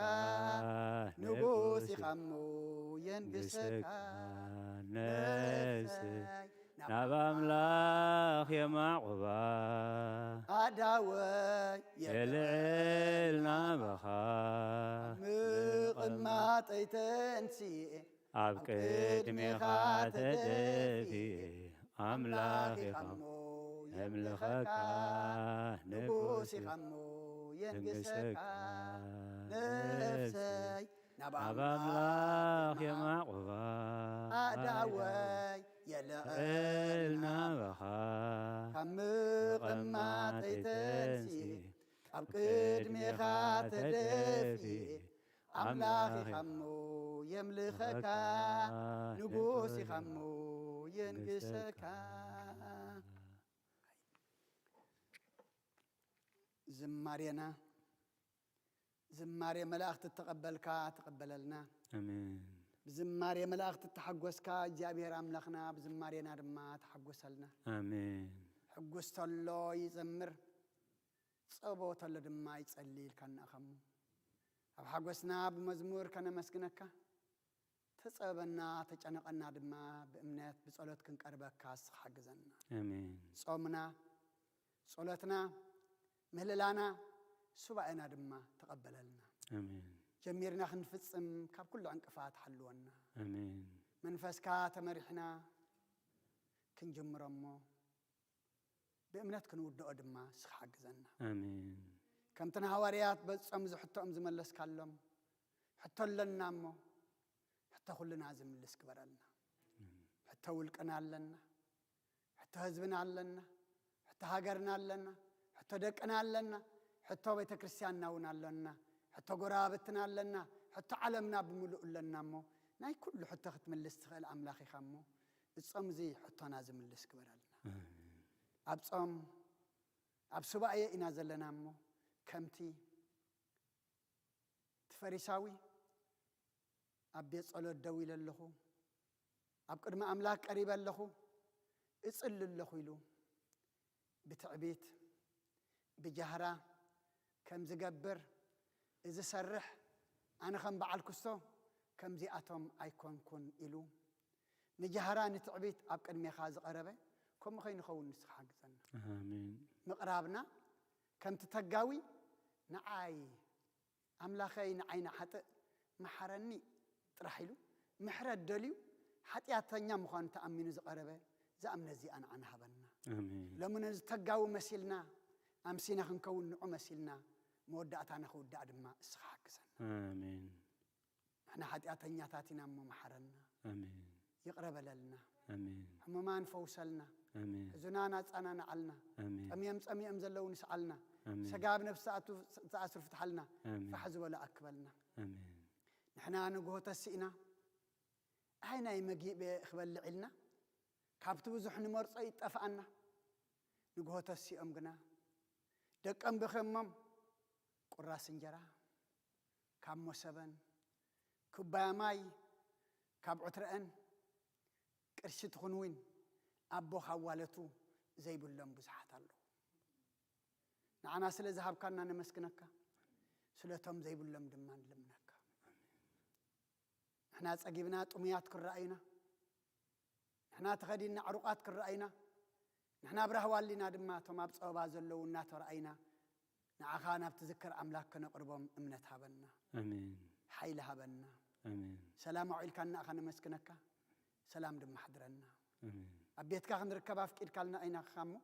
ንጉስ ኢኻሞ የንግሰካ ነፍሰይ ናብ ኣምላኽ የማዕቁባ ኣዳወይ የልዕል ናባኻ ምቕማጠይ ተንሲኤ ኣብ ቅድሜኻ ተደፊኤ ኣምላኽ ኢኻሞ የምልኸካ ንጉስ ኢኻሞ የንግሰካ ነፍሰይ ናብ ኣምላኽ የማዕቁባ ኣዳወይ የልዕል ናባኻ ካብ ምቕማጠይ ተንሲኤ ኣብ ቅድሜኻ ተደፊኤ ኣምላኽ ኢኻሞ የምልኸካ ንጉስ ኢኻሞ የንግሰካ ዝማሬና ዝማሬ መላእኽቲ እተቐበልካ ትቐበለልና ኣሜን። ብዝማሬ መላእኽቲ እተሓጎስካ እግዚኣብሔር ኣምላኽና ብዝማሬና ድማ ተሓጎሰልና ኣሜን። ሕጉስ ተሎ ይዘምር ጸቦ ተሎ ድማ ይጸሊ ኢልካ ንኣኸሞ ኣብ ሓጎስና ብመዝሙር ከነመስግነካ ተጸበና ተጨነቐና ድማ ብእምነት ብጸሎት ክንቀርበካ እስኻ ሓግዘና ኣሜን። ጾምና ጸሎትና ምህልላና ሱባኤና ድማ ተቐበለልና ኣሜን። ጀሚርና ክንፍጽም ካብ ኩሉ ዕንቅፋት ሓልወና ኣሜን። መንፈስካ ተመሪሕና ክንጅምሮ እሞ ብእምነት ክንውድኦ ድማ እስኻ ሓግዘና ኣሜን። ከምቲ ንሃዋርያት በጾም ዝሕቶኦም ዝመለስካሎም ሕቶ ኣለና እሞ ሕቶ ኩልና ዝምልስ ግበረልና ሕቶ ውልቅና ኣለና ሕቶ ህዝብና ኣለና ሕቶ ሃገርና ኣለና ሕቶ ደቅና ኣለና ሕቶ ቤተ ክርስቲያንና እውን ኣለና ሕቶ ጎረባብትና ኣለና ሕቶ ዓለምና ብምሉእ ኣለና እሞ ናይ ኩሉ ሕቶ ክትምልስ ትኽእል ኣምላኽ ኢኻ እሞ እጾም እዚ ሕቶና ዝምልስ ግበረልና ኣብ ጾም ኣብ ሱባኤ ኢና ዘለና እሞ ከምቲ እቲ ፈሪሳዊ ኣብ ቤት ጸሎት ደው ኢለ ኣለኹ ኣብ ቅድሚ ኣምላኽ ቀሪበ ኣለኹ እጽሊ ኣለኹ ኢሉ ብትዕቢት ብጃህራ ከም ዝገብር እዚ ሰርሕ ኣነ ከም በዓል ክስቶ ከምዚኣቶም ኣይኮንኩን ኢሉ ንጃህራ ንትዕቢት ኣብ ቅድሜኻ ዝቐረበ ከምኡ ከይንኸውን ንስኻ ሓግዘና ኣሜን። ምቕራብና ከምቲ ተጋዊ ንዓይ ኣምላኸይ ንዓይ ንሓጥእ መሓረኒ ጥራሕ ኢሉ ምሕረት ደልዩ ሓጢኣተኛ ምዃኑ ተኣሚኑ ዝቐረበ ዝኣምነ እዚኣ ንዓና ሃበና ኣሜን። ሎሚ ነዚ ተጋዊ መሲልና ኣምሲና ክንከውን ንዑ መሲልና መወዳእታና ክውዳእ ድማ እስኻ ሓግዘና ኣሜን። ንሕና ሓጢኣተኛታት ኢና እሞ መሓረና ኣሜን። ይቕረ በለልና ኣሜን። ሕሙማን ፈውሰልና ኣሜን። ሕዙናን ኣጻናንዓልና ኣሜን። ጠምዮም ጸሚኦም ዘለዉ ንስዓልና ኣሜን። ሰጋብ ነፍሲ ዝኣስሩ ፍትሓልና። ኣሜን። ፋሕ ዝበሎ ኣክበልና። ኣሜን። ንሕና ንግሆ ተሲእና፣ ኣይ ናይ መጊብ ክበልዕ ኢልና፣ ካብቲ ብዙሕ ንመርጾ ይጠፍኣና። ንግሆ ተሲኦም ግና ደቀም ብኸሞም ቁራስ እንጀራ ካብ መሰበን ኩባያ ማይ ካብ ዕትረአን ቅርሺ ትኹን እውን ኣቦ ካብ ዋለቱ ዘይብሎም ብዙሓት ኣለዉ። ንዓና ስለ ዝሃብካና ነመስግነካ፣ ስለቶም ዘይብሎም ድማ ንልምነካ። ንሕና ጸጊብና ጥሙያት ክረኣዩና፣ ንሕና ተኸዲንና ዕሩቓት ክረኣዩና፣ ንሕና ብራህ ዋሊና ድማ እቶም ኣብ ጸበባ ዘለዉ እናተረኣዩና፣ ንዓኻ ናብ ትዝክር ኣምላኽ ከነቕርቦም እምነት ሃበና፣ ኣሜን። ሓይሊ ሃበና። ኣሜን። ሰላም ኣውዒልካና ኢኻ ነመስግነካ፣ ሰላም ድማ ሓድረና። ኣሜን። ኣብ ቤትካ ክንርከብ ኣፍቂድካልና ኢና እሞ፣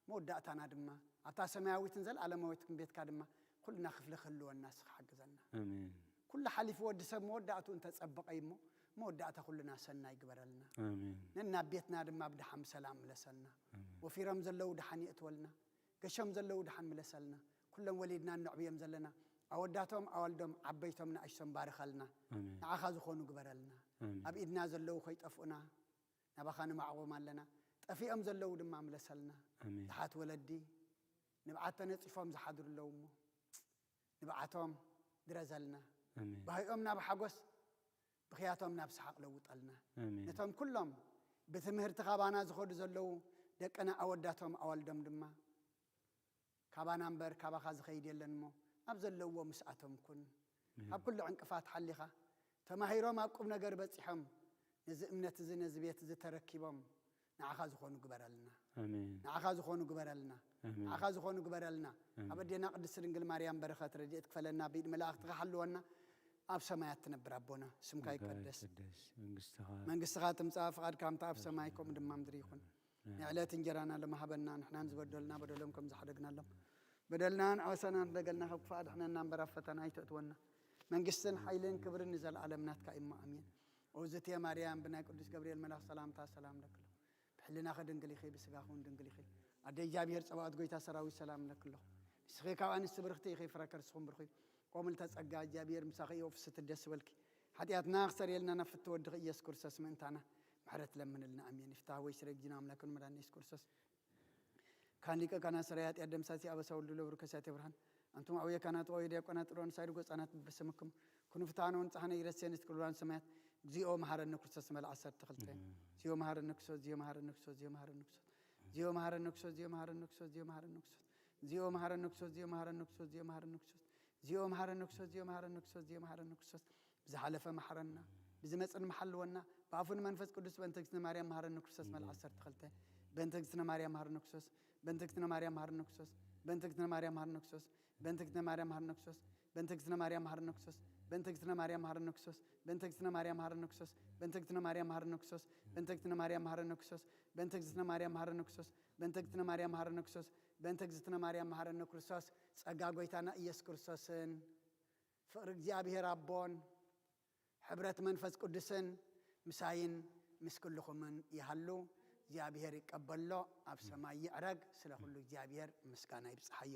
መወዳእታና ድማ ኣብታ ሰማያዊትን ዘለኣለማዊትን ቤትካ ድማ ኩልና ክፍሊ ክህልወና ንስኻ ሓግዘና። ኣሜን። ኩሉ ሓሊፉ ወዲ ሰብ መወዳእትኡ እንተጸበቐ እዩ እሞ፣ መወዳእታ ኩልና ሰናይ ግበረልና። ኣሜን። ነናብ ቤትና ድማ ብደሓን ብሰላም ምለሰልና። ኣሜን። ወፊሮም ዘለዉ ደሓን የእትወልና፣ ገሾም ዘለዉ ደሓን ምለሰልና። ኩሎም ወሊድና እነዕብዮም ዘለና ኣወዳቶም፣ ኣዋልዶም፣ ዓበይቶም፣ ንኣሽቶም ባርኸልና። ኣሜን። ንዓኻ ዝኾኑ ግበረልና። ኣሜን። ኣብ ኢድና ዘለዉ ከይጠፍኡና ናባኻ ንማዕቖም ኣለና። ጠፊኦም ዘለዉ ድማ ምለሰልና። ኣሜን። ድሓት ወለዲ ንብዓት ተነጺፎም ዝሓድሩ ኣለዉ እሞ፣ ንብዓቶም ድረዘልና። ኣሜን። ባህዮም ናብ ሓጎስ፣ ብኽያቶም ናብ ሰሓቕ ለውጠልና። ኣሜን። ነቶም ኩሎም ብትምህርቲ ካባና ዝኸዱ ዘለዉ ደቅና ኣወዳቶም ኣዋልዶም ድማ፣ ካባና እምበር ካባኻ ዝኸይድ የለን እሞ፣ ኣብ ዘለውዎ ምስኣቶም ኩን። ኣሜን። ካብ ኩሉ ዕንቅፋት ሓሊኻ፣ ተማሂሮም ኣብ ቁም ነገር በጺሖም፣ ነዚ እምነት እዚ፣ ነዚ ቤት እዚ ተረኪቦም፣ ንዓኻ ዝኾኑ ግበረልና። ኣሜን። ንዓኻ ዝኾኑ ግበረልና። ኣሜን። ንዓኻ ዝኾኑ ግበረልና። ኣሜን። ኣብ ኣዴና ቅድስቲ ድንግል ማርያም በረኸት ረድኤት ክፈለና፣ ብኢድ መላእኽትኻ ሓልወና። ኣብ ሰማያት ትነብር ኣቦና፣ ስምካ ይቀደስ። ይቀደስ። መንግስትኻ መንግስትኻ ትምጻእ፣ ፍቓድካ ከምታ ኣብ ሰማይ፣ ከምኡ ድማ ምድሪ ይኹን። ኣሜን። ንዕለት እንጀራና ለማሃበና፣ ንሕናን ዝበደሉና በደሎም ከም ዝሓደግናሎም፣ በደልናን ዓወሳናን ደገልና ካብ ክፋእ ኣድሕነና እምበር፣ ኣብ ፈተና ኣይተእትወና። መንግስትን ሓይልን ክብርን ንዘለኣለም ናትካ እሞ፣ ኣሜን። ኦዝቴ ማርያም፣ ብናይ ቅዱስ ገብርኤል መልኣኽ ሰላምታ ሰላም ለክሎ። ብሕልናኺ ድንግል ኢኺ፣ ብስጋኺ እውን ድንግል ኢኺ። ኣደ እግዚኣብሔር ጸባኦት፣ ጎይታ ሰራዊት፣ ሰላም ለክሎ። ንስኺ ካብ ኣንስቲ ብርኽቲ ኢኺ፣ ፍረ ከርስኹም ብሩኽ እዩ። ቆምል ተጸጋ፣ እግዚኣብሔር ምሳኺ እዩ፣ ፍስቲ ደስ በልኪ። ሓጢኣትና ክሰርየልና ናብ ፍትወ ወድኺ ኢየሱስ ክርስቶስ ምእንታና ምሕረት ለምንልና፣ ኣሜን። ይፍታ ወይ ስረግጂና ኣምላክን መድኃኒነ ኢየሱስ ክርስቶስ። ካን ሊቀ ካህናት ሠራየ ኃጢአት ደምሳሲ አበሳ ወልዱ ለብሩ ከሳቴ ብርሃን። አንቱም አቡየ ካህናት ወአቡየ ዲያቆናት ጥሎን ሳይድ ጎጻናት በስምክሙ ኩኑ ፍትሐነ ወንጽሐነ ይረሴን እስክሉላን ሰማያት። እግዚኦ መሐረነ ክርስቶስ መልአ ዓሰርተ ክልተ። እግዚኦ መሐረነ ክርስቶስ፣ እግዚኦ መሐረነ ክርስቶስ፣ እግዚኦ መሐረነ ክርስቶስ። እግዚኦ መሐረነ ክርስቶስ፣ እግዚኦ መሐረነ ክርስቶስ፣ እግዚኦ መሐረነ ክርስቶስ። እግዚኦ መሐረነ ክርስቶስ፣ እግዚኦ መሐረነ ክርስቶስ፣ እግዚኦ መሐረነ ክርስቶስ። እግዚኦ መሐረነ ክርስቶስ፣ እግዚኦ መሐረነ ክርስቶስ፣ እግዚኦ መሐረነ ክርስቶስ። ብዝሓለፈ መሓረና፣ ብዝመጽእ መሓልወና፣ ብኣፉን መንፈስ ቅዱስ በእንተ እግዝእትነ ማርያም መሐረነ ክርስቶስ መልአ ዓሰርተ ክልተ። በእንተ እግዝእትነ ማርያም መሐረነ ክርስቶስ፣ በእንተ እግዝእትነ ማርያም መሐረነ ክርስቶስ፣ በእንተ እግዝእትነ ማርያም መሐረነ ክርስቶስ፣ በእንተ እግዝእትነ ማርያም መሐረነ ክርስቶስ። በእንተ እግዝእትነ ማርያም መሐረነ ክርስቶስ፣ በእንተ እግዝእትነ ማርያም መሐረነ ክርስቶስ። በእንተ እግዝእትነ ማርያም መሐረነ ክርስቶስ፣ በእንተ እግዝእትነ ማርያም መሐረነ ክርስቶስ። በእንተ እግዝእትነ ማርያም መሐረነ ክርስቶስ፣ በእንተ እግዝእትነ ማርያም መሐረነ ክርስቶስ። በእንተ እግዝእትነ ማርያም መሐረነ ክርስቶስ። ጸጋ ጎይታና ኢየሱስ ክርስቶስን ፍቕሪ እግዚኣብሔር ኣቦን ሕብረት መንፈስ ቅዱስን ምሳይን ምስ ኩልኹምን ይሃሉ። እግዚኣብሔር ይቀበሎ፣ ኣብ ሰማይ ይዕረግ። ስለ ኩሉ እግዚኣብሔር ምስጋና ይብጽሓዮ።